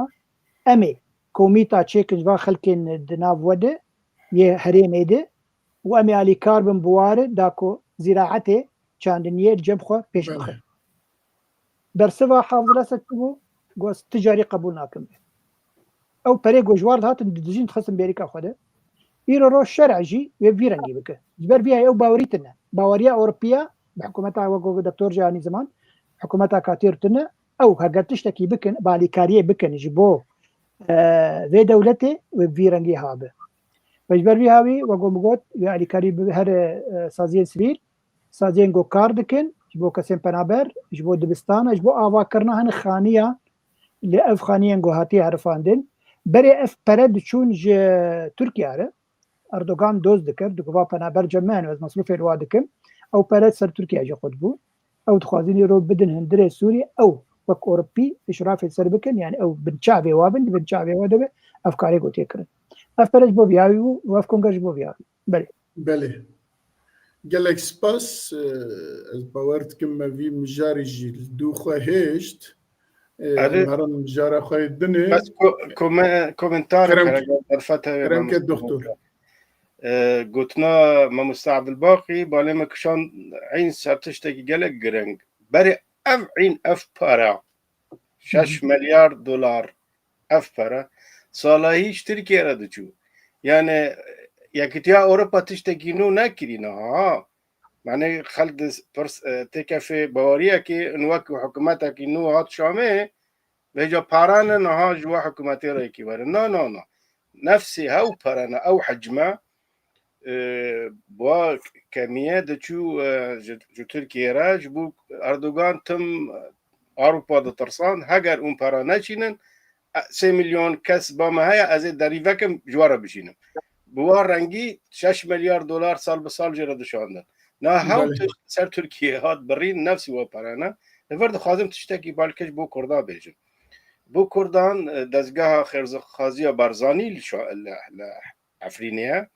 Em ê komîta çêkin ji van xelkên di nav we de, yê herêmê de û em ê alîkar bin bi ware da ku zîraetê, çandiniyê li cem xwe pêş bixin. Bersiva Hafz el-Esed çi bû? Got, ez ti carî qebûl nakim. Ew perê ku ji war dihatin didijîn dixistin bêrîka xwe de. Îro roj şer'e jî wê bi vî rengî bike. Ji ber vî yayê ew bawerî tune. Baweriya Ewropiya bi hikûmeta wek, wek Doktor Cihaniziman, hikûmeta Katîr tune. Ew heger tiştekî bikin, bi alîkariyê bikin ji bo, e, vê dewletê wê bi vî rengî habe. Ve ji ber vî hawî, wek min got, wê alîkarî bi her, e, saziyên sivîl, saziyên ku kar dikin, ji bo kesên penaber, ji bo dibistana, ji bo avakirina hin xaniya, li ev xaniyên ku hatiye herifandin. Berê ev pere diçûn ji Tirkiye re. Erdogan doz dikir, digot, va penaber cem me hene, ez mesrûfê li wa dikim. Ew pere ser Tirkiye jî xwe dibû. Ew dixwazin îro bidin hundirê Sûrî, ew wek Ewropî îşrafê ser bikin, yani ew bin çavê wa bin, di bin çavê wa de be, ev karê ku tê kirin. Ev pere ji bo vî havî bû û ev konger ji bo vî havî. Belê. Belê. Gelek spas. Ez bawer dikim me vî mijarî jî li dû xwe hêşt. Em herin mijara xwe yê dinê. Bes ko-, kome-, komentar Kerem, kerem ke doktor. Gotina Mamoste Abdulbaqî, balê me kişand, eyn ser tiştekî gelek gireng. Berê ev eyn ev para, şeş milyar dolar, ev pere salahî ji Tirkiye re diçû. Yani Yekîtiya Ewropa tiştekî nû nekirî niha. Yani xelk di pirs, e, têkefê baweriyekê in wekî hikûmetekî nû hat Şamê, vêca pere ne niha ji we hikûmetê re yekî were. Na, na, na. Nefsê hew pere ne, ew hecme, e, wa kemiye diçû, e, ji, ji Tirkiye re, ji bo Erdogan tim Ewropa ditirsan, heger hûn pere neçînin, e, sê milyon kes ba me heye, ez ê derî vekim, ji we re bişînim. Bi wa rengî şeş milyar dolar sal bi sal jê re dişandin. Na hew Belê. tişt ser Tirkiye hat birîn, nefsî we pere ne. Li vir dixwazim tiştekî balkej bo Kurda bêjim. Bo Kurdan, e, dezgeha xêrxaziya Barzanî li şa-, li, li Efrînê ye.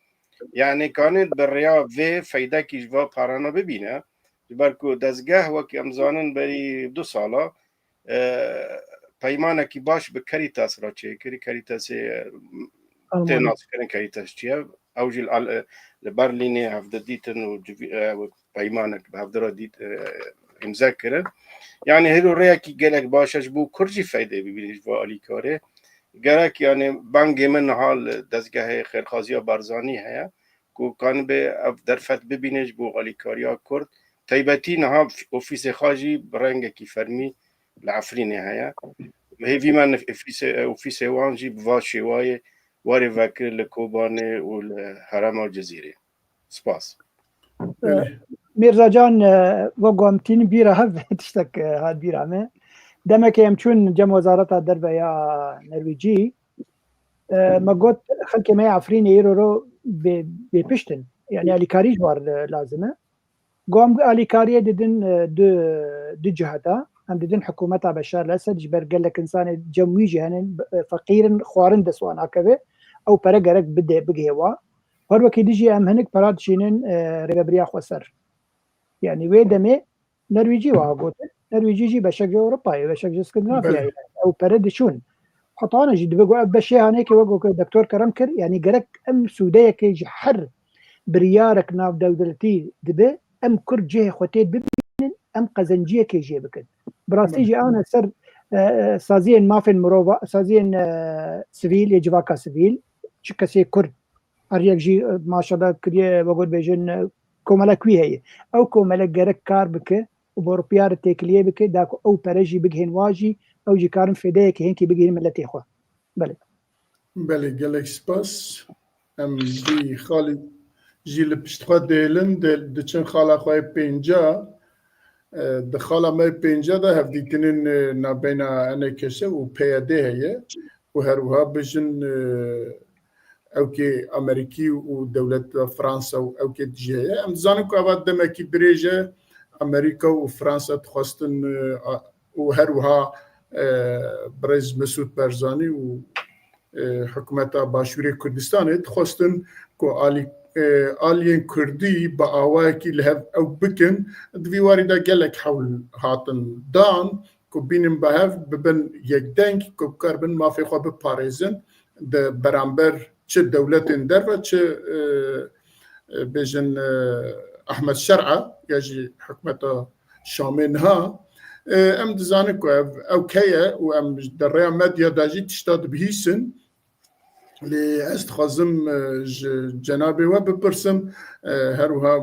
Yani kanê bi rêya vê feydekî ji va parana bibîne. Ji ber ku dezgeh, wekî em zanin, berî du sala, e, peymanekî baş bi Caritas re çêkirî. Caritasê, e, tê naskirin Caritas çi ye. Ew jî li Al-, e, li Berlînê hevdi dîtin û civî-, e, peymanek bi hevdi re dît, e, îmze kirin. Yani hêro rêyekî gelek baş e ji bo Kurd jî feyde bibîne ji va alîkarê. Gerek yani bangê min niha li dezgehê xêrxaziya Barzanî heye ku kanibe ev derfet bibîne ji bo alîkariya Kurd. Taybetî niha ofîsê xwe jî bi rengekî fermî li Efrînê heye. Hêvî me nif-, ofîsê, ofîsê wan jî bi va şêwayê were vekir li Kobanê û li herêma Cizîrê. Spas. Belê. Mîrza Can, e, we gomtîn bîra hev tiştek, e, hat bîra me. Demekê em çûn cem Wezareta Derve ya Nerwîcî, e, me got xelkê me ya Efrînê îro ro bê, bêpişt in. Yani alîkarî ji war, e, lazim e. Gom alîkariyê didin, e, du, du ciheta. Em didin hikûmeta Beşar el-Esed, ji ber gelek insanê cem wî jî hene, e, feqîr in, xwarin dest wan nakeve. Ew pere gerek bide, bigihê wa. Her wekî dijî em hinik pera dişînin, e, rêvebiriya xweser. Yani wê demê Nerwîcî wiha gotin. Nerwîcî jî beşek ji Ewropayê, beşek ji Skandinavya ye. Belê. Yani ew pere diçûn. Heta hane jî dibe ku ev beşê hanê ke wek ku Doktor Kerem kir, yani gerek em sûdeyekê ji her biryarek navdewletî dibe, em Kurd cihê xwe tê bibînin, em qezenciyekê jê bikin. Bi rastî Belê. jî ana ser, e, e, saziyên mafên mirova, saziyên, e, sivîl, yê civaka sivîl, çi kesê Kurd, her yek jî, e, maşallah kiriye, vegot bêjin, e, komelek wî heye. Ew komelek gerek kar bike û bi rûpiyar têkiliyê bike, da ku ew pere jî bigihên wa jî, ew jî karin fêdeyekê hinkî bigihîn miletê xwe. Belê. Belê, gelek spas. Em vî xalî jî li pişt xwe dêlin, dê-, diçin xala xwe yê pênca. E, di xala me yê pênca de hevdîtinên, e, nabeyna E N K S û P Y D heye û her wiha bijin, e, ewkê Amerîkî û dewleta Fransa û ewkê dijî heye. Em dizanin ku eva demekî dirêj e, Amerîka û Fransa dixwestin, e, a-, û her wiha, e, birêz Mesûd Barzanî û, e, hikûmeta Başûrê Kurdistanê dixwestin ku alî-, e, aliyên Kurdî bi awayekî li hev ew bikin. Di vî warî de gelek hewl hatin dan ku bînin bi hev bibin yekdeng, ku bikaribin mafê xwe biparêzin di beramber çi dewletên derve, çi, e, e, bêjin, e, Ehmed Şer'a ya jî hikûmeta Şamê niha. E, em dizanin ku ev, ew kê ye û em di rêya medya de jî tişta dibihîsin. Lê ez dixwazim, e, ji cenabê we bipirsim, e, her wiha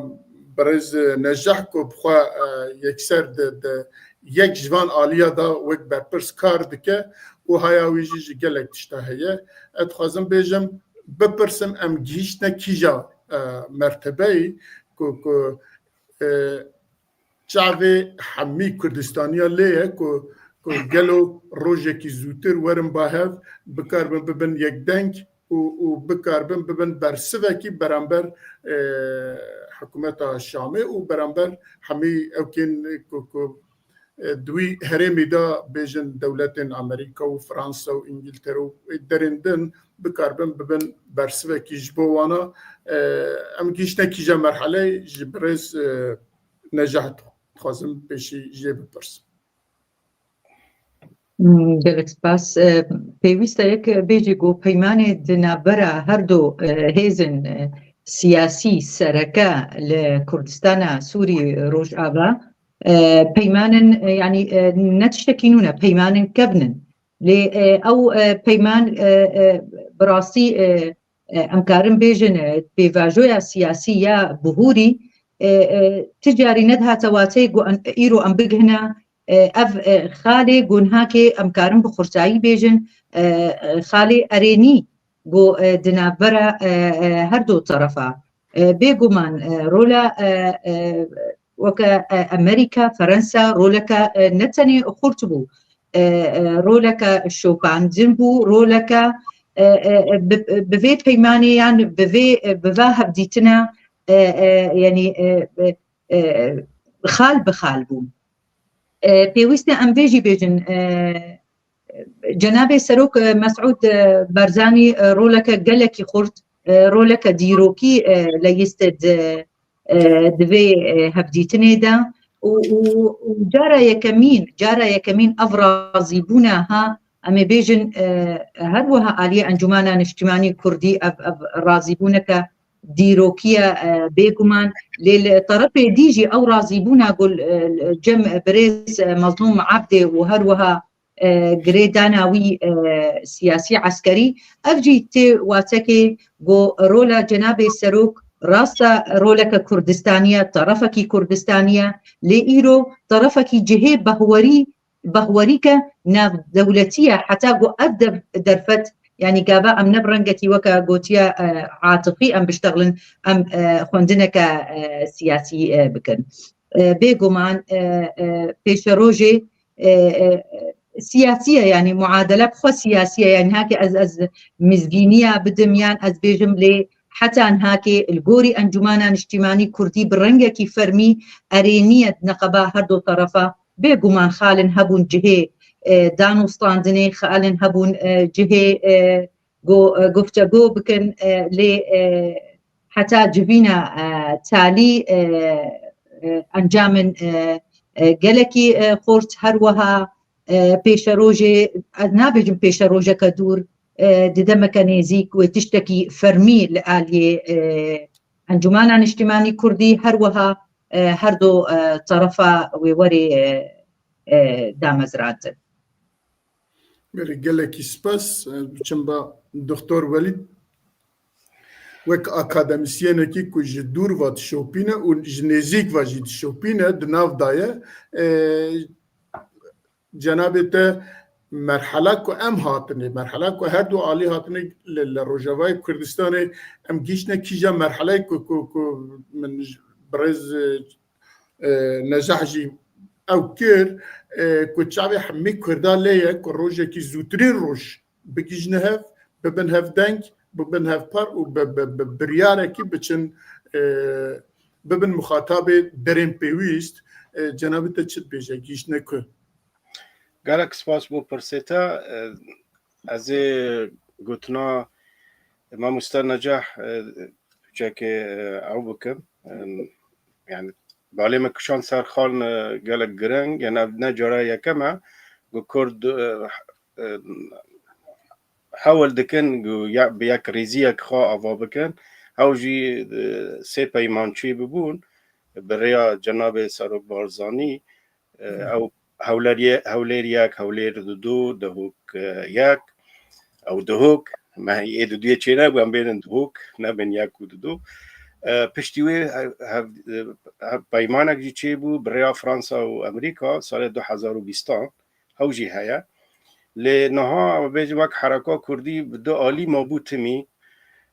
birêz Necah ku bi xwe, e, yekser di, di yek ji van aliya de wek berpirs kar dike û haya wî jî ji gelek tişta heye. Ez dixwazim bêjim, bipirsim, em gihîştine kîja, e, mertebeyê ku, ku, e, çavê hemî Kurdistaniya lê ye ku, ku gelo rojekî zûtir werin ba hev, bikaribin bibin yekdeng û, û bikaribin bibin bersivekî beramber, e, hikûmeta Şamê û beramber hemî ewkên ku, ku e, di wî herêmî de bêjin dewletên Amerîka û Fransa û Îngiltere û derên din bikaribin bibin bersivekî ji bo wana. E, em gihîştine kîja merheleyê ji birêz, e, Necah dixwazim pêşî jê bipirsim. Hmm, gelek spas. E, pêwîst e yek bêjî ku peymanê di navbera her du, e, hêzên, e, siyasî sereke li Kurdistana Sûrî Rojava, e, peymanin, e, yanî, e, ne tiştekî nû ne, peymanin kevn in. Lê, e, ew, e, peyman, e, e, bi rastî, e, e, em karin bêjin, e, pêvajoya siyasî ya bihûrî, e, e, ti carî nedihate wateyê ku em, îro em bigihine, e, ev, e, xalê ku nihakê em karin bi xurtayî bêjin, e, e, xalê erênî ku, e, di navbera, e, e, her du terefa. E, bêguman, e, rola, e, e, weke, e, Amerîka, Ferensa roleke, e, ne tenê xurt bû, e, e, roleke şopandin bû, roleke, e, e, e, bi, bi vê peymanê yan bi vê, e, bi va hevdîtina, e, e, yanî, e, e, e, xal bi xal bû. E, pêwîst e em vê jî bêjin, e, Cenabê Serok, e, Mesûd, e, Barzanî, e, roleke gelekî xurt, e, roleke dîrokî, e, leyist di, e, di vê, e, hevdîtinê de û, û, û cara yekemîn, cara yekemîn ev razîbûna ha, em ê bêjin, e, her wiha aliyê Encûmena Niştimanî Kurdî ev, ev razîbûneke dîrokî ye, e, bêguman. Lê li terefê dî jî ew razîbûna ku, e, cem birêz, e, Mezlûm Ebdê û her wiha, e, girêdana wî, e, siyasî eskerî, ev jî tê watekê ku rola Cenabê Serok rasta roleke Kurdistanî ye, terefekî Kurdistanî ye, lê îro terefekî cihê behwerî, behwerîke navdewletî ye, heta ku ev dev-, derfet, yanî gava em ne bi rengekî weke gotiye, e, atifî em biştexilin, em, e, xwendineke, e, siyasî, e, bikin. E, bêguman, e, e, pêşerojê, e, e, siyasî ye, yanî muadele bi xwe siyasî ye, yanî hake ez, ez mizgîniya bidim yan ez bêjim lê heta nihakê li gorî Encûmena Niştimanî Kurdî bi rengekî fermî erênî ye di neqeba her du terefa. Bêguman xalên hebûn cihê, e, danûstandinê, xalên hebûn, e, cihê, e, go-, e, guftego bikin, e, lê, e, heta civîna, e, talî, e, e, encamên, e, e, gelekî, e, xurt, her wiha, e, pêşerojê, ez nabêjim pêşerojeke dûr, e, di demeke nêzîk wê tiştekî fermî li aliyê, e, Encûmena Niştimanî Kurdî, her wiha, e, her du, e, terefa wê werê, e, e, damezrandin. Belê, gelekî spas. Ez biçim ba Doktor Welîd. Wek akademîsyenekî ku ji dûr ve dişopîne û ji nêzîk ve jî dişopîne, di nav de ye. E, cenabê te merhela ku em hatinê, merhela ku her du alî hatinê li, li Rojavayê Kurdistanê, em gihîştine kîja merheleyê ku, ku, ku min ji birêz, e, e, Necah jî ew kir, e, ku çavê hemî Kurda lê ye ku rojekî zûtirîn roj bigihîjne hev, bibin hev deng, bibin hev par û bi, bi, bi biryarekî biçin, e, bibin muxatabê derên pêwîst. E, cenabê te çi dibêje, gihîştine ku? Gelek spas bo pirsê te. E, ez ê gotina mamoste Necah, e, çekê, e, ew bikim. E, yani balê me kişand ser xal, e, gelek giring, yani ev ne cara yekem e, ku Kurd, e, e, hewl dikin ku ya-, bi yek rêziyek xwe ava bikin. Ew jî, e, sê peyman çêbibûn bi rêya Cenabê Serok Barzanî, e, ew Hewlêr ye-, Hewlêr yek, Hewlêr du, Duhok, e, yek, ew Duhok, me ê du duyê çê nebû, em bênin Duhok, nebin yek û du. E, piştî wê hev-, hev-, hev-, peymanek jî çêbû bi rêya Fransa û Amerîka salê du hezar û bîstan, ew jî heye. Lê niha bêjin wek hereka kurdî bi du alî mabû timî,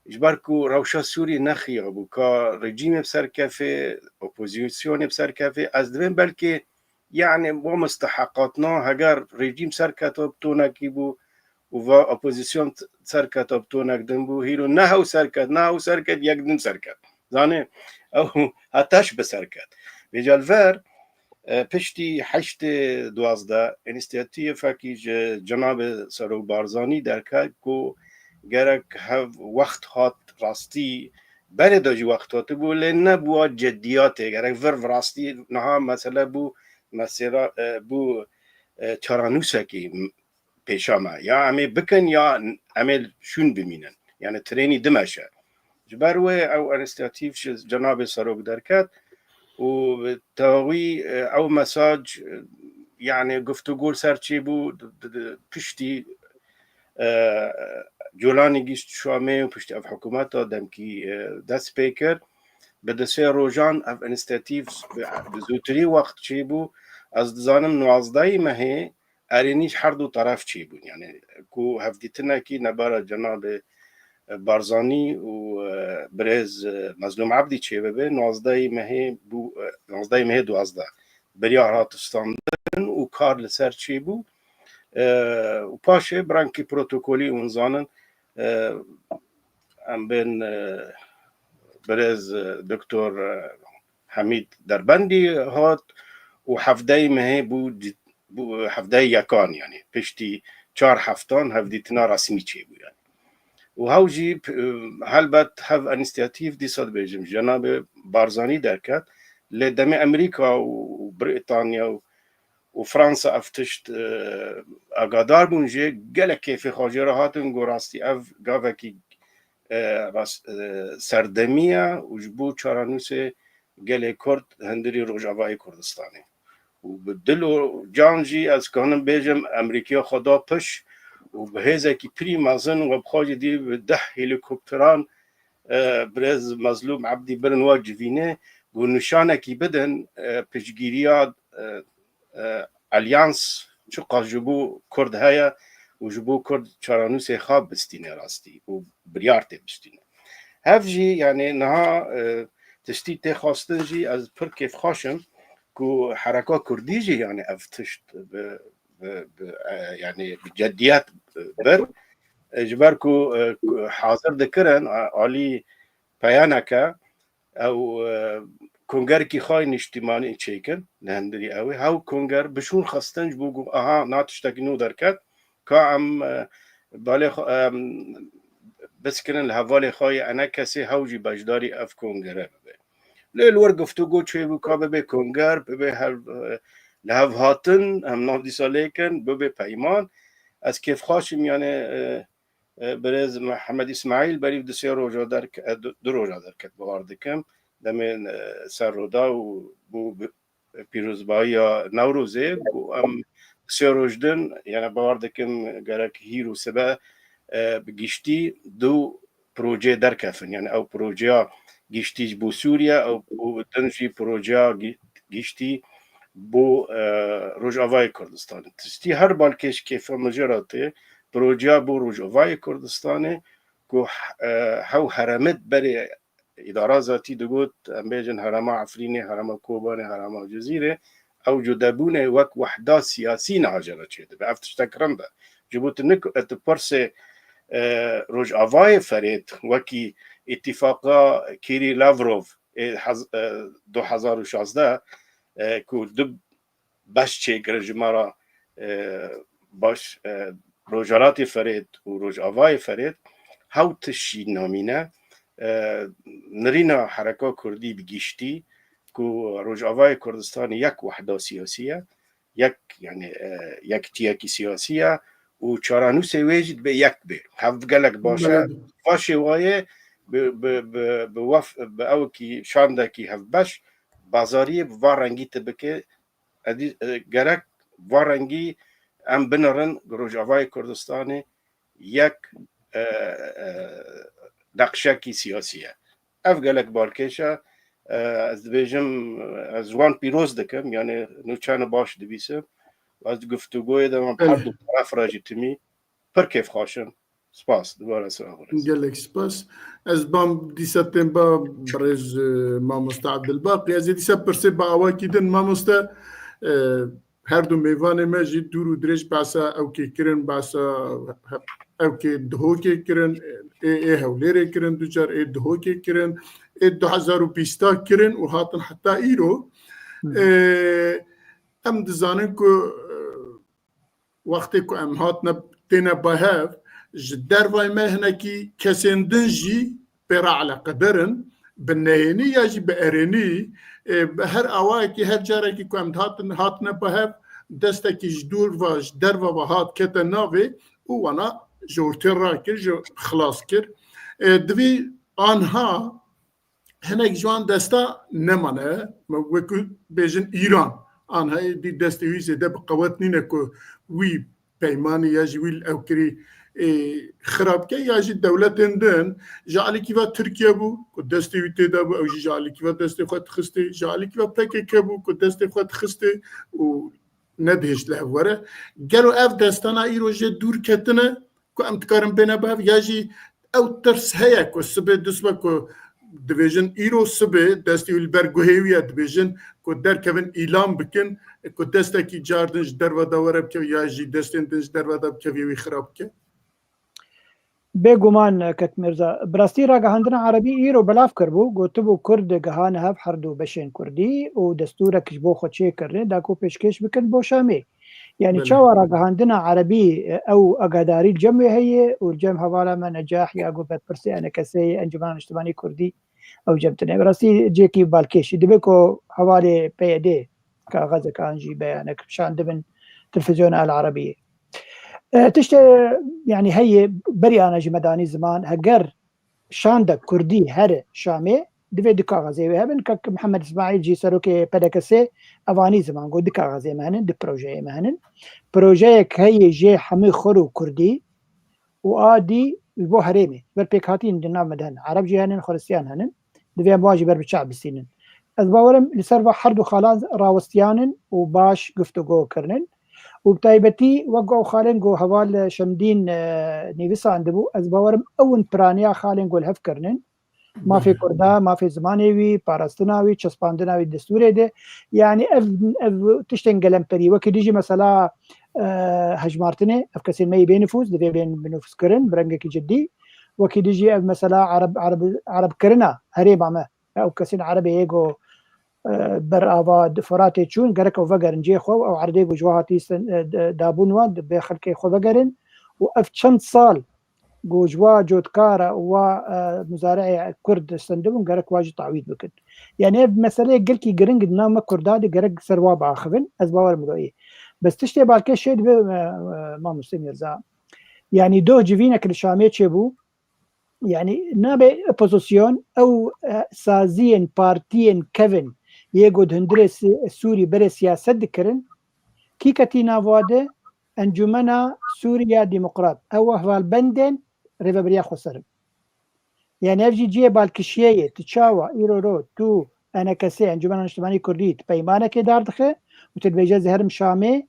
ji ber ku rewşa Sûrî nexiyabû, ka rejîmê bi ser kefê, opozîsyonê bi ser kefê, ez dibêm belkê, yani, bo misteheqatna, heger rejîm serketa bi tonekî bû û va opozîsyon t-, serketa bi tonek din bû, hîro ne hew serket, ne hew serket, yek din serket. Zanê, ew heta ji bi serket. Vêca li ver, E, piştî heştê duwazdeh, înîsiyatîfekî ji cenabê Serok Barzanî derket ku gerek hev wext hat rastî, berê de jî wext hatibû, lê nebûwa ceddiyatê, gerek vir rastî niha mesele bû, mesela, e, bû, e, çaranûsekî pêşa me. Ya em ê bikin ya em ê şûn bimînin. Yani trênî dimeşe. Ji ber wê ew înîsiyatîf ji cenabê Serok derket û bi tewî, e, ew mesaj, e, yani guftûgo li ser çêbû di, di, di, piştî, e, Colanî gihîşt Şamê û piştî ev hikûmeta demkî, e, dest pê kir. Bi du sê rojan ev înîsiyatîf bi, bi zûtirî wext çêbû. Ez dizanim nwazdehê mehê erênî ji her du teref çêbûn. Yani ku hevdîtinekî nebara cenabê, e, Barzanî û, e, birêz, e, Mezlûm Ebdî çêbibe, nwazdehê mehê bû, e, nwazdehê mehê duwazdeh biryar hat standin û kar li ser çêbû. E, û paşê bi rengkî protokolî hûn zanin, e, em bên, e, birêz, e, Doktor, e, Hemîd Derbendî hat û hevdeyê mehê bû, bû hevdeyê yekan, yani piştî çar heftan hevdîtina resmî çêbû yani. Û hew jî, e, helbet hev înîsiyatîf dîsa dibêjim, cenabê Barzanî derket, lê demê Amerîka û, û Brîtanya û, û Fransa ev tişt, e, agadar bûn jê, gelek kêfê xwe jê re hatin, got rastî ev gavekî, e, rast, e, serdemî ye û ji bo çarenûsê gelê Kurd hundirî Rojavayê Kurdistanê. Û bi dil û can jî ez kanim bêjim, Amerîkiya xwe da piş û bi hêzekî pirî mezin we bi xwe jî dî bi deh helîkopteran, e, birêz Mezlûm Ebdî birin we civînê, ku nîşanekî bidin, e, piştgiriya, e, e, alyans çiqas ji bo Kurd heye û ji bo Kurd çarenûsê xwe bistîne rastî û biryar tê bistîne. Hev jî, yani niha, e, tiştî tê xwestin jî ez pir kêfxweş im ku hereka Kurdî jî, yani ev tişt bi, bi, bi, e, yani bi ceddiyet bir, e, ji ber ku, e, ku hazir dikirin, e, alî peyaneke, ew, e, kongerekî xwe niştîmanî çêkin li hundirî ew ê. Hew konger bi şûn xistin ji bo ku aha, na tiştekî nû derket, ka em, e, balê xwe, em, biskirin li hevalê xwe yê enekesê hew jî beşdarî ev kongere bibe. Lê li wir guftûgo çêbû ka bibe konger, bibe hev, e, li hev hatin, em nav dîsa lê kin, bibe peyman. Ez kêfxweş im, yani, e, e, birêz Mihemed Îsmaîl berî du sê roja derke-, e, du, du roja derket, bawer dikim. Demê, e, ser roda û bû bi, pîrozbahiya Newrozê, ku em sê roj din, yani bawer dikim gerek hîr û sibe, e, bi giştî du projeyê derkefin. Yani ew projeya giştî ji bo Sûriye, ew, û din jî projeya gi-, giştî bo, e, Rojavayê Kurdistanê. Tiştî her balkêş kêfa min jê re tê, projeya bo Rojavayê Kurdistanê ku, e, hew heremit berê îdara zatî digot, em bêjin herêma Efrînê, herêma Kobanê, herêma Cizîrê, ew cudebûnê wek wehda siyasî niha jê re çêdibe. Ev tiştek rind e. Ji bo tu nik-, tu pirsê, e, Rojavayê Ferêt wekî îtîfaqa Kîrî Lavrov ê hez-, e, du hezar û şazdeh, e, ku du beş çêkirin ji me re, e, baş, e, Rojhilatê Ferêt û Rojavayê Ferêt, hew tişt jî namîne, e, nirîna hereka Kurdî bi giştî, ku Rojavayê Kurdistanê yek wehda siyasî ye, yek, yani, e, yek tiyekî siyasî ye û çarenûsê wê jî dibe yek bê. Hev gelek baş e. Belê. Va şêwayê bi, bi, bi, bi wef-, bi ewkî şandekî hevbeş, bazariyê bi va rengî tu bike, edî, e, gerek va rengî em binirin Rojavayê Kurdistanê yek, e, e, neqşekî siyasî ye. Ev gelek balkêş e. E, ez dibêjim, ez wan pîroz dikim, yani nûçeyne baş dibîsim. Ez di guftûgoyê de me bi her du taraf re jî timî pir kêfxweş im. Spas, dubare sira xwe. Gelek spas. Ez bam dîsa tên ba birêz, e, mamoste Abdulbaqî. Ez ê dîsa pirsê ba awakî din, mamoste, e, her du mêvanê me jî dûr û dirêj behsa ewkê kirin, behsa he-, ewkê Dihokê kirin, ê, ê Hewlêrê kirin, du car ê Dihokê kirin, ê du hezar û bîsta kirin û hatin heta îro. Hı hı. E, Em dizanin ku, e, wextê ku em hatine, têne bi hev, ji dervayê me hinekî kesên din jî pê re eleqedar in, bi nehênî ya jî bi erênî, e, bi her awayekî, her carekî ku em dihatin, hatine bi hev, destekî ji dûr ve, ji derve ve hat kete navê û wana ji ortê rakir, ji xilas kir. E, divî anha hinek ji wan desta nemane, me wekî bêjin Îran. Anha êdî destê wî zêde bi qewet nîne ku wî peymanî ya jî wî li ew kirî, ê, xirab ke, ya jî dewletên din, ji alîkî ve Tirkiye bû ku destê wî tê de bû, ew jî ji alîkî ve destê xwe dixistê, ji alîkî ve P K K bû ku destê xwe dixistê û nedihişt li hev were. Gelo ev destana îro jê dûr ketine ku em dikarin bêne bi hev, ya jî ew tirs heye ku sibê dusbe ku dibêjin îro sibê destê wî li ber guhê wî ye, dibêjin ku derkevin îlan bikin, ku destekî cardin ji derve de were bikeve ya jî destên din ji derve de bikevî wî xirab bike? Bêguman, kek Mirza, bi rastî ragihandina erebî îro belav kiribû, gotibû Kurd gihane hev her du beşên Kurdî û destûrek ji bo xwe çêkirine, da ku pêşkêş bikin bo Şamê. Yani Belê. Çawa ragihandina erebî, e, ew agadarî li cem wê heye û li cem hevala me Necah ya ku berpirsê E N K S'ê ye, Encûmena Niştimanî Kurdî, ew cem tine. Bi rastî cêkî balkêşî. Dibe ku hevalê P Y D kaxezek an jî beyanek şandibin televîzyona El Erebiyê. E, tiştê, yani heye berî ana jî me danî ziman, heger şandek Kurdî here Şamê, divê du kaxezê wê hebin. Kek Mihemed Îsmaîl jî serokê P D K S'ê evanî ziman, got du kaxezê me henin, du projeyê me henin. Projeyek heye jê hemî xwe û Kurdî û a dî ji bo herêmê. Ber pêkhatîn di nav me de henin. Ereb jî henin, Xweristiyan henin. Divê em wan jî ber bi çav bistînin. Ez bawerim li ser va her du xalan rawistiyan in û baş guftûgo kirinin. Û bi taybetî wek ew xalên ku heval Şemdîn, e, nivîsandibû, ez bawerim ew in piraniya xalên ku li hev kirinin. Mafê Kurda, mafê zimanê wî, parastina wî, çespandina wî destûrê de. Yani ev, ev tiştên gelemperî, wekî dijî mesela, e, hejmartinê, ev kesên me yê bê nifûs, divê bên binifûskirin, bi rengekî cidî. Wekî dijî ev mesela Ereb, Ereb, Erebkirina herêma me. Ew kesên Erebê yê ku, e, ber ava di Firatê çûn, gerek ew vegerin cihê xwe û ew erdê ku ji we hatî sen-, e, d-, dabûn wan, divê xelkê xwe vegerin. Û ev çend sal ku ji wa cotkara û wa, e, muzareyê Kurd sendibûn, gerek wa jî tawîd bikin. Yani ev meseleyek gelkî giring di nav me Kurda de gerek ser wa biaxivin. Ez bawer im wilo yê. Bes tiştê balkêş çê dibe, e, e, Mamoste Mirza. Yani doh civînek li Şamê çêbû. Yani nabe opozisyon ew, e, saziyên partiyên kevin yê ku di hundirê si-, Sûrî berê siyaset dikirin. Kî ketî nav wa de? Encûmena Sûriya Demokrat. Ew hevalbendên Rêveberiya Xweser in. Yani ev jî cihê balkişiyê ye. Tu çawa îro ro tu E N K S, Encûmena Niştimanî Kurdî, tu peymanekê dar dixe û tu dibêje ez ê herim Şamê,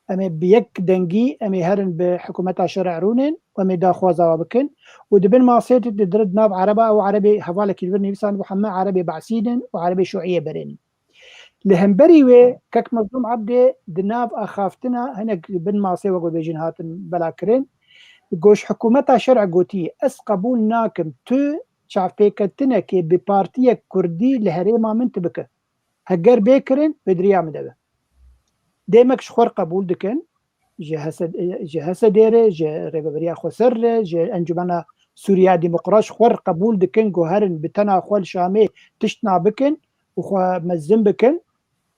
em ê bi yek dengî, em ê herin bi hikûmeta şerê rûnin û em ê daxwaza we bikin. Û di bin masê tu di dir di nav Ereba, ew Erebê hevalekî li vir nivîsandibû, heme Erebê Be'sîn in û Erebê Şûîyê berên in. Li hemberî wê kek Mezlûm Ebdê di nav axaftina hinek bin masê wek bêjin hatin belakirin. Got ji hikûmeta şerê gotiye, ez qebûl nakim tu çavpêketinekê bi partiyek Kurdî li herêma min tu bike. Heger bê kirin, pêdiriya min de be. Dê me ji xwe re qebûl dikin, ji H S D, ji H S D re, ji Rêveberiya Xweser re, ji Encûmena Sûriya Demokrat ji xwe re qebûl dikin ku herin bi tena xwe li Şamê tiştna bikin û xwe mezin bikin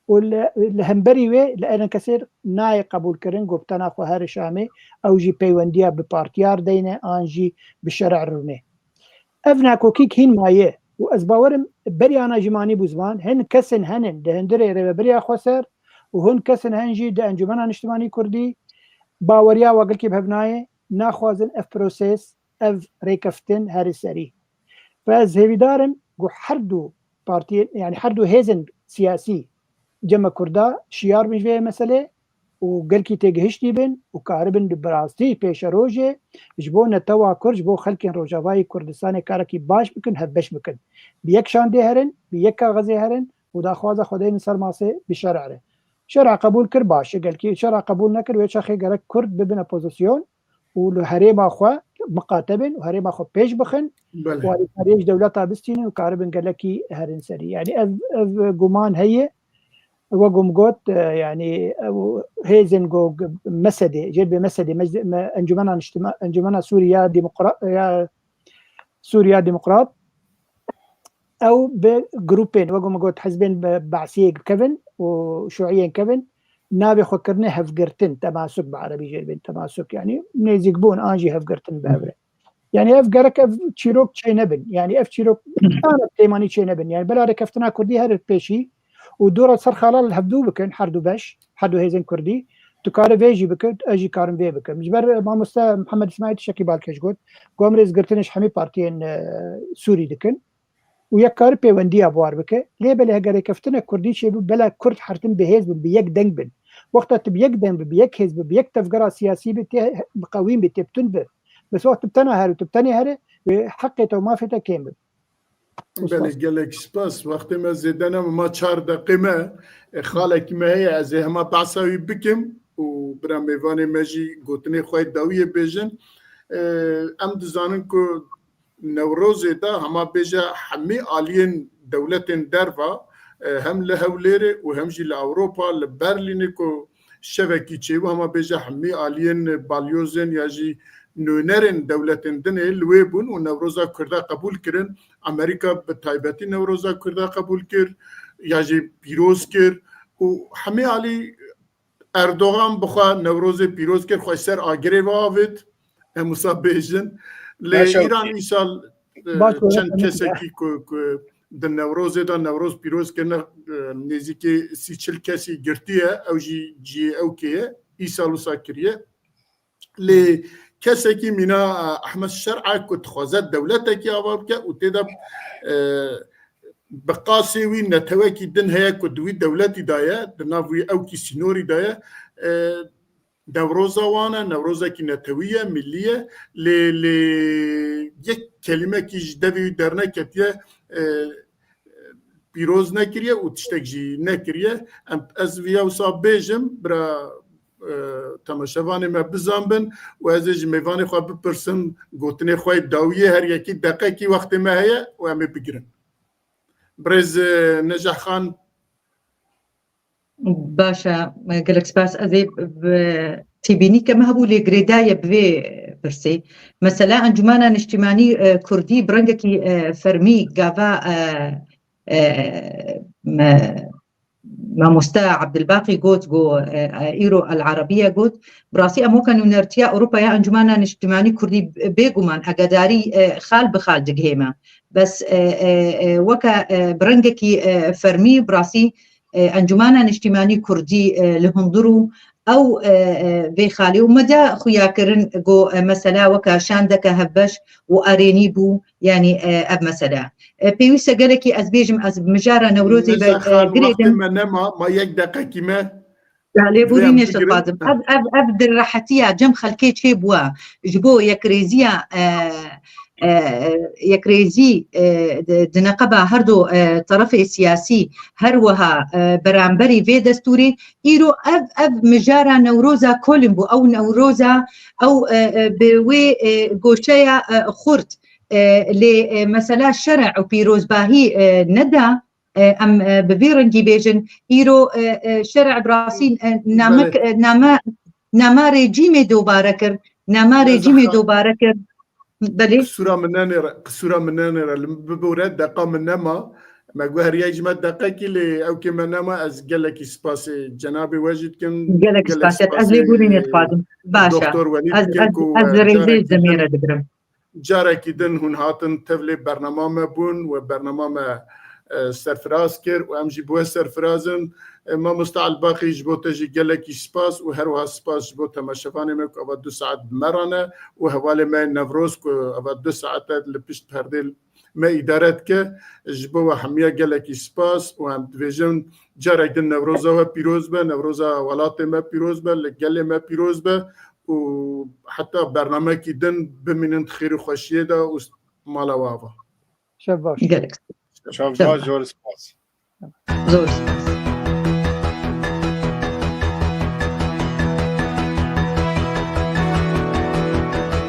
û li, li hemberî wê li E N K S'ê nayê qebûlkirin ku bi tena xwe here Şamê, ew jî peywendiya bi partiya re deyne an jî bi şerê rûnê. Ev nakokîk hîn maye û ez bawer im berî ana jî manî bû ziman, hin kesên henin di hundirê Rêveberiya Xweser û hin kesên hen jî di Encûmena Niştimanî Kurdî baweriya wa gelkî bi hev nayê, naxwazin ev proses, ev rêkeftin here serî. Ve ez hêvîdar im ku her du partiyên, yani her du hêzên siyasî cem me Kurda şiyar bin ji vê meselê û gelkî têgihiştî bin û karibin bi rastî pêşerojê ji bo netewa Kurd, ji bo xelkên Rojavayê Kurdistanê karekî baş bikin, hevbeş bikin. Bi yek şandê herin, bi yek kaxezê herin û daxwaza xwe deynin ser masê bi şerê re. Şerê qebûl kir, baş e, gelkî şerê qebûl nekir, wê çaxê gerek Kurd bibin opozisyon û li herêma xwe miqate bin û herêma xwe pêş bixin Belê. û alîkariyê ji dewleta bistînin û karibin gelekî herin serî. Yani ev, ev guman heye. Wek min got, e, yanî ew hêzên ku Mesedê, jêr bê Mesedê, mecli-, me-, Encumena Niştima-, Encumena Sûriya Demokra-, ya Sûriya Demokrat, ew bi grûpên, wek min got, hizbên be-, Be'siyê kevin û Şûiyên kevin, navê xwe kirine hevgirtin, temasuk bi erebî jêr bên, temasuk, yanî nêzîkbûn an jî hevgirtin bi hev re. Yanî ev gerek ev çîrok çê nebin. Yanî ev çîrok tane têmanî çê nebin. Yanî bela rêkeftina Kurdî her pêşî û dora ser xala li hevdû bikin, her du beş, her du hêzên Kurdî. Tu kare vê jî bike, ez jî karim vê bikim. Ji ber mamoste Mihemed Îsmaîl tiştekî balkêş got, ku em rêzgirtinê ji hemî partiyên, e, Sûrî dikin û yek kare pêwendiya bi war bike. Lê belê heger rêkeftina Kurdî çêbû, bela Kurd hertin bi hêz bin, bi yek deng bin. Wexta tu bi yek deng bi, bi yek hêz bi, bi yek tevgera siyasî bi, tê bi qewîn bi, tê bi tund bi. Bes wexta tu bi tena here û tu bi tenê here, wê heqê te û mafê te kêm bi. Belê, gelek spas. Wextê me zêde ne, ma çar deqê me. E, xalekî me heye, ez ê hema behsa wî bikim û bira mêvanê me jî gotinê xwe yê dawiyê bêjin. E, em dizanin ku Newrozê de hema bêje hemî aliyên dewletên derva, e, hem li Hewlêrê û hem jî li Ewropa, li Berlînê ku şevekî çêbû, hema bêje hemî aliyên balyozên ya jî nûnerên dewletên din ê li wê bûn û Newroza Kurda qebûl kirin. Amerîka bi taybetî Newroza Kurda qebûl kir ya jî pîroz kir û hemî alî Erdogan bi xwe Newrozê pîroz kir, xwe ser agirê ve avêt. Em wisa bêjin. Lê Baş e. Îran îsal, e, Baş e, çend kesekî ku, ku di Newrozê de Newroz pîroz kirine, e, nêzîkî sî çil kesî girtiye, ew jî cihê ew kê ye, îsal wisa kiriye. Lê kesekî mîna, e, Ehmed Şer'a ku dixwaze dewletekî ava bike û tê de, e, bi qasê wî netewekî din heye ku di wî dewletî de ye, di nav wî ewkî sînorî de ye. E, Newroza wan e, Newrozekî netewî ye, millî ye. Lê, lê yek kelîmekî ji devê wî derneketiye, e, pîroz nekiriye û tiştek jî nekiriye. Em, ez viya wisa bêjim, bira, e, temaşevanê me bizanbin û ez ê ji mêvanê xwe bipirsim, gotinê xwe yê dawiyê, her yekî deqekî wextê me heye û em ê bigirin. Birêz, e, Neceh Xan. Baş e, gelek spas. Ez ê bi têbînî ke me hebû lê girêdaye bi vê pirsê. Mesela Encûmena Niştîmanî, e, Kurdî bi rengekî, e, fermî gava, e, e, me, mamoste Abdilbaqî got, got, e, e, îro El Arabiye got, bi rastî em weke nûnertiya Ewropaya Encûmena Niştîmanî Kurdî bêguman hegedarî, e, xal bi xal digihê me. Bes, e, e, e, weke, e, bi rengekî, e, fermî bi rastî, e, Encûmena Niştîmanî Kurdî, e, li hundir û ew, e, e, vê xalê û me de xuya kirin ku, e, mesela weke şandeke hevbeş û erênî bû, yanî, e, ev mesele. E, pêwîst e gelekî ez bêjim, ez mijara Newrozê ve, Neza e, Xan, girêdim. Wextê me nema, ma yek deqekî me. Ya, lêborînê Vê em şefazim. Ev, ev, ev di rehetiya cem xelkê çêbûye. Ji bo yekrêziya, e, e, yekrêzî, e, di, di neqeba her du, e, terefê siyasî, her wiha, e, beramberî vê destûrê, îro ev, ev mijara Newroza kolin bû. Ew Newroza, ew, e, e, bi wê, e, goşeya, e, xurt, e, lê, e, mesela şerê û pîrozbahî, e, neda, e, em, e, bi vî rengî bêjin, îro, e, e, şerê bi rastî, e, namek, Belê. e, name, nama rejîmê dobare kir, nama Neza rejîmê Xan. dobare kir. Belê. Qisûra min nenêre, qisûra min nenêre, li bibore deqa min nema. Me got her yek ji me deqekî lê ew kê me nema, ez gelekî spasê cenabê we jî dikim. Gelek Gelek spasiyet. Ez spasê lêborînê dixwazim. Baş e. Doktor Welî Ez, dikim ez, ku, ez e, li rêzê carekî demê din re digirim. Carekî din hûn hatin tevlê bernama me bûn we bernama me, e, serfiraz kir û em jî bi we serfiraz in. E, Mamoste Elbaqî, ji bo te jî gelekî spas û her wiha spas ji bo temaşevanê me ku eva du saet bi me re ne û hevalê me Newroz ku eva du saet e li pişt perdê me îdare dike. Ji bo we hemiya gelekî spas û em dibêjin carek din Newroza we pîroz be, Newroza welatê me pîroz be, li gelê me pîroz be. û heta bernamekî din bimînin di xêr û xweşiyê de û mala we ava. Şev baş. Gelek. Şev baş, zor spas. Zor spas.